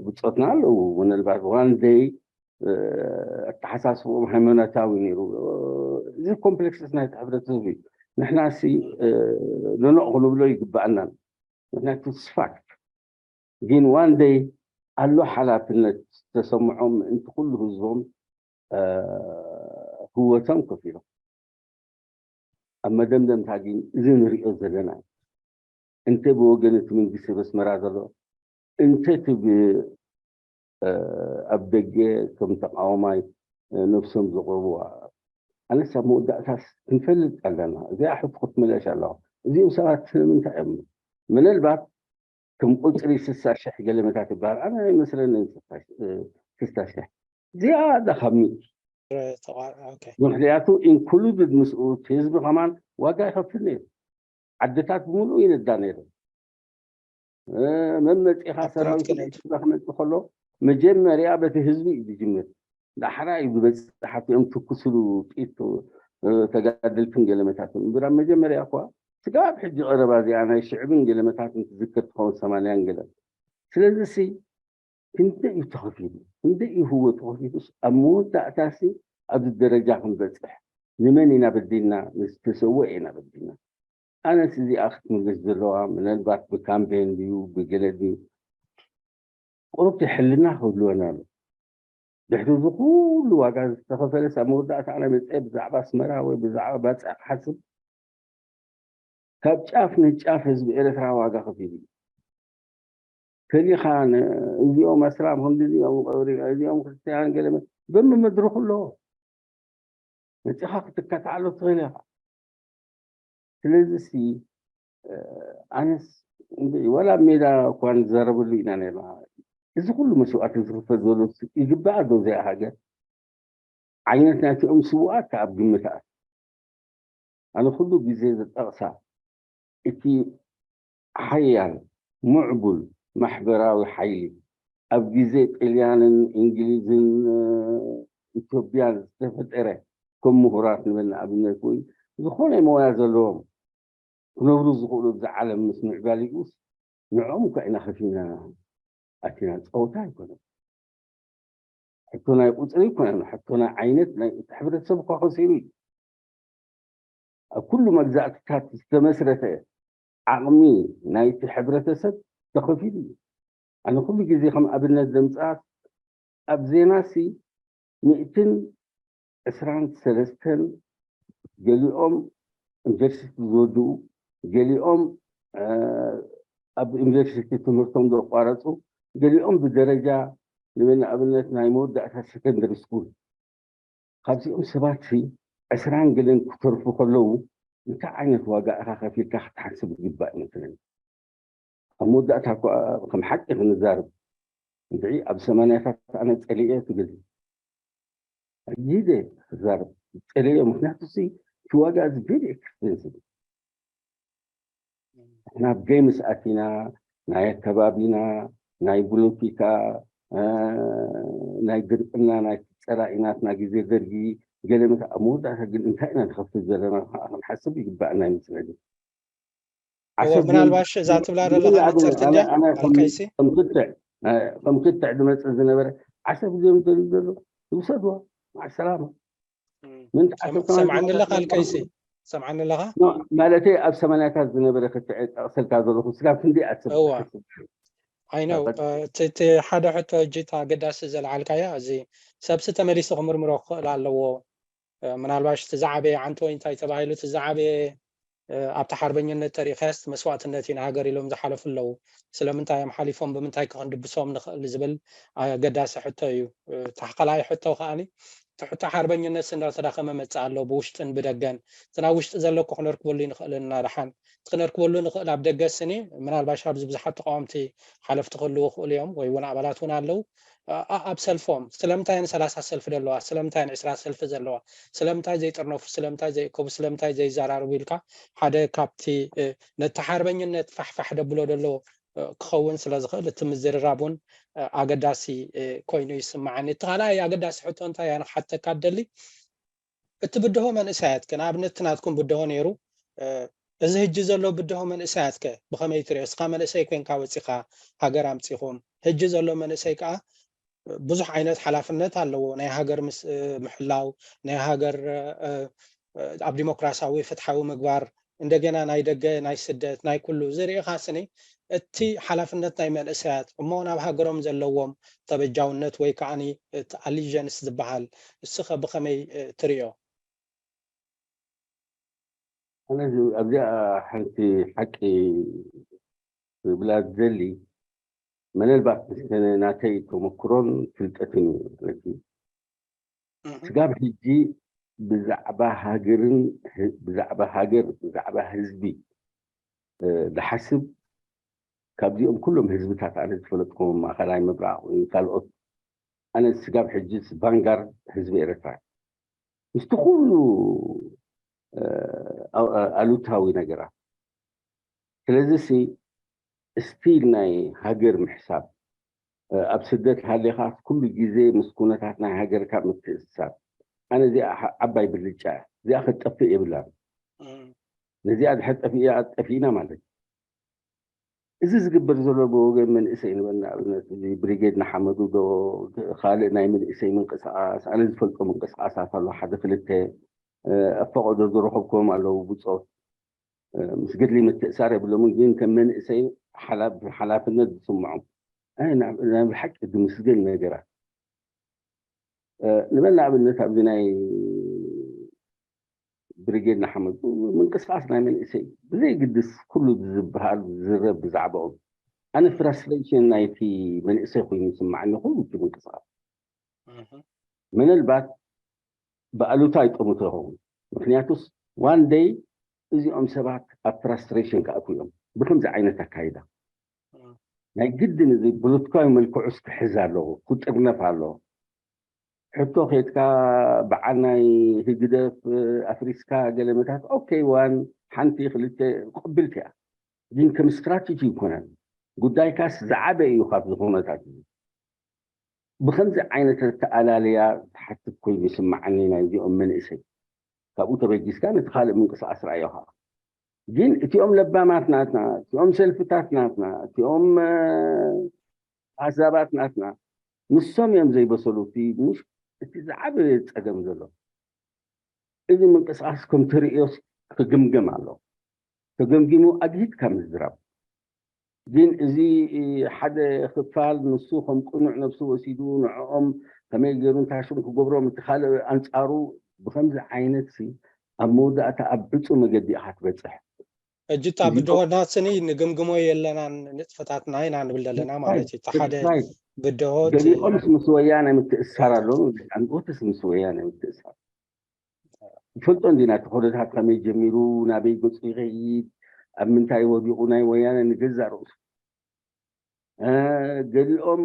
ብፆትና ኣለዉ። ምናልባት ዋን ደይ ኣተሓሳስብኦም ሃይማኖታዊ ነይሩ። እዚ ኮምፕሌክስስ ናይቲ ሕብረተሰብ እዩ። ንሕና ሲ ደኖቕ ክንብሎ ይግባኣናን ምክንያቱ ስፋክት ግን ዋን ደይ ኣሎ ሓላፍነት ዝተሰምዖም ምእንቲ ኩሉ ህዝቦም ህወቶም ከፊሎም ኣብ መደምደምታ ግን እዚ ንሪኦ ዘለና እንተ ብወገን እቲ መንግስቲ በስመራ ዘሎ እንተ እቲ ኣብ ደገ ከም ተቃዋማይ ነብሶም ዘቕርብዋ ኣነስ ኣብ መወዳእታስ ክንፈልጥ ኣለና። እዚኣ ሕቶ ክትምለሽ ኣለዋ። እዚኦም ሰባት ስለምንታይ እዮም ምናልባት ከም ቁፅሪ ስሳ ሽሕ ገለመታት ይበሃል ኣነ ኣይመስለንን። ስሳ ሽሕ እዚኣ ኣላ ካብ ምእቲ ምክንያቱ ኢንክሉድድ ምስኡ ህዝቢ ከማን ዋጋ ይኸፍል ነይሩ። ዓድታት ብምሉእ ይንዳ ነይሩ። መመፂኻ ሰራዊት ክመፅእ ከሎ መጀመርያ በቲ ህዝቢ እዩ ዝጅምር። ዳሕራ እዩ ዝበፅሕ ኣብቲኦም ትኩስሉ ጥይት ተጋደልትን ገለመታትን እምበር ኣብ መጀመርያ እኳ ስጋብ ሕጂ ቀረባ እዚኣ ናይ ሽዕብን ገለመታትን ትዝክር ትኸውን ሰማንያን ገለ ስለዚ ሲ ክንደይ እዩ ተኸፊሉ ክንደይ እዩ ህወ ተኸፊሉስ ኣብ መወዳእታ ሲ ኣብዚ ደረጃ ክንበፅሕ ንመን ኢና በዲልና ንዝተሰወ ኢና በዲልና ኣነስ እዚኣ ክትምልስ ዘለዋ ምናልባት ብካምፔን ድዩ ብገለ ድዩ ቁሩብ ሕልና ክህልወና ኣሎ ድሕሪ እዚ ኩሉ ዋጋ ዝተኸፈለስ ኣብ መወዳእታ ኣነ መፀ ብዛዕባ ኣስመራ ወይ ብዛዕባ ባፅዕ ክሓስብ ካብ ጫፍ ንጫፍ ህዝቢ ኤርትራ ዋጋ ከፊሉ እዩ ፈሊኻ እዚኦም ኣስላም ከምዚ እዚኦም ቀብሪ እዚኦም ክርስትያን ገለ በምመድረኹ ኣለዎ መፂኻ ክትከታዓሎ ትኽእል ኢኻ ስለዚ ሲ ኣነስ ወላ ኣብ ሜዳ እኳ ንዘረበሉ ኢና ነርና እዚ ኩሉ መስዋእቲ ዝኽፈል ዘሎ ይግባኣ ዶ እዚኣ ሃገር ዓይነት ናይቲኦም ስውኣት ኣብ ግምት ኣት ኣነ ኩሉ ግዜ ዝጠቕሳ እቲ ሓያል ምዕቡል ማሕበራዊ ሓይሊ ኣብ ግዜ ጥልያንን እንግሊዝን ኢትዮጵያን ዝተፈጠረ ከም ምሁራት ንበል ንኣብነት ወይ ዝኾነ ሞያ ዘለዎም ክነብሩ ዝኽእሉ ኣብዚ ዓለም ምስ ምዕባሊኡስ ንዕኦም እኳ ኢና ከፊልና ኣቲና ፀወታ ኣይኮነን ሕቶ ናይ ቁፅሪ ኣይኮነን ሕቶ ናይ ዓይነት ናይ እቲ ሕብረተሰብ እኳ ከሲሩ እዩ ኣብ ኩሉ መግዛእትታት ዝተመስረተ ዓቕሚ ናይቲ ሕብረተሰብ ተኸፊሉ እዩ ኣነ ኩሉ ግዜ ከም ኣብነት ዘምፅኣት ኣብ ዜናሲ ሚእትን ዕስራን ሰለስተን ገሊኦም ዩኒቨርሲቲ ዝወድኡ ገሊኦም ኣብ ዩኒቨርሲቲ ትምህርቶም ዘቋረፁ ገሊኦም ብደረጃ ንኣብነት ናይ መወዳእታ ሰከንደሪ ስኩል ካብዚኦም ሰባት ዕስራን ገለን ክተርፉ ከለዉ እንታይ ዓይነት ዋጋ ኢኻ ከፊልካ ክትሓስብ ይግባእ ይመስለኒ ኣብ መወዳእታ እኳ ከም ሓቂ ክንዛርብ እንድዒ ኣብ ሰማንያታት ኣነ ፀሊኤ ትብል ጊዜ ክዛረብ ፀለዮ ምክንያቱ ሲ እቲ ዋጋ እዚ very expensive ናብ ገይምስ ኣቲና ናይ ኣከባቢና ናይ ፖለቲካ ናይ ድርቅና ናይ ፀላኢናትና ግዜ ደርጊ ገለ መት ኣብ መወዳእታ ግን እንታይ ኢና ንኸፍል ዘለና ከዓ ክንሓስብ ይግባእና ይመስለኒ እዎ ምናልባሽ እዛ ትብላ ዘለኻ ንፅርቲ ድያ ኣልቀይሲ ከም ክትዕ ዝመፅእ ዝነበረ ዓሰብ ዝዮም ደልዩ ዘሎ ይውሰድዋ ማዕ ሰላማ ሰምዓኒ ኣለኻ ኣልቀይሲ ሰምዓኒ ኣለኻ ማለተይ ኣብ ሰማንያታት ዝነበረ ክትዕ ጠቕሰልካ ዘለኹ ስጋብ ክንደይ ኣሰብ ኣይነው እቲ ሓደ ሕቶ እጅ ኣገዳሲ ዘልዓልካያ እዚ ሰብሲ ተመሊሱ ክምርምሮ ክኽእል ኣለዎ ምናልባሽ እቲ ዝዓበየ ዓንተ ወይ እንታይ ተባሂሉ እቲ ዝዓበየ ኣብቲ ሓርበኝነት ተሪኸስ መስዋእትነት እዩ ንሃገር ኢሎም ዝሓለፉ ኣለዉ ስለምንታይ እዮም ሓሊፎም ብምንታይ ክኽንድብሶም ንኽእል ዝብል ኣገዳሲ ሕቶ እዩ ታሕኸላይ ሕቶ ከዓኒ እቲ ሕቶ ሓርበኝነት ስንዳ ተዳኸመ መፅእ ኣሎ ብውሽጥን ብደገን እቲ ናብ ውሽጢ ዘለኩ ክነርክበሉ ንኽእል እናድሓን እቲ ክነርክበሉ ንኽእል ኣብ ደገ ስኒ ምናልባሽ ኣብዚ ብዙሓት ተቃወምቲ ሓለፍቲ ክህልዉ ክእሉ እዮም ወይ እውን ኣባላት እውን ኣለዉ ኣብ ሰልፎም ስለምንታይ ን ሰላሳ ሰልፊ ዘለዋ ስለምንታይ ን ዕስራ ሰልፊ ዘለዋ ስለምንታይ ዘይጥርነፉ ስለምንታይ ዘይእከቡ ስለምንታይ ዘይዘራርቡ ኢልካ ሓደ ካብቲ ነቲ ሓርበኝነት ፋሕፋሕ ደብሎ ደሎ ክኸውን ስለ ዝኽእል እቲ ምዝርራብ እውን ኣገዳሲ ኮይኑ ይስምዓኒ። እቲ ካልኣይ ኣገዳሲ ሕቶ እንታይ እያ ንክሓተካ ደሊ፣ እቲ ብድሆ መንእሰያት ከ ንኣብነት ናትኩም ብድሆ ነይሩ፣ እዚ ህጂ ዘሎ ብድሆ መንእሰያት ከ ብኸመይ ትሪኦ? እስኻ መንእሰይ ኮይንካ ወፂኻ ሃገር ኣምፂኹም፣ ህጂ ዘሎ መንእሰይ ከዓ ብዙሕ ዓይነት ሓላፍነት ኣለዎ። ናይ ሃገር ምስ ምሕላው፣ ናይ ሃገር ኣብ ዲሞክራሲያዊ ፍትሓዊ ምግባር፣ እንደገና ናይ ደገ ናይ ስደት ናይ ኩሉ ዝርኢኻ ስኒ እቲ ሓላፍነት ናይ መንእሰያት እሞ ናብ ሃገሮም ዘለዎም ተበጃውነት ወይ ከዓኒ እቲ ኣሊጀንስ ዝበሃል እስኸ ብኸመይ ትሪኦ? ኣነ ኣብዚኣ ሓንቲ ሓቂ ክብላ ዝደሊ፣ ምናልባት ምስ ናተይ ተመክሮን ፍልጠትን እዩ ማለት እዩ። ስጋብ ሕጂ ብዛዕባ ሃገርን ብዛዕባ ሃገር ብዛዕባ ህዝቢ ዝሓስብ ካብዚኦም ኩሎም ህዝብታት ኣነ ዝፈለጥኩም ማእኸላይ ምብራቕ ወይ ካልኦት ኣነ ስጋብ ሕጂ ቫንጋርድ ህዝቢ ኤረትራ ምስቲ ኩሉ ኣሉታዊ ነገራት ስለዚ ሲ ስቲል ናይ ሃገር ምሕሳብ ኣብ ስደት ሃሊኻስ ኩሉ ግዜ ምስ ኩነታት ናይ ሃገርካ ምትእስሳር ኣነ እዚኣ ዓባይ ብልጫ እያ። እዚኣ ክትጠፍእ የብላን። ነዚኣ ድሕር ጠፊእያ ጠፊእና ማለት እዩ። እዚ ዝግበር ዘሎ ብወገን መንእሰይ ንበል ንኣብነት እዚ ብሪጌድ ንሓመዱ ዶ ካልእ ናይ መንእሰይ ምንቅስቃስ ኣነ ዝፈልጦ ምንቅስቃሳት ኣሎ ሓደ ክልተ ፈቀዶ ዝረኸብክዎም ኣለዉ ብፆት ምስ ገድሊ ምትእሳር የብሎምን ግን ከም መንእሰይ ሓላፍነት ዝስምዖም ናይ ብሓቂ ዝምስገን ነገራት ንበል ንኣብነት ኣብዚ ናይ ብሪጌድ ንሓመዱ ምንቅስቃስ ናይ መንእሰይ ብዘይግድስ ኩሉ ዝበሃል ዝዝረብ ብዛዕባኦም ኣነ ፍራስትሬሽን ናይቲ መንእሰይ ኮይኑ ይስማዓኒ ኩሉ እቲ ምንቅስቃስ ምናልባት ብኣሉታ ይጠምቶ ይኸውን ምክንያቱስ ዋን ደይ እዚኦም ሰባት ኣብ ፍራስትሬሽን ክኣትዉ እዮም ብከምዚ ዓይነት ኣካይዳ ናይ ግድን እዚ ፖለቲካዊ መልክዑስ ክሕዝ ኣለዎ ክጥርነፍ ኣለዎ ሕቶ ከድካ በዓል ናይ ህግደፍ ኣፍሪስካ ገለመታት ኦኬ ዋን ሓንቲ ክልተ ቅብልቲ እያ ግን ከም ስትራቴጂ ይኮነን ጉዳይካስ ዝዓበ እዩ ካብዚ ኩነታት እዚ ብከምዚ ዓይነት ኣተኣላልያ ዝሓትት ኮይኑ ይስምዓኒ ናይዚኦም መንእሰይ ካብኡ ተበጊስካ ነቲ ካልእ ምንቅስቃስ ረኣዮ ከዓ ግን እቲኦም ለባማት ናትና እቲኦም ሰልፍታት ናትና እቲኦም ኣዛባት ናትና ንሶም እዮም ዘይበሰሉ እቲ ዝዓበየ ፀገም ዘሎ እዚ ምንቅስቃስ ከም ትርእዮስ ክግምገም ኣሎ ተገምጊሙ ኣግሂድካ ምዝራብ ግን እዚ ሓደ ክፋል ንሱ ከም ቅኑዕ ነብሱ ወሲዱ ንዕኦም ከመይ ገይሩ እንታይ ሽም ክገብሮም እቲ ካልእ ኣንፃሩ ብከምዚ ዓይነት ሲ ኣብ መወዳእታ ኣብ ዕፁ መገዲ ኢካ ትበፅሕ ሕጂ እታ ብድሆና ስኒ ንግምግሞ የለናን ንጥፈታትና ኢና ንብል ዘለና ማለት እዩ። እቲ ሓደ ብድሆ እቲ ገሊኦምስ ምስ ወያነ ምትእስሳር ኣለዉ ንብለካ ንጎትስ ምስ ወያነ ምትእስሳር ንፈልጦ እንዲና እቲ ኩነታት ከመይ ጀሚሩ ናበይ ገፁ ይኸይድ ኣብ ምንታይ ወዲቑ ናይ ወያነ ንገዛእ ርእሱ ገሊኦም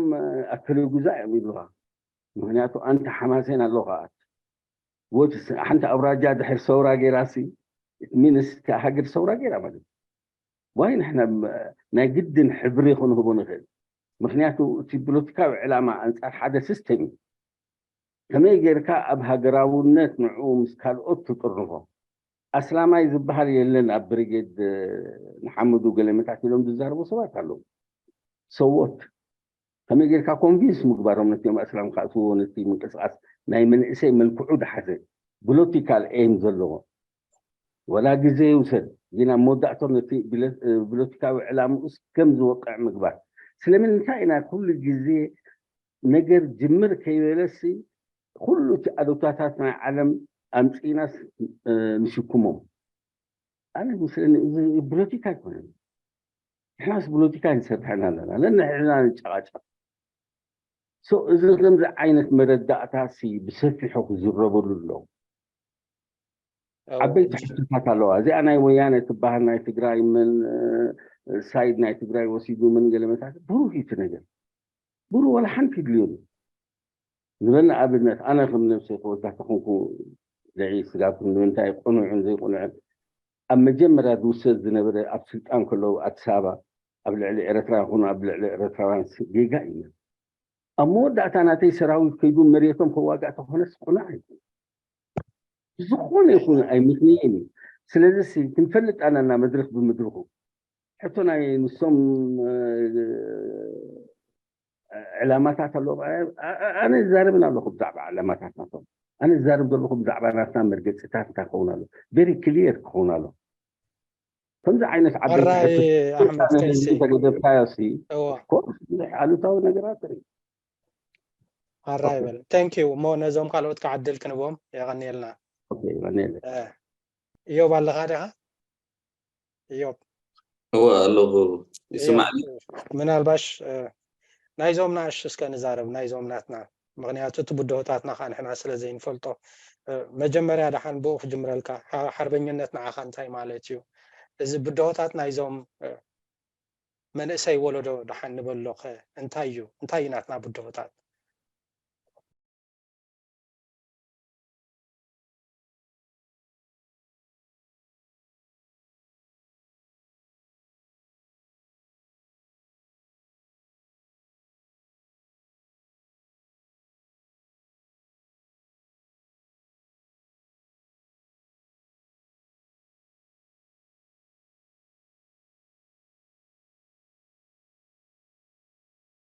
ኣከለጉዛ እዮም ይብሉኻ ምክንያቱ ኣንተ ሓማሴን ኣለኻ ወትስ ሓንቲ ኣውራጃ ድሕር ሰውራ ገይራሲ ሚንስ ሃገር ሰውራ ገይራ ማለት ዋይ ንሕና ናይ ግድን ሕብሪ ክንህቦ ንኽእል ምክንያቱ እቲ ፖለቲካዊ ዕላማ ኣንፃር ሓደ ሲስተም እዩ ከመይ ጌርካ ኣብ ሃገራውነት ንዕኡ ምስ ካልኦት ትጥርንፎ ኣስላማይ ዝበሃል የለን ኣብ ብሪጌድ ንሓምዱ ገለ መታቲሎም ዝዛረቡ ሰባት ኣለዉ ሰዎት ከመይ ጌርካ ኮንቪንስ ምግባሮም ነቲኦም ኣስላም ክኣትዎ ነቲ ምንቅስቃስ ናይ መንእሰይ መልክዑ ድሓዘ ፖለቲካል ኤም ዘለዎ ወላ ግዜ ይውሰድ ግን ኣብ መወዳእቶም ነቲ ፖለቲካዊ ዕላምኡስ ከም ዝወቅዕ ምግባር ስለምንታይ ኢና ኩሉ ግዜ ነገር ጅምር ከይበለሲ ኩሉ እቲ ኣሉታታት ናይ ዓለም ኣምፂእናስ ንሽኩሞም ኣነ ምስለኒ እዚ ፖለቲካ ኣይኮነን ንሕናስ ፖለቲካ ንሰርሐና ኣለና ነንሕና ንጨቃጨቅ እዚ ከምዚ ዓይነት መረዳእታ ሲ ብሰፊሑ ክዝረበሉ ኣለዎ ዓበይቲ ሕቶታት ኣለዋ እዚኣ ናይ ወያነ ትበሃል ናይ ትግራይ ምን ሳይድ ናይ ትግራይ ወሲዱ ምን ገለመታት ብሩህ እዩ ነገር ብሩ ወላ ሓንቲ ይድልዮ ንበል ኣብነት ኣነ ከም ነብሰይ ክወዳ ተኾንኩ ልዒ ስጋብኩም ንምንታይ ቅኑዕን ዘይቅኑዕን ኣብ መጀመርያ ዝውሰድ ዝነበረ ኣብ ስልጣን ከለዉ ኣዲስ ኣበባ ኣብ ልዕሊ ኤረትራ ይኹን ኣብ ልዕሊ ኤረትራውያን ጌጋ እዩ። ኣብ መወዳእታ ናተይ ሰራዊት ከይዱ መሬቶም ከዋጋእ ተኾነስ ቁኑዕ ኣይኮነ ዝኾነ ይኹን ኣይምኽንየን እዩ። ስለዚ ክንፈልጥ ኣለና መድረኽ ብምድርኹ ሕቶ ናይ ንሶም ዕላማታት ኣለዎ። ኣነ ዝዛረብን ኣለኹ ብዛዕባ ዕላማታት ናቶም። ኣነ ዝዛረብ ዘለኹ ብዛዕባ ናትና መርገፂታት እንታይ ክኸውን ኣሎ፣ ቨሪ ክሊየር ክኸውን ኣሎ። ከምዚ ዓይነት ዓበይቲ ሕራይ ኣሕመድ ቀይሲ ተገደብካዮ ሲ እዎ ኮርስ ብዙሕ ኣሉታዊ ነገራት ርኢ። ኣራይ በል። Thank you። እሞ ነዞም ካልኦት ከዓ ዕድል ክንቦም የቐንየልና። እዮብ ኣለኻ ዲኻ? እዮብ እወ ኣለኹ። ይስማዕ? ምናልባሽ ናይዞም ናሽ እስከ ንዛረብ፣ ናይዞም ናትና። ምክንያቱ እቲ ብድሆታትና ከዓ ንሕና ስለ ዘይንፈልጦ፣ መጀመርያ ደሓን ብኡ ክጅምረልካ። ሓርበኝነት ንዓኻ እንታይ ማለት እዩ? እዚ ብድሆታት ናይዞም መንእሰይ ወለዶ ደሓን ንበሎ ከ እንታይ እዩ? እንታይ እዩ ናትና ብድሆታት?